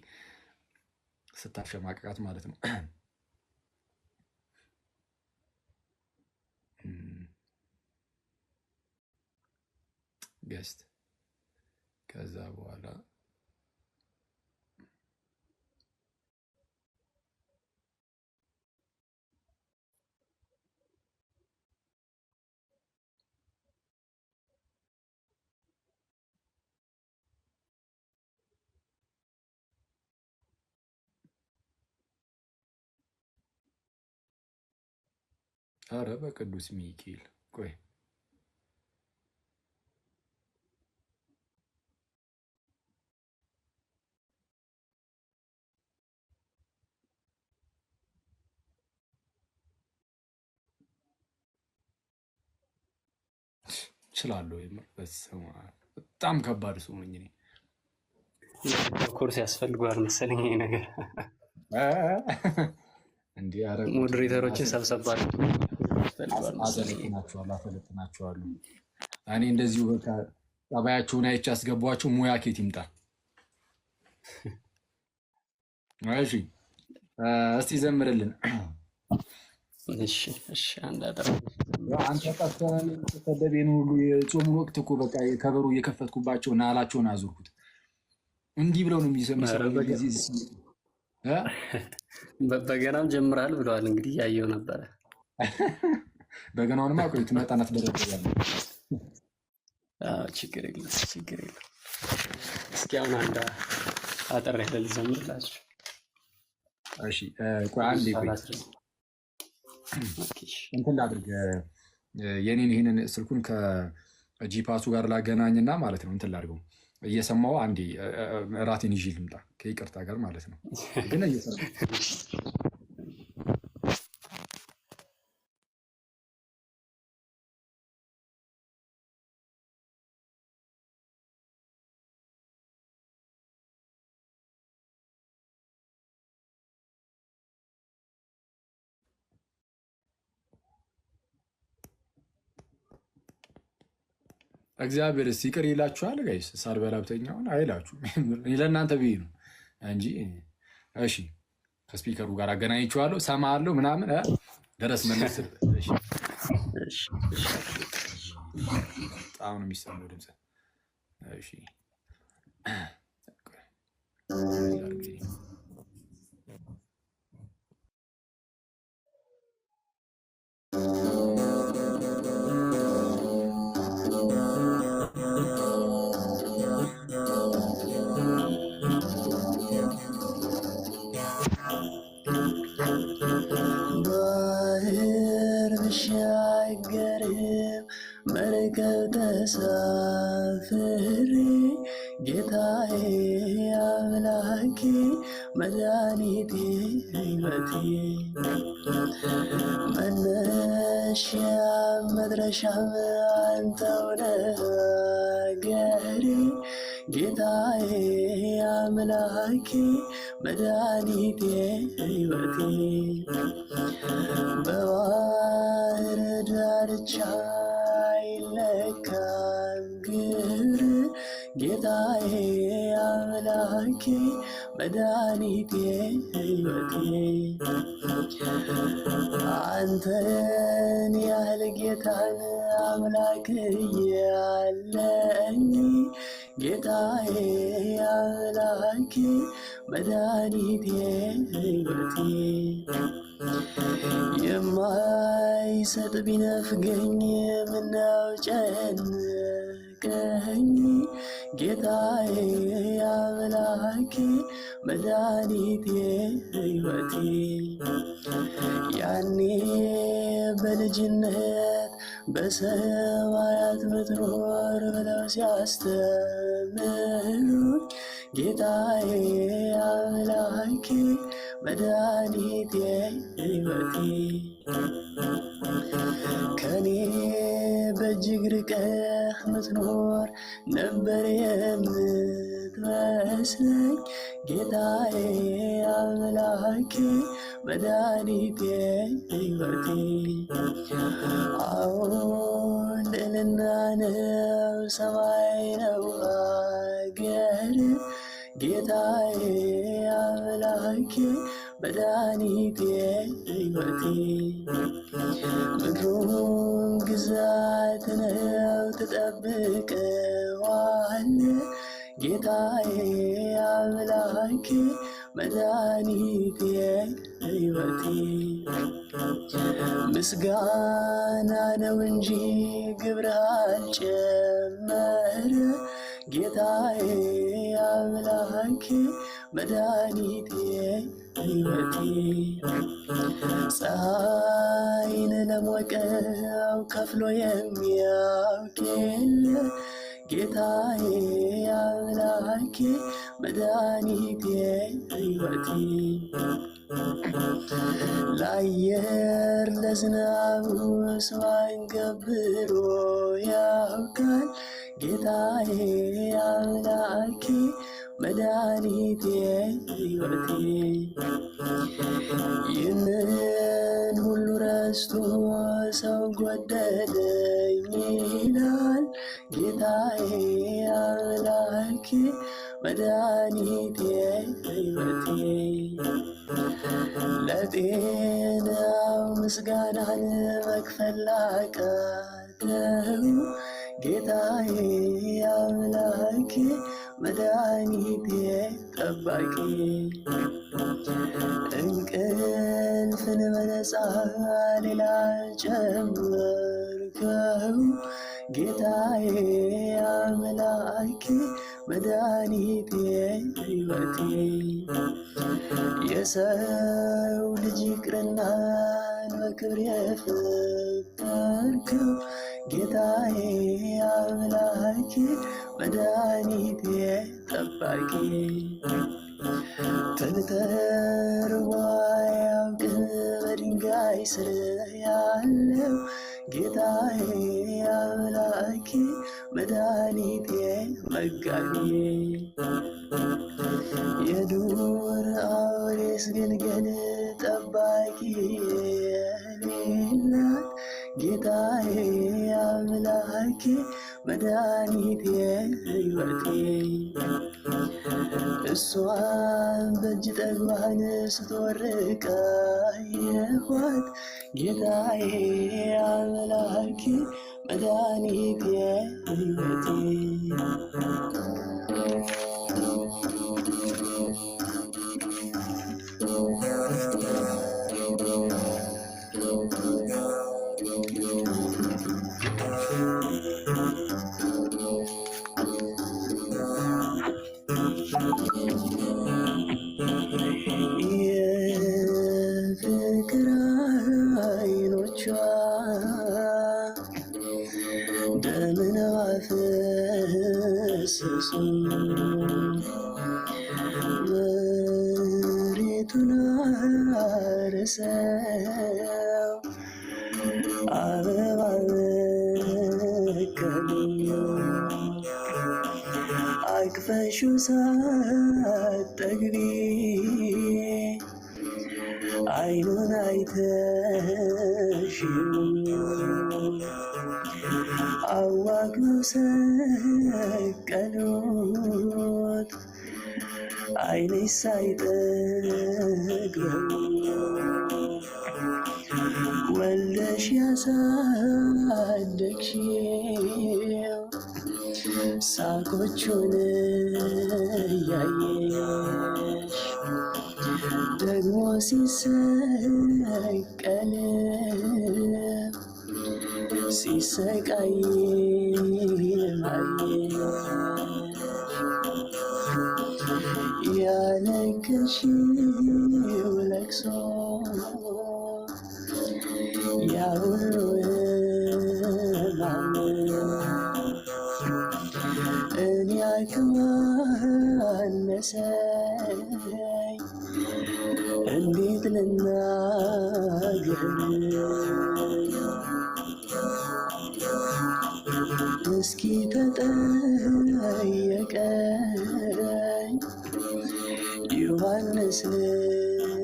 ስታሸማቅቃት ማለት ነው። Guest ከዛ በኋላ ኧረ በቅዱስ ሚካኤል ቆይ፣ እችላለሁ። የምር በስመ አብ በጣም ከባድ ሰው ነኝ እኔ። ኮርስ ያስፈልገዋል መሰለኝ ይሄ ነገር። እንዲህ ኧረ ጉድ! Moderator ኦችን ሰብሰብ አድርጎ ያስፈልገዋል መሰለኝ። አሰለጥናቸዋለሁ አሰለጥናቸዋለሁ። እኔ እንደዚሁ በቃ ጠባያቸውን አይቼ አስገቧቸው። ሙያ ኬት ይምጣ? እሺ እስቲ ዘምርልን። እሺ እሺ፣ አንድ አጠር አንተ ጠፍተህ ስትሰደብ ይሄን ሁሉ የጾሙን ወቅት እኮ በቃ ከበሮ እየከፈትኩባቸው ናላቸውን አዞርኩት። እንዲህ ብለው ነው ኧረ የሚሰሙኝ። እ? በገናም ጀምራል ብለዋል። እንግዲህ ያየው ነበረ። በገናውንማ ቆይ ትመጣና ትደረደራለህ። አዎ፣ ችግር የለም ችግር የለም። እስኪ አሁን አንድ አጠር ያለ ልዘምርላችሁ። እሺ ቆይ አንዴ ቆይ ሳላስረዝም። Okay፣ እሺ። እንትን ላድርግ፣ የኔን ይህንን ስልኩን ከጂፓሱ ጋር ላገናኝና ማለት ነው እንትን ላድርገው እየሰማው አንዴ እራቴን ይዤ ልምጣ ከይቅርታ ጋር ማለት ነው። ግን እየሰማሁ እግዚአብሔርስ ይቅር ይላችኋል guys? ሳልበላ ብተኛውን አይላችሁም። እኔ ለእናንተ ብዬ ነው እንጂ። እሺ ከ speaker ኡ ጋር አገናኝቼዋለሁ፣ ሰማለሁ ምናምን ደረስ መለስ። እሺ እሺ እሺ። በጣም ነው የሚሰማው ድምፅ። እሺ ላድርግ። ባህር ብሻገርም መርከብ ተሳፍሬ ጌታዬ አምላኬ መድኃኒቴ ሕይወቴ መነሻ መድረሻም አንተው ነህ አገሬ ጌታዬ አምላኬ መድኃኒቴ ሕይወቴ በባህር ዳርቻ አይለካም ግብር ጌታዬ አምላኬ መድኃኒቴ ሕይወቴ አንተን ያህል ጌታን አምላክ እያለኝ ጌታዬ አምላኬ መድኃኒቴ ሕይወቴ የማይሰጥ ቢነፍገኝ ምነው ጨነቀኝ ጌታዬ አምላኬ መድኃኒቴ ሕይወቴ ያኔ በልጅነት በሰማያት ምትኖር ብለው ሲያስተምሩኝ ጌታዬ አምላኬ መድኃኒቴ ሕይወቴ ከኔ በእጅግ ርቀህ ምትኖር ነበር የምትመስለኝ ጌታዬ አምላኬ መድኃኒቴ ሕይወቴ አዎን ልዕልና ነው ሰማይ ነው አገር ጌታዬ አምላኬ መድኃኒቴ ሕይወቴ ምድሩን ግዛት ነው ትጠብቀዋለህ ጌታዬ አምላኬ መድኃኒቴ ሕይወቴ ምስጋና ነው እንጂ ግብር አልጨመረ ጌታዬ አምላኬ መድኃኒቴ ሕይወቴ። ፀሐይን ለሞቀው ከፍሎ የሚያውቅ የለ ጌታዬ አምላኬ መድኃኒቴ ሕይወቴ። ለአየር ለዝናቡ ስዋን ገብሮ ያውቃል ጌታዬ አምላኬ መድኃኒቴ ሕይወቴ። ይህንን ሁሉ ረስቶ ሰው ጎደለኝ ይላል ጌታዬ አምላኬ መድኃኒቴ ሕይወቴ። ለጤናው ምስጋናን መክፈል ላቃተው ጌታዬ አምላኬ መድኃኒቴ ጠባቂ። እንቅልፍን በነፃ ሌላ ጨመርከው ጌታዬ አምላኬ መድኃኒቴ ሕይወቴ። የሰው ልጅ ይቅርናን በክብር የፈጠርከው ጌታዬ አምላኬ መድኃኒቴ ጠባቂ። ትንተርቦ አያውቅም በድንጋይ ስር ያለው ጌታዬ አምላኬ መድኃኒቴ መጋቢ። የዱር አውሬስ ግልገል ጠባቂ የሌላት ጌታዬ አምላኬ መድኃኒቴ ሕይወቴ። እሷን በእጅ ጠግባን ስትወርቅ አየኋት ጌታዬ አምላኬ መድኃኒቴ ሕይወቴ። የፍቅር አይኖቿ ደምን ባፈሰሱ መሬቱን አርሰው አበባ በቀሉ። አቅፈሽው ሳትጠግቢ አይኑን አይተሽው አዋግነው ሰቀሉት ዓይንሽ ሳይጠግበው ወልደሽ ያሳደግሽው ሳቆቹን እያየሽ ደግሞ ሲሰቀል ሲሰቃይ ማየሽ ያለቀሽው ለቅሶ ያ ሁሉ ሕማም እኔ አቅም አነሰኝ እንዴት ልናገር? እስኪ ተጠየቀኝ ዮሐንስ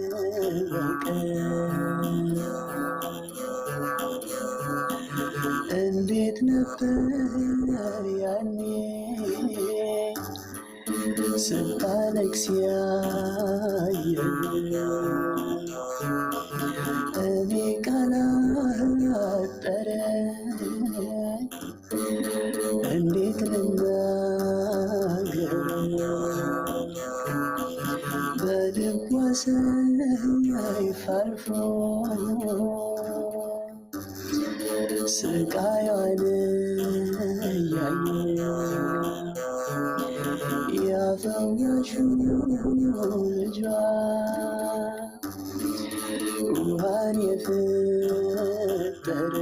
ልወቀኝ እንዴት ነበር ያኔ ስታለቅስ ያየህ እኔ ቃል አጠረኝ እንዴት ልናገር? በልቧ ሰይፍ አልፎ ስቃዩን እያየ ያ ፈዋሹ ልጇ ውሃን የፈጠረ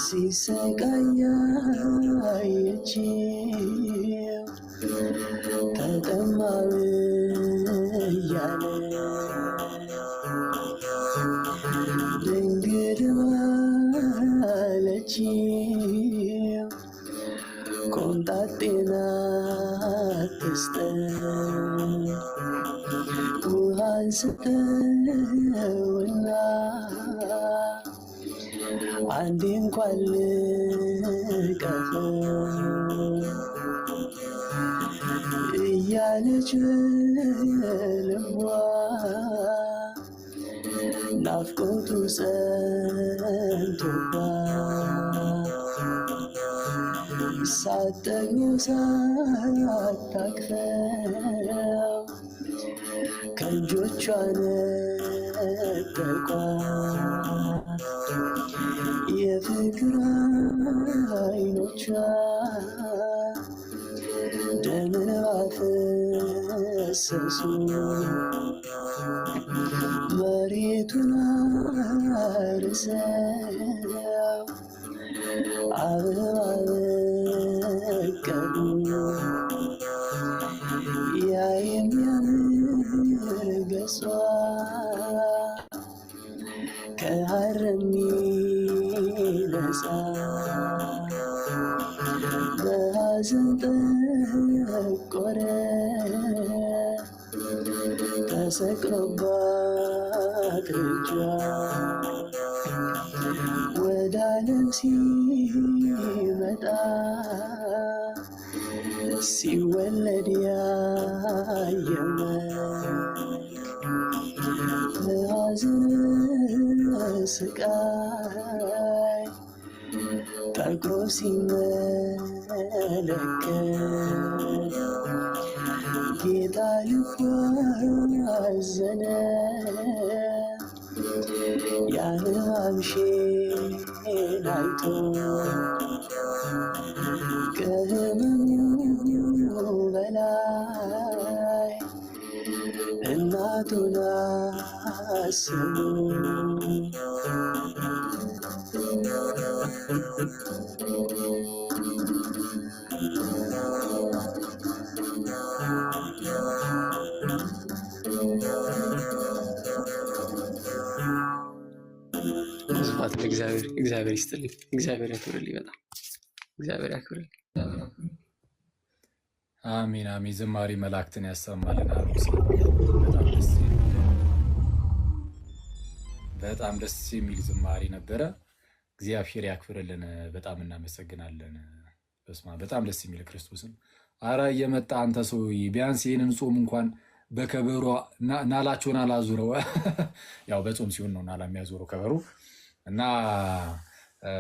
ሲሰቃይ አየችው ተጠማው እያለ ድንግል አለችው ኮምጣጤና አትስጠን ውሃን ስጠውና አንዴ እንኳን ልቀፈው እያለች ልቧ ናፍቆቱ ጸንቶባት ሳትጠግበው ሳታቅፈው ከእጆቿ ነጠቋት የፍቅር አይኖቿ ደምን ባፈሰሱ መሬቱን አርሰው አበባ በቀሉ ያ የሚያምር ገጿ ከሐር የሚነጻ በሐዘን ጠቆረ ተሰቅሎባት ልጇ ወደ ዓለም ሲመጣ ሲወለድ ያየው መልክ በሐዘን ስቃይ ጠቁሮ ሲመለከት ጌታ ልቡ አዘነ። ያን ሕማምሽን አይቶ ከሕመሙ በላይ እናቱን አስቦ ስብሐት ለእግዚአብሔር። እግዚአብሔር ይስጥልኝ። እግዚአብሔር ያክብርልኝ። በጣም እግዚአብሔር ያክብርልኝ። አሜን አሜን። ዝማሬ መላእክትን ያሰማልን። አሮሲ በጣም ደስ በጣም ደስ የሚል ዝማሬ ነበረ። እግዚአብሔር ያክብርልን። በጣም እናመሰግናለን። በስመ አብ በጣም ደስ የሚል ክርስቶስን። አረ እየመጣ አንተ ሰውዬ ቢያንስ ይህንን ጾም እንኳን በከበሮ ናላቸውን አላዙረው። ያው በጾም ሲሆን ነው ናላ የሚያዞረው ከበሮ እና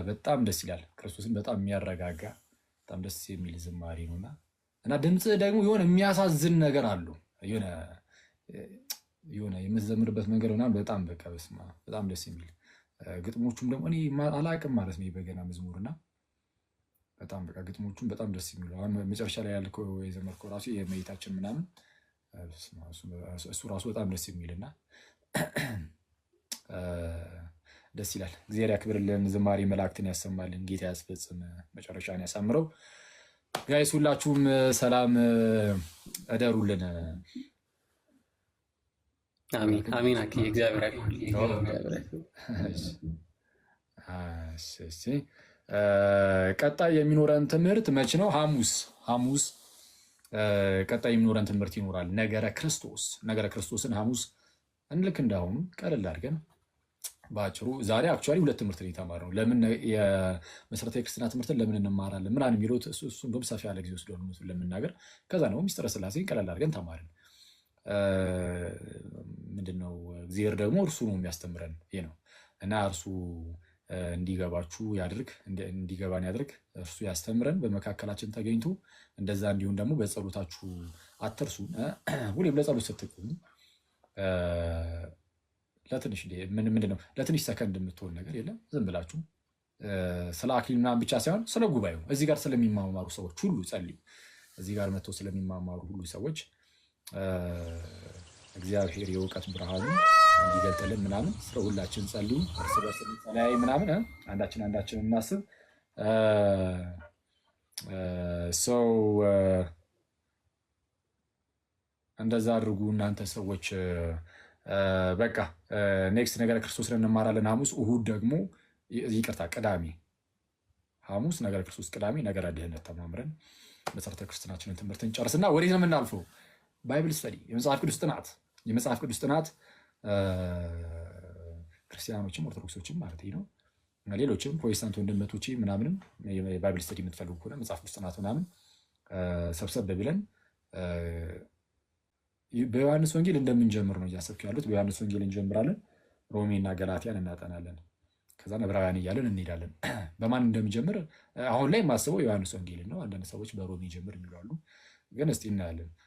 በጣም ደስ ይላል። ክርስቶስን በጣም የሚያረጋጋ በጣም ደስ የሚል ዝማሬ ነውና እና ድምፅህ ደግሞ የሆነ የሚያሳዝን ነገር አለው። የሆነ የሆነ የምትዘምርበት መንገድ ምናምን በጣም በቃ በስመ አብ በጣም ደስ የሚል ግጥሞቹም ደግሞ እኔ አላቅም ማለት ነው የበገና መዝሙር እና በጣም በቃ ግጥሞቹም በጣም ደስ የሚሉ አሁን መጨረሻ ላይ ያልከው የዘመርከው ራሱ የእመቤታችን ምናምን በስመ አብ እሱ ራሱ በጣም ደስ የሚል እና ደስ ይላል። እግዚአብሔር ያክብርልን፣ ዝማሬ መላእክትን ያሰማልን፣ ጌታ ያስፈጽም፣ መጨረሻን ያሳምረው። Guys ሁላችሁም ሰላም እደሩልን። አሜን አሜን። አክዬ እግዚአብሔር ያክብርልኝ። እግዚአብሔር ያክብርልኝ። እሺ፣ እሺ። ቀጣይ የሚኖረን ትምህርት መች ነው? ሐሙስ ሐሙስ ቀጣይ የሚኖረን ትምህርት ይኖራል። ነገረ ክርስቶስ ነገረ ክርስቶስን ሐሙስ እንልክ እንዳሁኑ ቀለል አድርገን በአጭሩ ዛሬ actually ሁለት ትምህርት ነው የተማርነው። ለምን የመሰረታዊ ክርስትና ትምህርትን ለምን እንማራለን ምናምን የሚለው እሱ እንደውም ሰፋ ያለ ጊዜ ወስዶ ነው እውነቱን ለመናገር። ከዛ ነው ሚስጥረ ስላሴን ቀለል አድርገን ተማርን። ምንድነው እግዚአብሔር ደግሞ እርሱ ነው የሚያስተምረን ይሄ ነው እና እርሱ እንዲገባችሁ ያድርግ፣ እንዲገባን ያድርግ። እርሱ ያስተምረን በመካከላችን ተገኝቶ እንደዛ እንዲሁን ደግሞ በጸሎታችሁ አትርሱ። ሁሌም ለጸሎት ስትቆሙ ለትንሽ ምንድን ነው ለትንሽ ሰከንድ የምትሆን ነገር የለም። ዝም ብላችሁ ስለ አክሊል ምናምን ብቻ ሳይሆን ስለ ጉባኤው፣ እዚህ ጋር ስለሚማማሩ ሰዎች ሁሉ ጸልዩ። እዚህ ጋር መጥተው ስለሚማማሩ ሁሉ ሰዎች እግዚአብሔር የእውቀት ብርሃኑ እንዲገልጥልን ምናምን ስለ ሁላችን ጸልዩ። እርስ በርስ እንጸለያይ ምናምን፣ አንዳችን አንዳችን እናስብ። So እንደዛ አድርጉ እናንተ ሰዎች። በቃ next ነገረ ክርስቶስን እንማራለን ሐሙስ። እሁድ ደግሞ፣ ይቅርታ፣ ቅዳሜ፣ ሐሙስ ነገረ ክርስቶስ፣ ቅዳሜ ነገረ ድህነት ተማምረን መሰረተ ክርስትናችንን ትምህርት እንጨርስና ወዴት ነው የምናልፈው? Bible study፣ የመጽሐፍ ቅዱስ ጥናት። የመጽሐፍ ቅዱስ ጥናት ክርስቲያኖችም ኦርቶዶክሶችም ማለት ነው፣ ሌሎችም ፕሮቴስታንት ወንድመቶቼ ምናምንም የ Bible study የምትፈልጉ ከሆነ፣ መጽሐፍ ቅዱስ ጥናት ምናምን፣ ሰብሰብ ብለን በዮሐንስ ወንጌል እንደምንጀምር ነው እያሰብኩ ያሉት። በዮሐንስ ወንጌል እንጀምራለን። ሮሜና ገላትያን እናጠናለን። ከዛ ዕብራውያን እያለን እንሄዳለን። በማን እንደምጀምር አሁን ላይ የማስበው ዮሐንስ ወንጌልን ነው። አንዳንድ ሰዎች በሮሜ ጀምር የሚሉ አሉ። ግን እስቲ እናያለን።